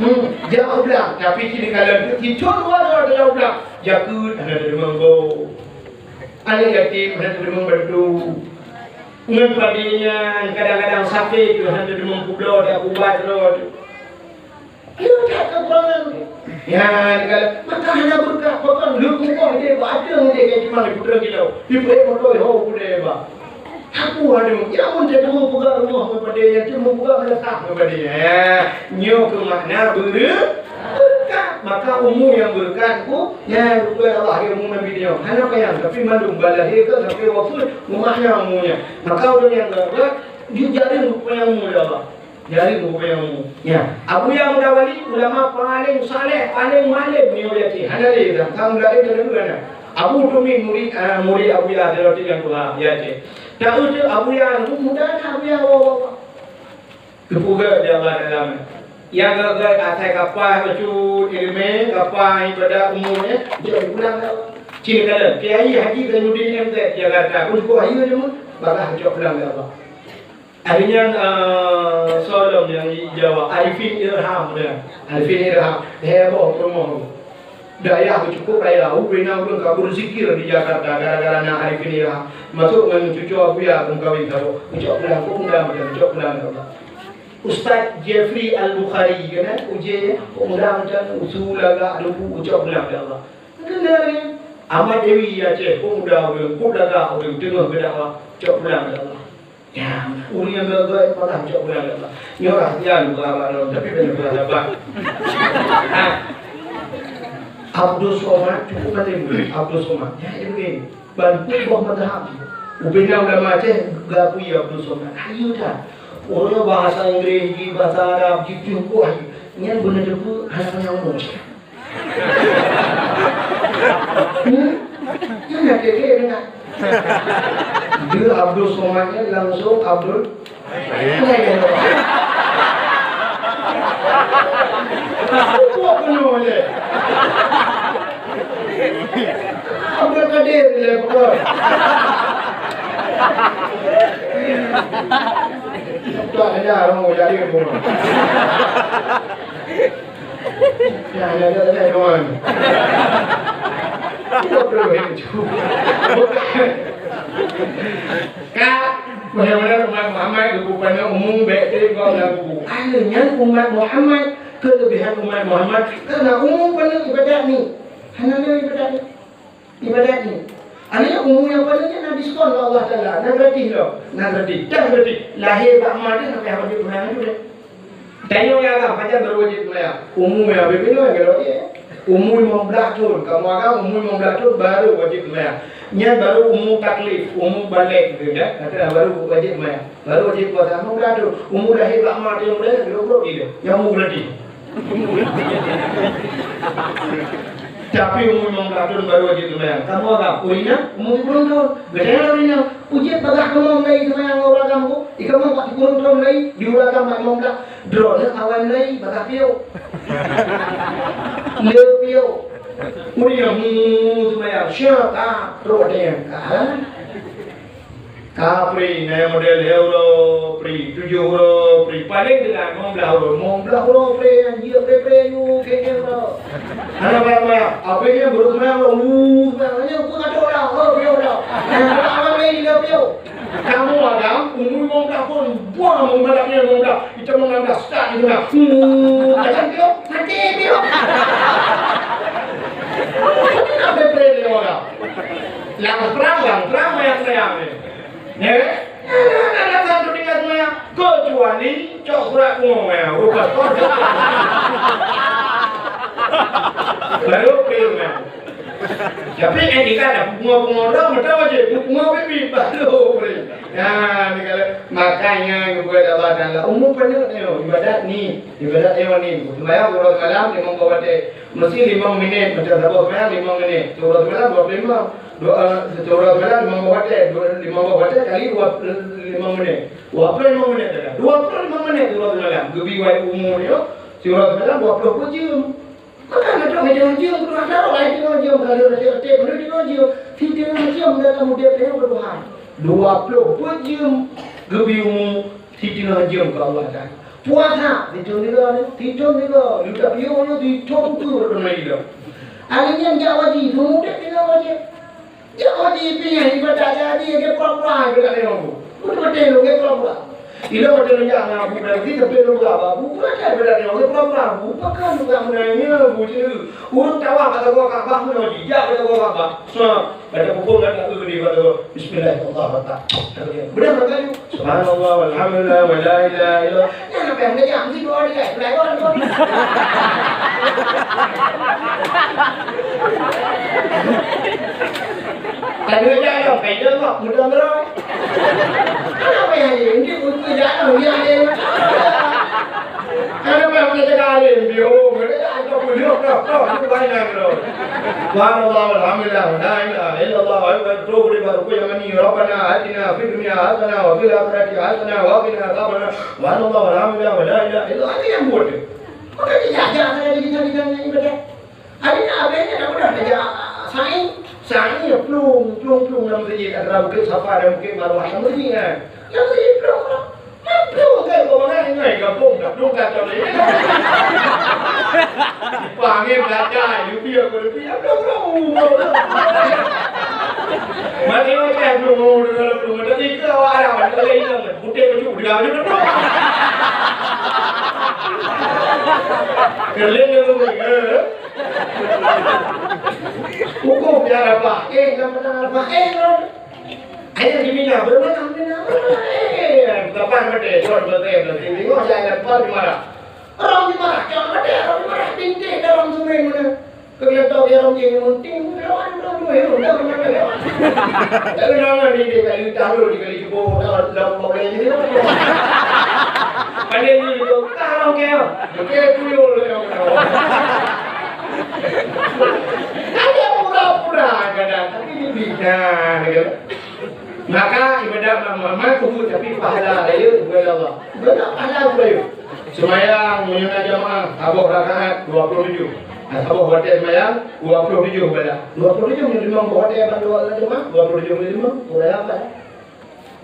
Hmm, jak blang, tapi cit kalon tu, sithon dua goe jak blang. Jakeuet hana teurimong goe. Aneuk yatim hana teurimong bantu. Ngon padé nyan kadang-kadang sakét tu hana teurimong peubloe, dak ubat droe tu. Ayo that keukurangan. Ya, kalau maka hana beureukat, pakon lheueh kukoh idéh bak ateueng idéh ka jimai putra kilo. Ipeue moto ho pudé ba. Aku hana, ya mun teurimong peugah rumoh ngon padé nyan, teurimong peugah meulasah ngon padé nyan. Ya, nyoe keuh makna beureu-, beureukat. Maka umu nyang beureukat ku, nyan rukon Allah, ya umu Nabi nyoe. Hana payah, tapi mandum bak lahé ka sampai wafeuet, meumakna umu nyan. Maka ureueng nyang beureukat, jijari rukon nyang umu lé Allah. Jari buku yang umum. Ya, Abuya Muda Wali, ulama paling saleh, paling malem di Aceh. Hana lé dah, kaum lain dah dengar dah. Abu Tumi murid, ah, murid Abuya di roti yang tua di Aceh. Tahu tu Abuya muda dah, Abuya wa wa wa. Kepuga di Allah dalam. Yang gagal asai kapal bacut ilmu, kapal ibadah umumnya, dia pulang dah. Cina kata, Kiai Haji Zainuddin M Z Jakarta, pun kau ayu dia mun, bagah cok pulang dah Allah. Akhirnya, eh, soe lom nyang di Jawa, Arifin Ilham dia. Arifin Ilham, heboh peurumoh tu. Dayah tu cukup raya, ubena ureueng ka beuzikir di Jakarta gara-gara na Arifin Ilham. Masuk ngon cucu Abuya meukawen saboh. Ucok pulang, kok muda macam ucok pulang. Ustaz Jeffrey Al-Bukhari, kan? Uje, kok muda macam usul lagak lugu, ucok pulang, ya Allah. Kenal ni. Ahmad Dewi Aceh, kok muda ureueng, kok lagak ureueng, teungoh geudakwah, ucok pulang, ya Allah. Ya, ureueng nyang gagah padah cok bulan Allah. Nyoe rahsia luka bak lôn, tapi banyak bulan dapat. Ha. Abdul Somad cukup penting. Abdul Somad. Ya, dia begini. Bantu boh mazhab. Ubena ulama Aceh gakui Abdul Somad. Ayo dah. Orang bahasa Inggris, bahasa Arab, jitu kuah. Nyan beuna teupeu hana nyang umum. Hmm? Kan ada dia dengar. Dia Abdul Somad ni langsung Abdul. Buat penuh je. Abdul Kadir je, betul. Tak ada orang mau jadi pun. Ya, ya, ya, ya, kawan. Bukan. Ka, bagaimana umat Muhammad, bukan umu, baik dari kau dan buku. Akhirnya umat Muhammad, kelebihan umat Muhammad, karena umu paling ibadat ni. Hanya ibadat ni. Ibadat ni. Aneuk umu nyang paléng nyan na diskon lé Allah Taala, na gratis lom. Na gratis. Dah gratis. Lahé bak ma teuh sampai habéh bulan tu deh. Tanyoe nyang agam, pajan baru wajéb seumayang? Umu nyang habéh nyoe nyang wajéb. Umu limong blaih thon. Kamoe agam umu limong blaih thon baru wajéb seumayang. Nyan baru umu taklif, umu balek, gitu, ya. Kata baru wajéb seumayang. Baru wajéb puasa. Umu blaih thon. Umu lahé bak ma tanyoe, umu lahé, dua puluh kilo. Nyang umu berarti. Tapi umu limong blaih thon baru wajéb seumayang. Kamoe agam, ureueng inong umu sikureueng thon. Geutanyoe ureueng inong, ujép bagah kamoe mulai seumayang ngon ureueng agam ko. Ikamoe bak sikureueng thon mulai, di ureueng agam bak limong blaih. Droeneuh awai mulai bagah piôh. Le piôh. Ureueng inong, hmm, seumayang. Siap, ah, droeneuh. Ah. Ka pri, na model lhèe uroe pri, tujoh uroe pri, paleng tinggai limong blaih uroe, limong blaih uroe pri, nyang jeuet pri-pri, yu, keu-keu uroe. Hana payah-payah, abéh nyan baru seumayang, uh, seumayang, nyan pun ka trôk dah, oh, piôh dah. Nyan awai lé lhèe piôh. Kamoe agam, umu limong blaih pun, buang limong blaih, limong blaih, ita limong blaih, start di tengah. Uh, macam piôh, mati piôh. Hana pri-pri lé orang. Lam prang, lam prang, mayang-mayang ni. Ya kan? Nah, nah, nah, nah, satu tingkat semuanya. Kecuali cok surat bunga, ya. Bukan. Baru payah, ya. Tapi, eh, kita ada bunga-bunga orang, betul aja. Bunga baby, baru payah. Nah, ni kalau, makanya, kepada Allah Ta'ala, umur penuh ni, ibadat ni, ibadat ni, ni. Sembahyang, urut malam, limong kawate. Mesti limong minit, macam saboh seumayang limong minit. Siuroe seumayang dua ploh limong. Dua, eh, siuroe seumayang limong boh watèe, dua, limong boh watèe kali dua, limong minit. Dua ploh limong minit dah. Dua ploh limong minit siuroe seumayang. Geubi wai umu nyoe, siuroe seumayang dua ploh peuet jeuem. Maka na trok meuteumé jeuem, keudua trok laén teumé jeuem, kali rasa oté, peue teumé jeuem. Siteungoh jeuem dalam udép nyoe keu Tuhan. Dua ploh peuet jeuem geubi umu, siteungoh jeuem keu Allah Taala. Puasa, sithôn tiga ni, sithôn tiga, leuka piôh nyoe sithôn tu rot teumé ilong. Alèh nyan jak haji, seumudép tinggai haji. Jak haji pih nyan ibadat jadi, dia pura-pura ibadat lima ribu. Betul-betul lôn pura-pura. Ilong beutôi lôn jak ngon Abu Bakar, tapi lôn pura-pura. Abu Bakar ibadat lima ribu, pura-pura. Abu Bakar juga menanya, Bu Ceu. Ureueng tawa bak sagoe Ka'bah, meunoe jijak bak sagoe Ka'bah. Sa, baca pukul kan tak gede bak sagoe. Bismillah, Allahu Akbar. Beudôh bak kayu. Subhanallah, walhamdulillah, wala ilaha illallah. Nyan apa yang dia jam sih, dua hari, guys. Mulai, mulai, mulai. Lalu dia ada, kayu dia kok, mudah terang. Kenapa ya, ini untuk jalan, dia ada yang macam mana? Kenapa yang kita cakap alim, dia, oh, mereka ada pun dia, bro, bro, itu banyak, bro. Subhanallah, walhamdulillah, la ilaha illallah, wa la ilaha illallah, wa la ilaha illallah, Rabbana atina fid dunya hasanah, wa fil akhirati hasanah, wa qina adzabannar. Subhanallah, walhamdulillah, wa la ilaha illallah. Ada yang buat tu. Maka dia jaga saja di kita, kita yang ibadah. Hari ni abang ni dah mudah kerja sa'i. Sa'i ya, plung, plung, plung dalam masjid. Antara Bukit Safa dan Bukit Marwah dalam masjid kan. Dalam masjid plung, plung. Plung kan, kau mana ni, ngai gabung, dah plung dah, tak boleh. Panggil belajar, lupi aku, lupi, ya, plung, plung, plung. Mati macam plung, plung, plung, plung. Tadi ke awak Arab, ada lagi kan. Putih baju, dia baju plung. Kerlin dia tu, eh. Hukum di Arafah. Eh, dalam padang Arafah. Eh, dalam. Ayah di Mina, berapa nama Mina? Eh, kapan mati? Tuan mati, mati. Tengok saya lempar di mana? Orang di mana? Jangan mati, orang di mana? Bintik dalam sungai mana? Keubiasaan ya orang yang penting, orang dua, orang dua, orang dua. Tapi nama ni dia kali tahu, dia kali jebol, dah, dah, dah, dah, dah. Ada ni, dia tahu, kaya. Okey, tuyul, dia tahu. Ada pura-pura kadang, tapi dia bikin, gitu. Maka ibadat Nabi Muhammad kubur, tapi pahala raya kepada Allah. Ibadat pahala raya. Sembahyang meunyoe na jamaah saboh rakaat dua puluh tujuh. Nah, saboh watèe sembahyang dua puluh tujuh bala. Dua puluh tujuh meunyoe limong boh watèe ban dua jamaah, dua puluh tujuh meunyoe limong, uraya bala.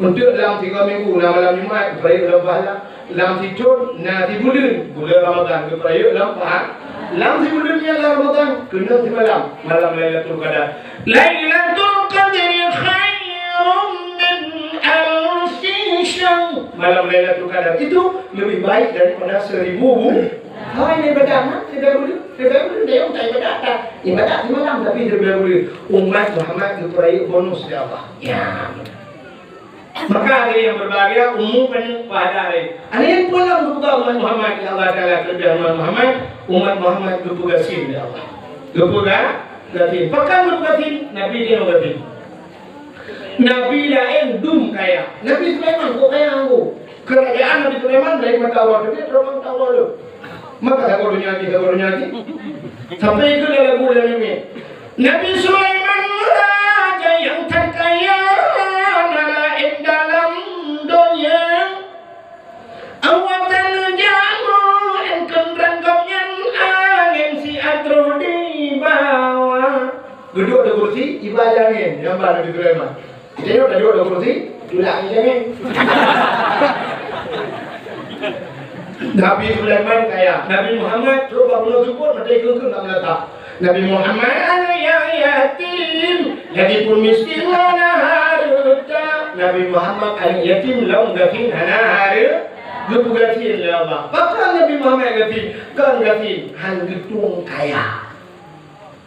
Untuk lam tiga minggu na malam Jumaat, geupeurayeuk lom pahala. Lam sithôn na sibuleuen, buleuen Ramadhan, geupeurayeuk lom pahala. Lam sibuleuen nyan lam Ramadhan, keunoe simalam, malam Lailatul Qadar. Lailatul Qadri khairum min alfi syahr. Malam Lailatul Qadar itu lebih baik daripada seribu bu-, hai, ibadat, ha? Seribu buleuen, seribu buleuen, dia tak ibadat, tak ibadat semalam, tapi seribu buleuen. Umat Muhammad geupeurayeuk bonus dari Allah. Ya. Maka hadirin yang berbahagia, umum paneuk pahala hari. Aneuëk peue nyang geupeugah umat Muhammad, ya Allah Taala keuleubeh umat Muhammad, umat Muhammad geupeugah gasien lé Allah. Geupeugah gasien. Pakon geupeugah gasien? Nabi nyoe gasien. Nabi laén dum kaya. Nabi Sulaiman kok kaya anggo. Keurajaan Nabi Sulaiman laén mata uroe teubiet, mata uroe lheueh. Maka sagoe donya jih, sagoe donya jih. Sampai keu lagu dalam mimpi. Nabi Sulaiman raja nyang that kaya, na laén dalam donya. Awak taneujamu engkeun rangkap nyan angén siat roh dibawa. Geuduek di kursi, iba angén, nyang ba Nabi Sulaiman. Jadi, udah duduk di kursi, tulak angén. Nabi Sulaiman kaya. Nabi Muhammad, coba bunoe seupôt, mata ikeu-ikeu nak meulata. Nabi Muhammad aneuk yatim, lagipun miskin hana hareuta. Nabi Muhammad aneuk yatim lom gasien hana hareuta. Geupeugah gasien lé Allah. Pakon Nabi Muhammad gasien? Kon gasien, han geutueng kaya.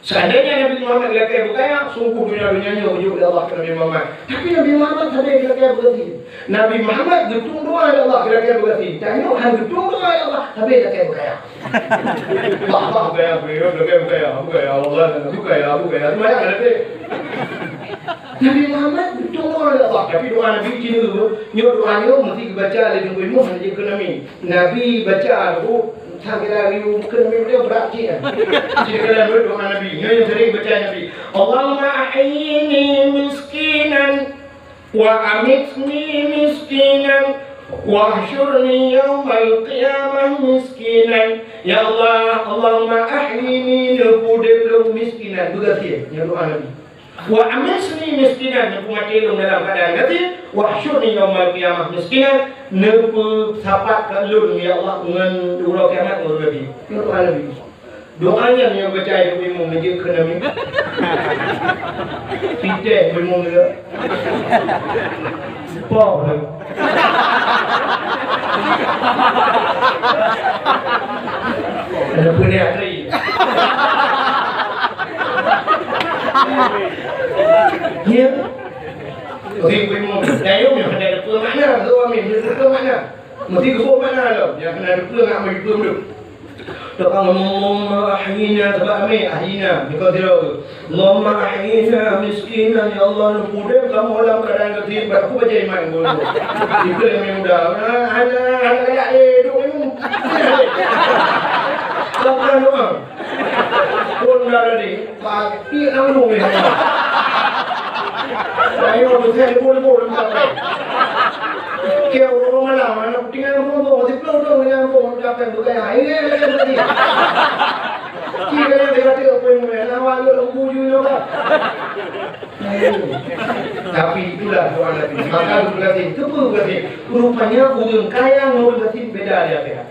Seandainya Nabi Muhammad lakée beukaya, sungguh donya-donya nyoe geujok lé Allah keu Nabi Muhammad. Tapi Nabi Muhammad sabe lakée beugasien. Nabi Muhammad geutueng doa lé Allah lakée beugasien. Tanyoe han geutueng doa lé Allah, sabe lakée beukaya. Bah, bah, beukaya, beukaya, beukaya, beukaya, Allah, beukaya, beukaya. Semuanya ada deh. Nabi Muhammad geutueng doa lé Allah, tapi doa Nabi cina nyoe doa nyoe mesti dibaca lé Teungku Imum hana jeuet keu Nabi. Nabi baca tu, Sang kira ribu bukan mimpi brat cik kan. Cik kira dua doa Nabi. Nyonya sering baca Nabi. Allahumma ahyini miskinan wa amitni miskinan wahsyurni yaumal qiyamah miskinan. Ya Allah, Allahumma ahyini, neupudeb lôn miskinan. Beugasian, nyoe doa Nabi. Wa amitni miskinan, neupeumaté lôn dalam keuadaan gasien, wahsyurni yaumal qiyamah miskinan, neupeusapat ka lôn, ya Allah, ngon uroe kiamat ngon gasien. Nyoe doa Nabi. Doa nyan nyang baca Ibu Imum neujeuet keu Nabi. Piteh Ibu Imum nyoe. Poh. Ada pun dia hari. Ya. Okey, Ibu Imum. Dayung yang ada dua makna, dua amin, dua makna. Mesti geuboh makna lom. Yang kena dua ngak mari dua dulu. Doa Allahumma ahyina, sebab amin, ahyina. Bukan tidak. Allahumma ahyina miskinan, ya Allah, neupudeb kamoe lam keuadaan gasien, bak aku baca iman guru. Itu yang muda. Hana, hana galak, eh, duk minum. Lakukan doa. Pun dah tadi, pati nanggung ni. Ayo, tu saya pun, pun, pun. Kira orang malam, anak tinggal pun, pun, masih penuh tu, yang pun, datang tu, kayak, ini, ini, ini. Kira dia kata, apa yang mana, nama dia, lembu juga, apa? Tapi itulah doa Nabi. Maka Ibu Yasin, kenapa Ibu Yasin? Rupanya ureueng kaya ngon ureueng gasien beda di akhirat.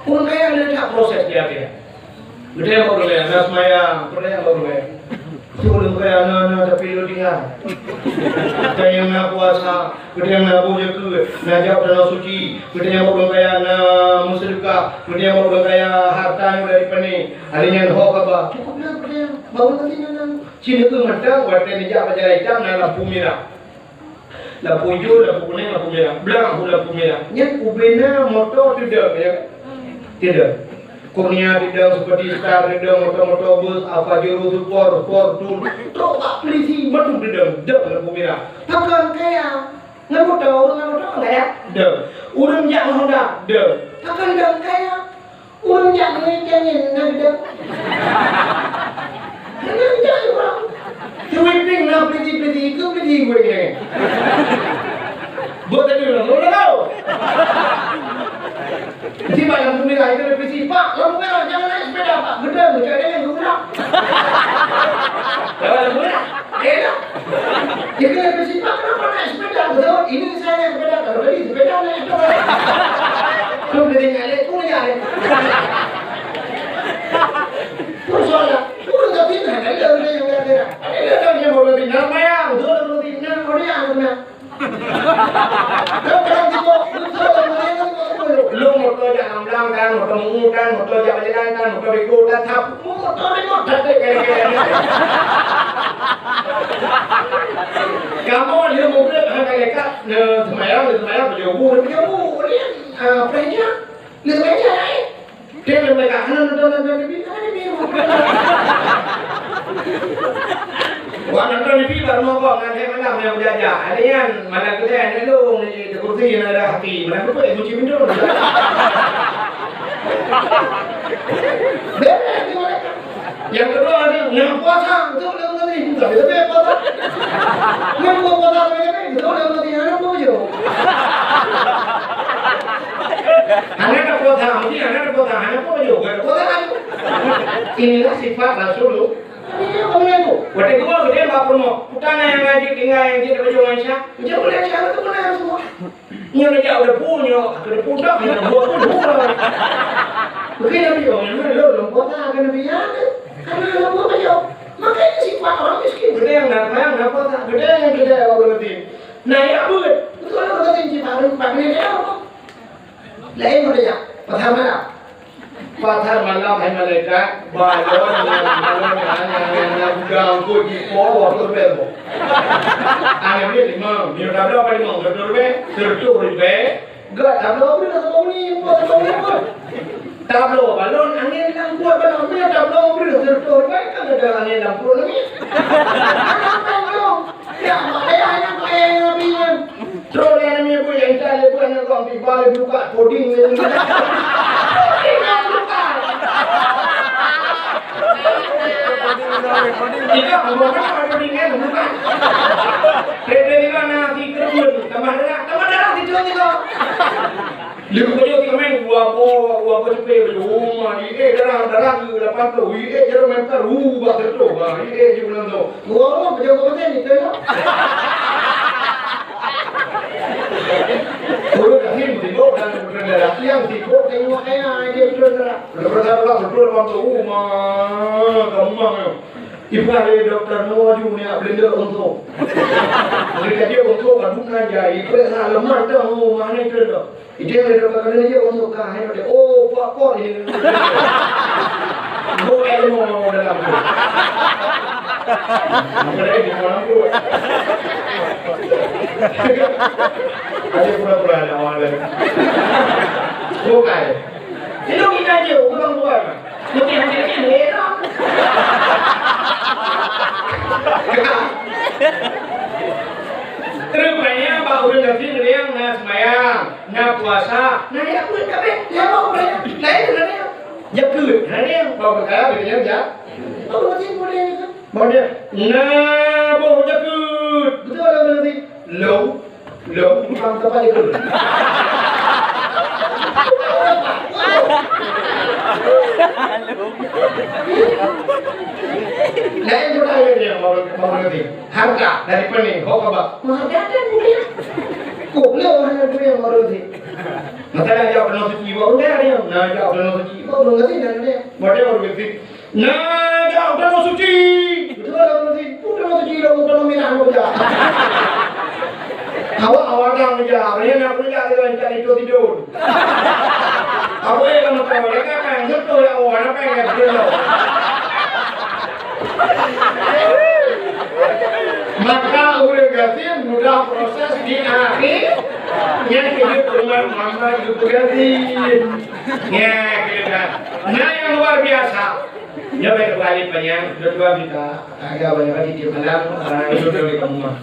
Ureueng kaya ada tak proses di akhirat. Geutanyoe bak ureueng kaya na seumayang, geutanyoe bak ureueng kaya. Ureueng kaya na, na, tapi lôn tinggai. Geutanyoe na puasa, geutanyoe na boh jakeue, na jak u Tanoh Suci, geutanyoe bak ureueng kaya na meuseudeukah, geutanyoe bak ureueng kaya harta nyang dari pané. Hari nyan ho kaba. Cukup na geutanyoe, bak ureueng gasien na, na. Sineuk mantong watée neujak bak jalan itam na lampu mirah. Lampu ijo, lampu kunéng, lampu mirah. Blang hu lampu mirah. Nyan ubena moto teudong, ya kan? Teudong. Kurnia teudong, seperti Star teudong, moto-moto bus, Pajero Sport, Sport Tour. Trok bak polisi, mandum teudong, dong lampu mirah. Pakon kaya? Ngon moto, ngon moto kaya? Dong. Ureueng jak ngon Honda, dong. Pakon dong kaya? Ureueng jak ngon ikan nyan na geuda. Hana geuda ureueng. Sweeping na peliti-peliti, ikeu peliti gue nyan. Buat tadi ureueng, ureueng tahu. Mesti bak lampu merah, itu ada polisi. "Pak, lampu merah, jangan naik sepeda, Pak." Geuda, geuda, geuda. Lewat lampu merah. Eh, dah. Jadi, ada polisi, "Pak, kenapa naik sepeda?" Betul, ini saya naik sepeda. Kalau tadi sepeda naik sepeda. Kalau tadi naik, naik, pun naik. Persoalan, ureueng gasien hana lé ureueng nyang gasien. Hana lé ureueng nyang gasien. Nama yang, betul ureueng gasien, ureueng nyang gasien. Lôn moto jak ngon blang kan, moto mungu kan, moto jak bajalan kan, moto beko kan, thap, moto remote that deh, kayak-kayak. Kamoe lheueh mugreb, Mereka, eh, sembahyang, sembahyang, berjemur, berjemur, kemudian, eh, belanja. Leuh bèe jai. Dia leuh bèe ka hana nonton, nonton T V, hana T V. Wah, nonton T V baru mokok ngon hai malam nyang beujajah. Ada nyan, malam keudeh, ada lôn, di kursi, ada hati. Malam keudeh, kunci pintu. Beres, dia malaikat. Nyang keudua ni, nyang puasa, beutôi lé ureueng nyan, tapi leubeh puasa. Nyang buet puasa leubeh-leubeh, beutôi lé ureueng nyan, hana peue jok. Hana ada puasa, mungkin hana ada puasa, hana peue jok, hana puasa kan. Inilah sifat Rasulullah. Watèe keudua, geutanyoe bak peurumoh. Bukan nyang ngaji tinggai, nyang jeuet baju Aisyah. Jeuet baju Aisyah, beutôi beuna semua. Nyoe neujak u depu, nyoe, ka depu dak, nyoe depu, depu. Mungkin Nabi, oh, nyoe lôn, lôn kota, kan Nabi, ya, kan lôn kota, yo. Makanya sifat orang miskin, gede yang nak, yang nak kota, gede yang gede, orang miskin. Nah, ya, betul. Betul, orang miskin, sifat orang, sifat dia, dia apa? Lain pada ya, pasal mana? Pasal malam, hai malaikat, balon nyang, balon nyang, nyang, nyang, nyang gudang tu jipo dua puluh ribèe. Aneuk miet limong, miet tabloe apa limong? Dua puluh ribèe, seratus ribèe. Gak tabloe bri dah seratus ribèe, seratus ribèe. Tabloe balon, angén lam pruet balon, miet tabloe bri dah seratus ribèe, kan ada angén lam pruet lagi. Apa yang belum? Ya, makanya hanya pakai yang Nabi nyan. Terus yang Nabi pun, yang kita ada pun anak kau, di balik buka, coding dia. Coding yang buka. Tidak, bukan apa coding yang buka. Beda dengan nasi kerubun, tambah darah, tambah darah di dalam itu. Lheueh beujeuet keumeung, dua boh, dua boh ceupée beujeuet, uma, ié darah, darah geuh lapan ploh, ié jaroe meuter, hu, bak seratus, bah, ié jih bulan tu. Dua boh beujeuet keumeung ni, tu ya. Ureueng gasien sibok dan ureueng darah, nyang sibok tengok kaya, dia ureueng darah. Lepas darah betul lapan ploh, uma, kemang ya. Ibrah lé dokto nyoe ju ni blender untuk. Jadi untuk kadung nan jai, ibrah lemah dah, oh, mana itu dah. Ide lé dokto kena je untuk kah, hai dokto. Oh, puak-puak ni. Go ilmu dalam tu. Apa lagi di dalam tu? Ada pura-pura nak orang lain. Bukan. Selalu kita je, orang luar. Mungkin hanya dia merah. Rupanya bak ureueng gasien riang na seumayang, na puasa, na ya pun kabeh, ya bak ureueng lain na riang. Jakeuet na riang, bak ureueng kaya beda ja. Bak ureueng gasien boleh itu. Bak dia, na boh jakeuet. Betul lah ureueng gasien. Lom. Lom, tukang tempat itu. Lain pun ada yang mau, mau nanti. Harta dari pening, kau kaba. Menghargakan dia. Kok boleh orang yang punya mau nanti? Masalah jawab penuh suci, baru dia ada yang. Nah, jawab penuh suci, baru nanti dan dia. Baru dia baru nanti. Nah, jak u Tanoh Suci. Betul lah, Tanoh Suci. Pun Tanoh Suci dah, u Tanoh Mirah dah jak. Awak, awak dah meujak. Hari ni aku jak dengan cari tidur-tidur. Apa yang kamu tahu? Mereka kan betul ya, oh, anak pengen tidur. Maka ureueng gasien mudah proses di akhé. Nyang keuneuk umat Muhammad geupeugasien. Nyang keuneuk. Nah, yang luar biasa. Nyoe bèk teupeualèh panyang, dua-dua mita. Agak banyak hati tiep malam, ah, itu dari kamu mah.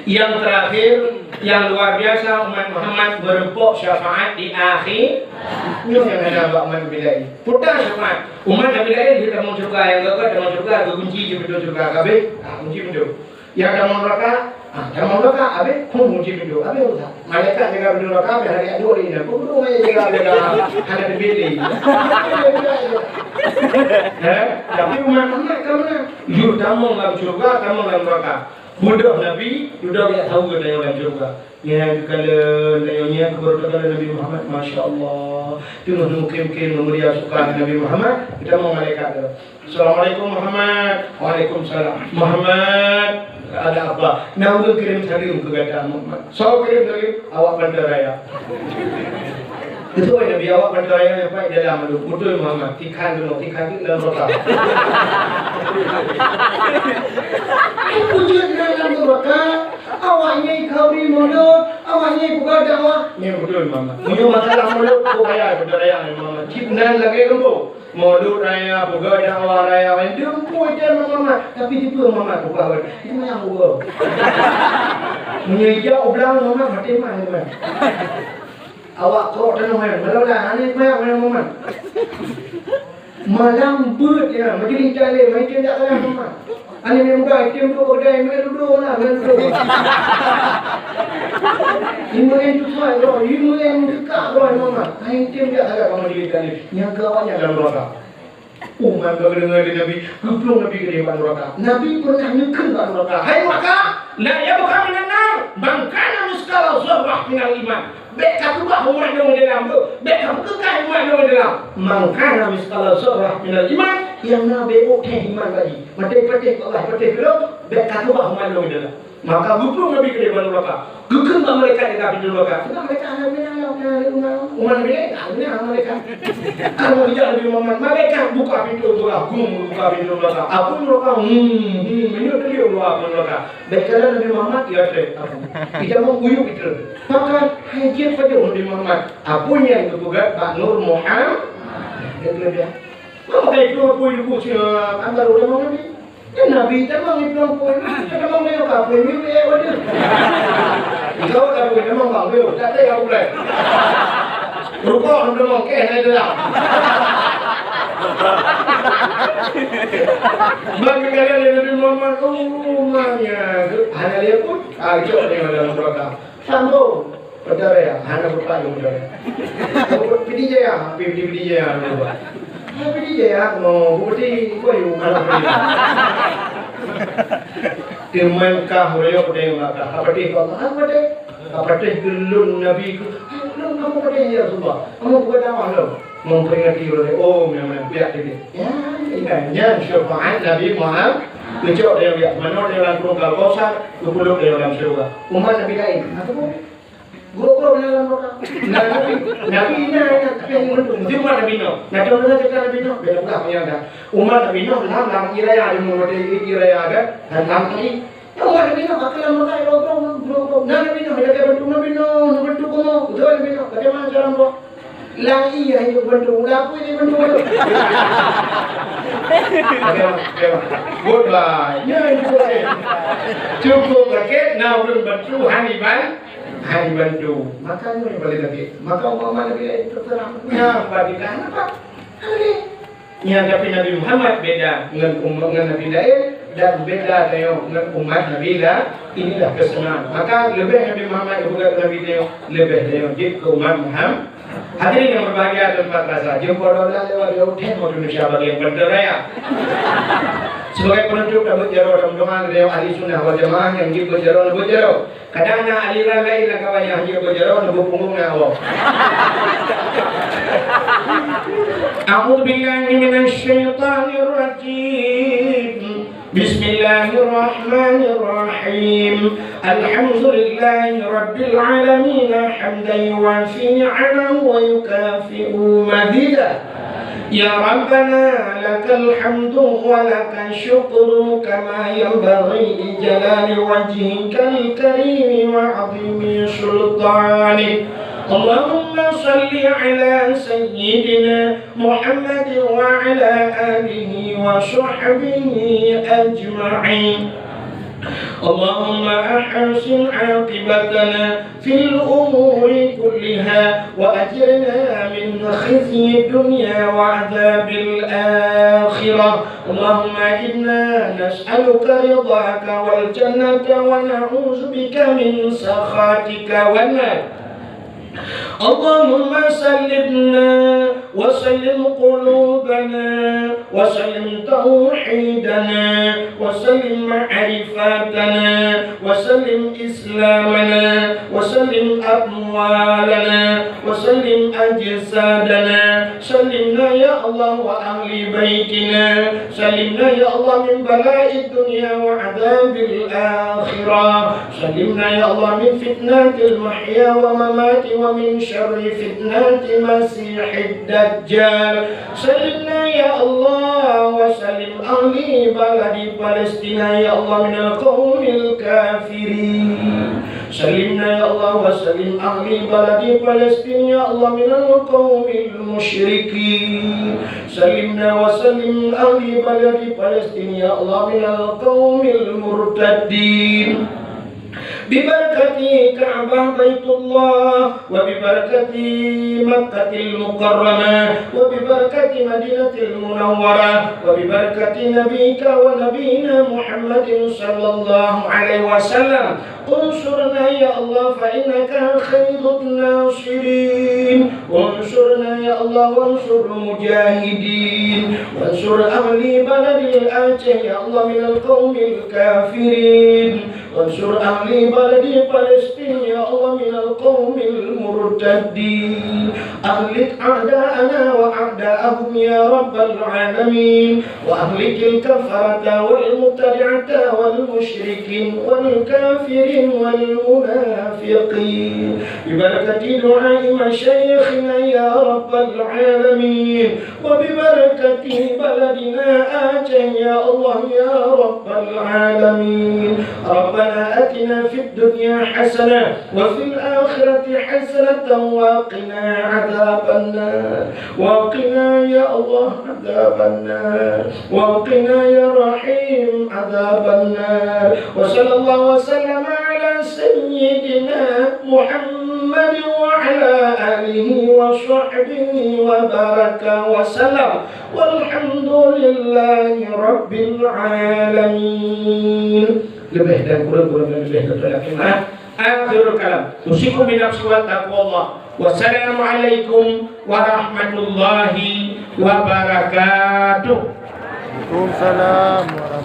Yang terakhir, yang luar biasa, umat Muhammad meureumpok syafaat di akhé. Nyoe nyang hana bak umat Nabi laén. Peue syafaat? Umat Nabi laén di tamong syeuruga, nyang geupeugah tamong syeuruga, geukunci jih pintoe syeuruga. Kabeh, ah, kunci pintoe. Nyang tamong neuraka, ah, tamong neuraka, abéh, hum, kunci pintoe, abéh urusan. Malaikat jaga pintoe neuraka, abéh hari Ahad dua hari inong. Peue malaikat jaga, hana teubiet lé. Eh, tapi umat Muhammad ka meunan. Yue tamong lam syeuruga, tamong lam neuraka. Beudôh Nabi, dudoe jak saweue tanyoe lam syeuruga. Nyan geukalon tanyoe nyan, keu baru takalon Nabi Muhammad, masya Allah. Teungoh neumukém-kém, meumulia suka Nabi Muhammad, geutamong malaikat tu. Assalamualaikum Muhammad. Waalaikumsalam. Muhammad, ada apa? Na ureueng kirim saleuem keu gata Muhammad. Soe kirim saleuem? Awak Pantai Raya. Beutôi Nabi, awak Pantai Raya nyang paih dalam tu. Beutôi Muhammad. Tikhan dulu, tikhan tu dalam rota. Ai, peue jeuet dalam rota? Awak nyan khauri mulod, awak nyan peugah dakwah. Nyan beutôi, Mamat. Meunyoe masalah mulod, peue bahaya, peue bahaya, Mamat. Cit nan lagèe leumbô. Mulod raya, peugah dakwah raya, nyan teumpu je, Mamat. Tapi dipeue, Mamat, peugah, itu yang peugah. Meunyoe ijak u blang, Mamat, maté mah, Mamat. Awak krok tanoh nyan, malam lah, aneuk meuyak, malam Mamat. Malam beuet ya, majelis taklim, main tim tak kalah sama. Aneuk muda, tim tu, udah, main ludo lah, main ludo. Imain tu kuat, bro, imain tu kekak, bro, Mamat. Main tim tak kalah sama majelis taklim. Nyangka awaknya dalam neraka. Umat ka geudeungoe lé Nabi, geuplueng Nabi keudéh bak nuraka. Nabi pernah neukheun bak nuraka, "Hai nuraka, la yabqa minan nar man kana mitsqala dzarrah minal iman." Bèk ka keubah umat lôn dalam tu. Bèk ka peukeukah umat lôn dalam. "Man kana mitsqala dzarrah minal iman," nyang na bèk ôk thèe iman bak jih. Maté patéh keu Allah, patéh keu lôn, bèk ka keubah umat lôn dalam. Maka geuplueng Nabi keudéh bak nuraka. Geukheun bak malaikat jaga pintoe nuraka. Malaikat hana guna, hana guna. Umat Nabi laén hana guna malaikat. Kalau geujak Nabi Muhammad, malaikat buka pintoe nuraka, gum buka pintoe nuraka. Apui nuraka, hmm, hmm, minyeuk teuliok luwa apui nuraka. Bèk kala Nabi Muhammad, ya trép apui. Ija mau kuyup itu. Maka hai jeuet pajoh Nabi Muhammad. Apui nyan geupeugöt bak Nur Muhammad. Dia kelebihan. Maka itu apui dulu siapa? Baru dah mau Nabi. Kan Nabi tamong iplueng phôn, tamong nyoe ka phôn, yue eh, waduh. Engkau ka phôn, tamong bang, yue, tak ada yang boleh. Rukok, tamong, keh, saya telah. Bang, kalian yang lebih Muhammad, oh, umumnya, hanya dia pun, ah, cok dia dalam neraka. Sambung. Peudara, hana beupayong peudara. Pidie Jaya, pi, pi, Pidie Jaya dulu, Pak. Ha, Pidie Jaya, oh, bukti, woi, malah Pidie Jaya. Teuma ka royok deh, maka, apa deh, Allah, apa deh? Apa deh, gelun Nabi ku? Gelun kamu apa deh, ya Rasulullah? Kamu bukan dakwah lo? Memperingati orang, oh, memang biar deh. Ya, ingat, ya, syafaat Nabi Muhammad. Kecok dia biar, mana dia dalam Kausar, kepuluk dia dalam syurga. Umat Nabi lain, apa pun? Gurok-gurok dalam neraka. Nah, Nabi, Nabi ina, ina, tapi yang mentu. Mesti umat Nabi Nuh. Nah, contohnya cerita Nabi Nuh, beda pula punya dah. Umat Nabi Nuh, lam, lam, iraya, di mulut, iraya, kan? Dan lam, tadi. Ya, umat Nabi Nuh, pakai lam neraka, gurok-gurok, gurok-gurok. Nah, Nabi Nuh, dia kata bantu Nabi Nuh, bantu kamu. Betul Nabi Nuh, bagaimana cara buat? Lam iya, itu bantu. Lam apa ini bantu? Oke, oke. Goodbye. Ya, itu boleh. Cukup sakit, nah, ulun bantu, haniban. Hai bantu. Maka nyoe paling lagèe. Maka umpama Nabi laén terserah. Nyan, bagi dah nampak. Nabi. Nyan, tapi Nabi Muhammad beda ngon umat, ngon Nabi laén dan beda tanyoe ngon umat Nabi la-, inilah kesenangan. Maka leubeh Nabi Muhammad geupeugah Nabi tanyoe, leubeh tanyoe jeuet keu umat Muhammad. Hadirin yang berbahagia dan empat rasa, jeuem poh dua belas lewat dua puluh waktu Indonesia bagian Barat Raya. Sebagai penutup dan berjaroe dan mendoakan dari ahli sunnah wal jamaah yang jeuet berjaroe dan berjaroe. Kadang na aliran lain lam kawan nyang hanjeuet beujaroe, neuboh punggong na awak. A'udzubillahi minasyaitonirrajim. Bismillahirrahmanirrahim. Alhamdulillahi rabbil alamin, hamdan yuwafi ni'amahu wa yukafi'u mazidah. يا ربنا لك الحمد ولك الشكر كما ينبغي لجلال وجهك الكريم وعظيم سلطانك. اللهم صل على سيدنا محمد وعلى آله وصحبه أجمعين. اللهم أحسن عاقبتنا في الأمور كلها وأجرنا من خزي الدنيا وعذاب الآخرة. اللهم إنا نسألك رضاك والجنة ونعوذ بك من سخطك والنار. اللهم سلمنا وسلم قلوبنا وسلم توحيدنا وسلم معرفتنا وسلم إسلامنا وسلم أموالنا وسلم أجسادنا. سلمنا يا الله وأهل بيتنا. سلمنا يا الله من بلاء الدنيا وعذاب الآخرة. سلمنا يا الله من فتنة المحيا وممات ومن شر فتنة المسيح الدجال. سلمنا يا الله وسلم أهل بلد فلسطين يا الله من القوم الكافرين. سلمنا يا الله وسلم أهل بلد فلسطين يا الله من القوم المشركين. سلمنا وسلم أهل بلد فلسطين يا الله من القوم المرتدين. ببركة كعبة بيت الله، وببركة مكة المكرمة، وببركة مدينة المنورة، وببركة نبيك ونبينا محمد صلى الله عليه وسلم. انصرنا يا الله فإنك خير الناصرين. انصرنا يا الله وانصر المجاهدين. وانصر أهل بلد الآتيه يا الله من القوم الكافرين. وانصر أهل بلد فلسطين يا الله من القوم المرتدين. أهلك أعداءنا وأعداءهم يا رب العالمين. وأهلك الكفرة والمبتدعة والمشركين والكافرين والمنافقين. ببركة دعاء مشايخنا يا رب العالمين. وببركة بلدنا آتيه يا الله يا رب العالمين. ربنا آتنا في الدنيا حسنة وفي الآخرة حسنة وقنا عذاب النار. وقنا يا الله عذاب النار. وقنا يا رحيم عذاب النار. وصلى الله وسلم على سيدنا محمد وعلى آله وصحبه وبارك وسلم. والحمد لله رب العالمين. Leubeh dan kureueng-kureueng leubeh teutoe maaf. Akhirul kalam. Usikum binafsi wa taqwallah. Wassalamualaikum warahmatullahi wabarakatuh. Waalaikumsalam warahmatullahi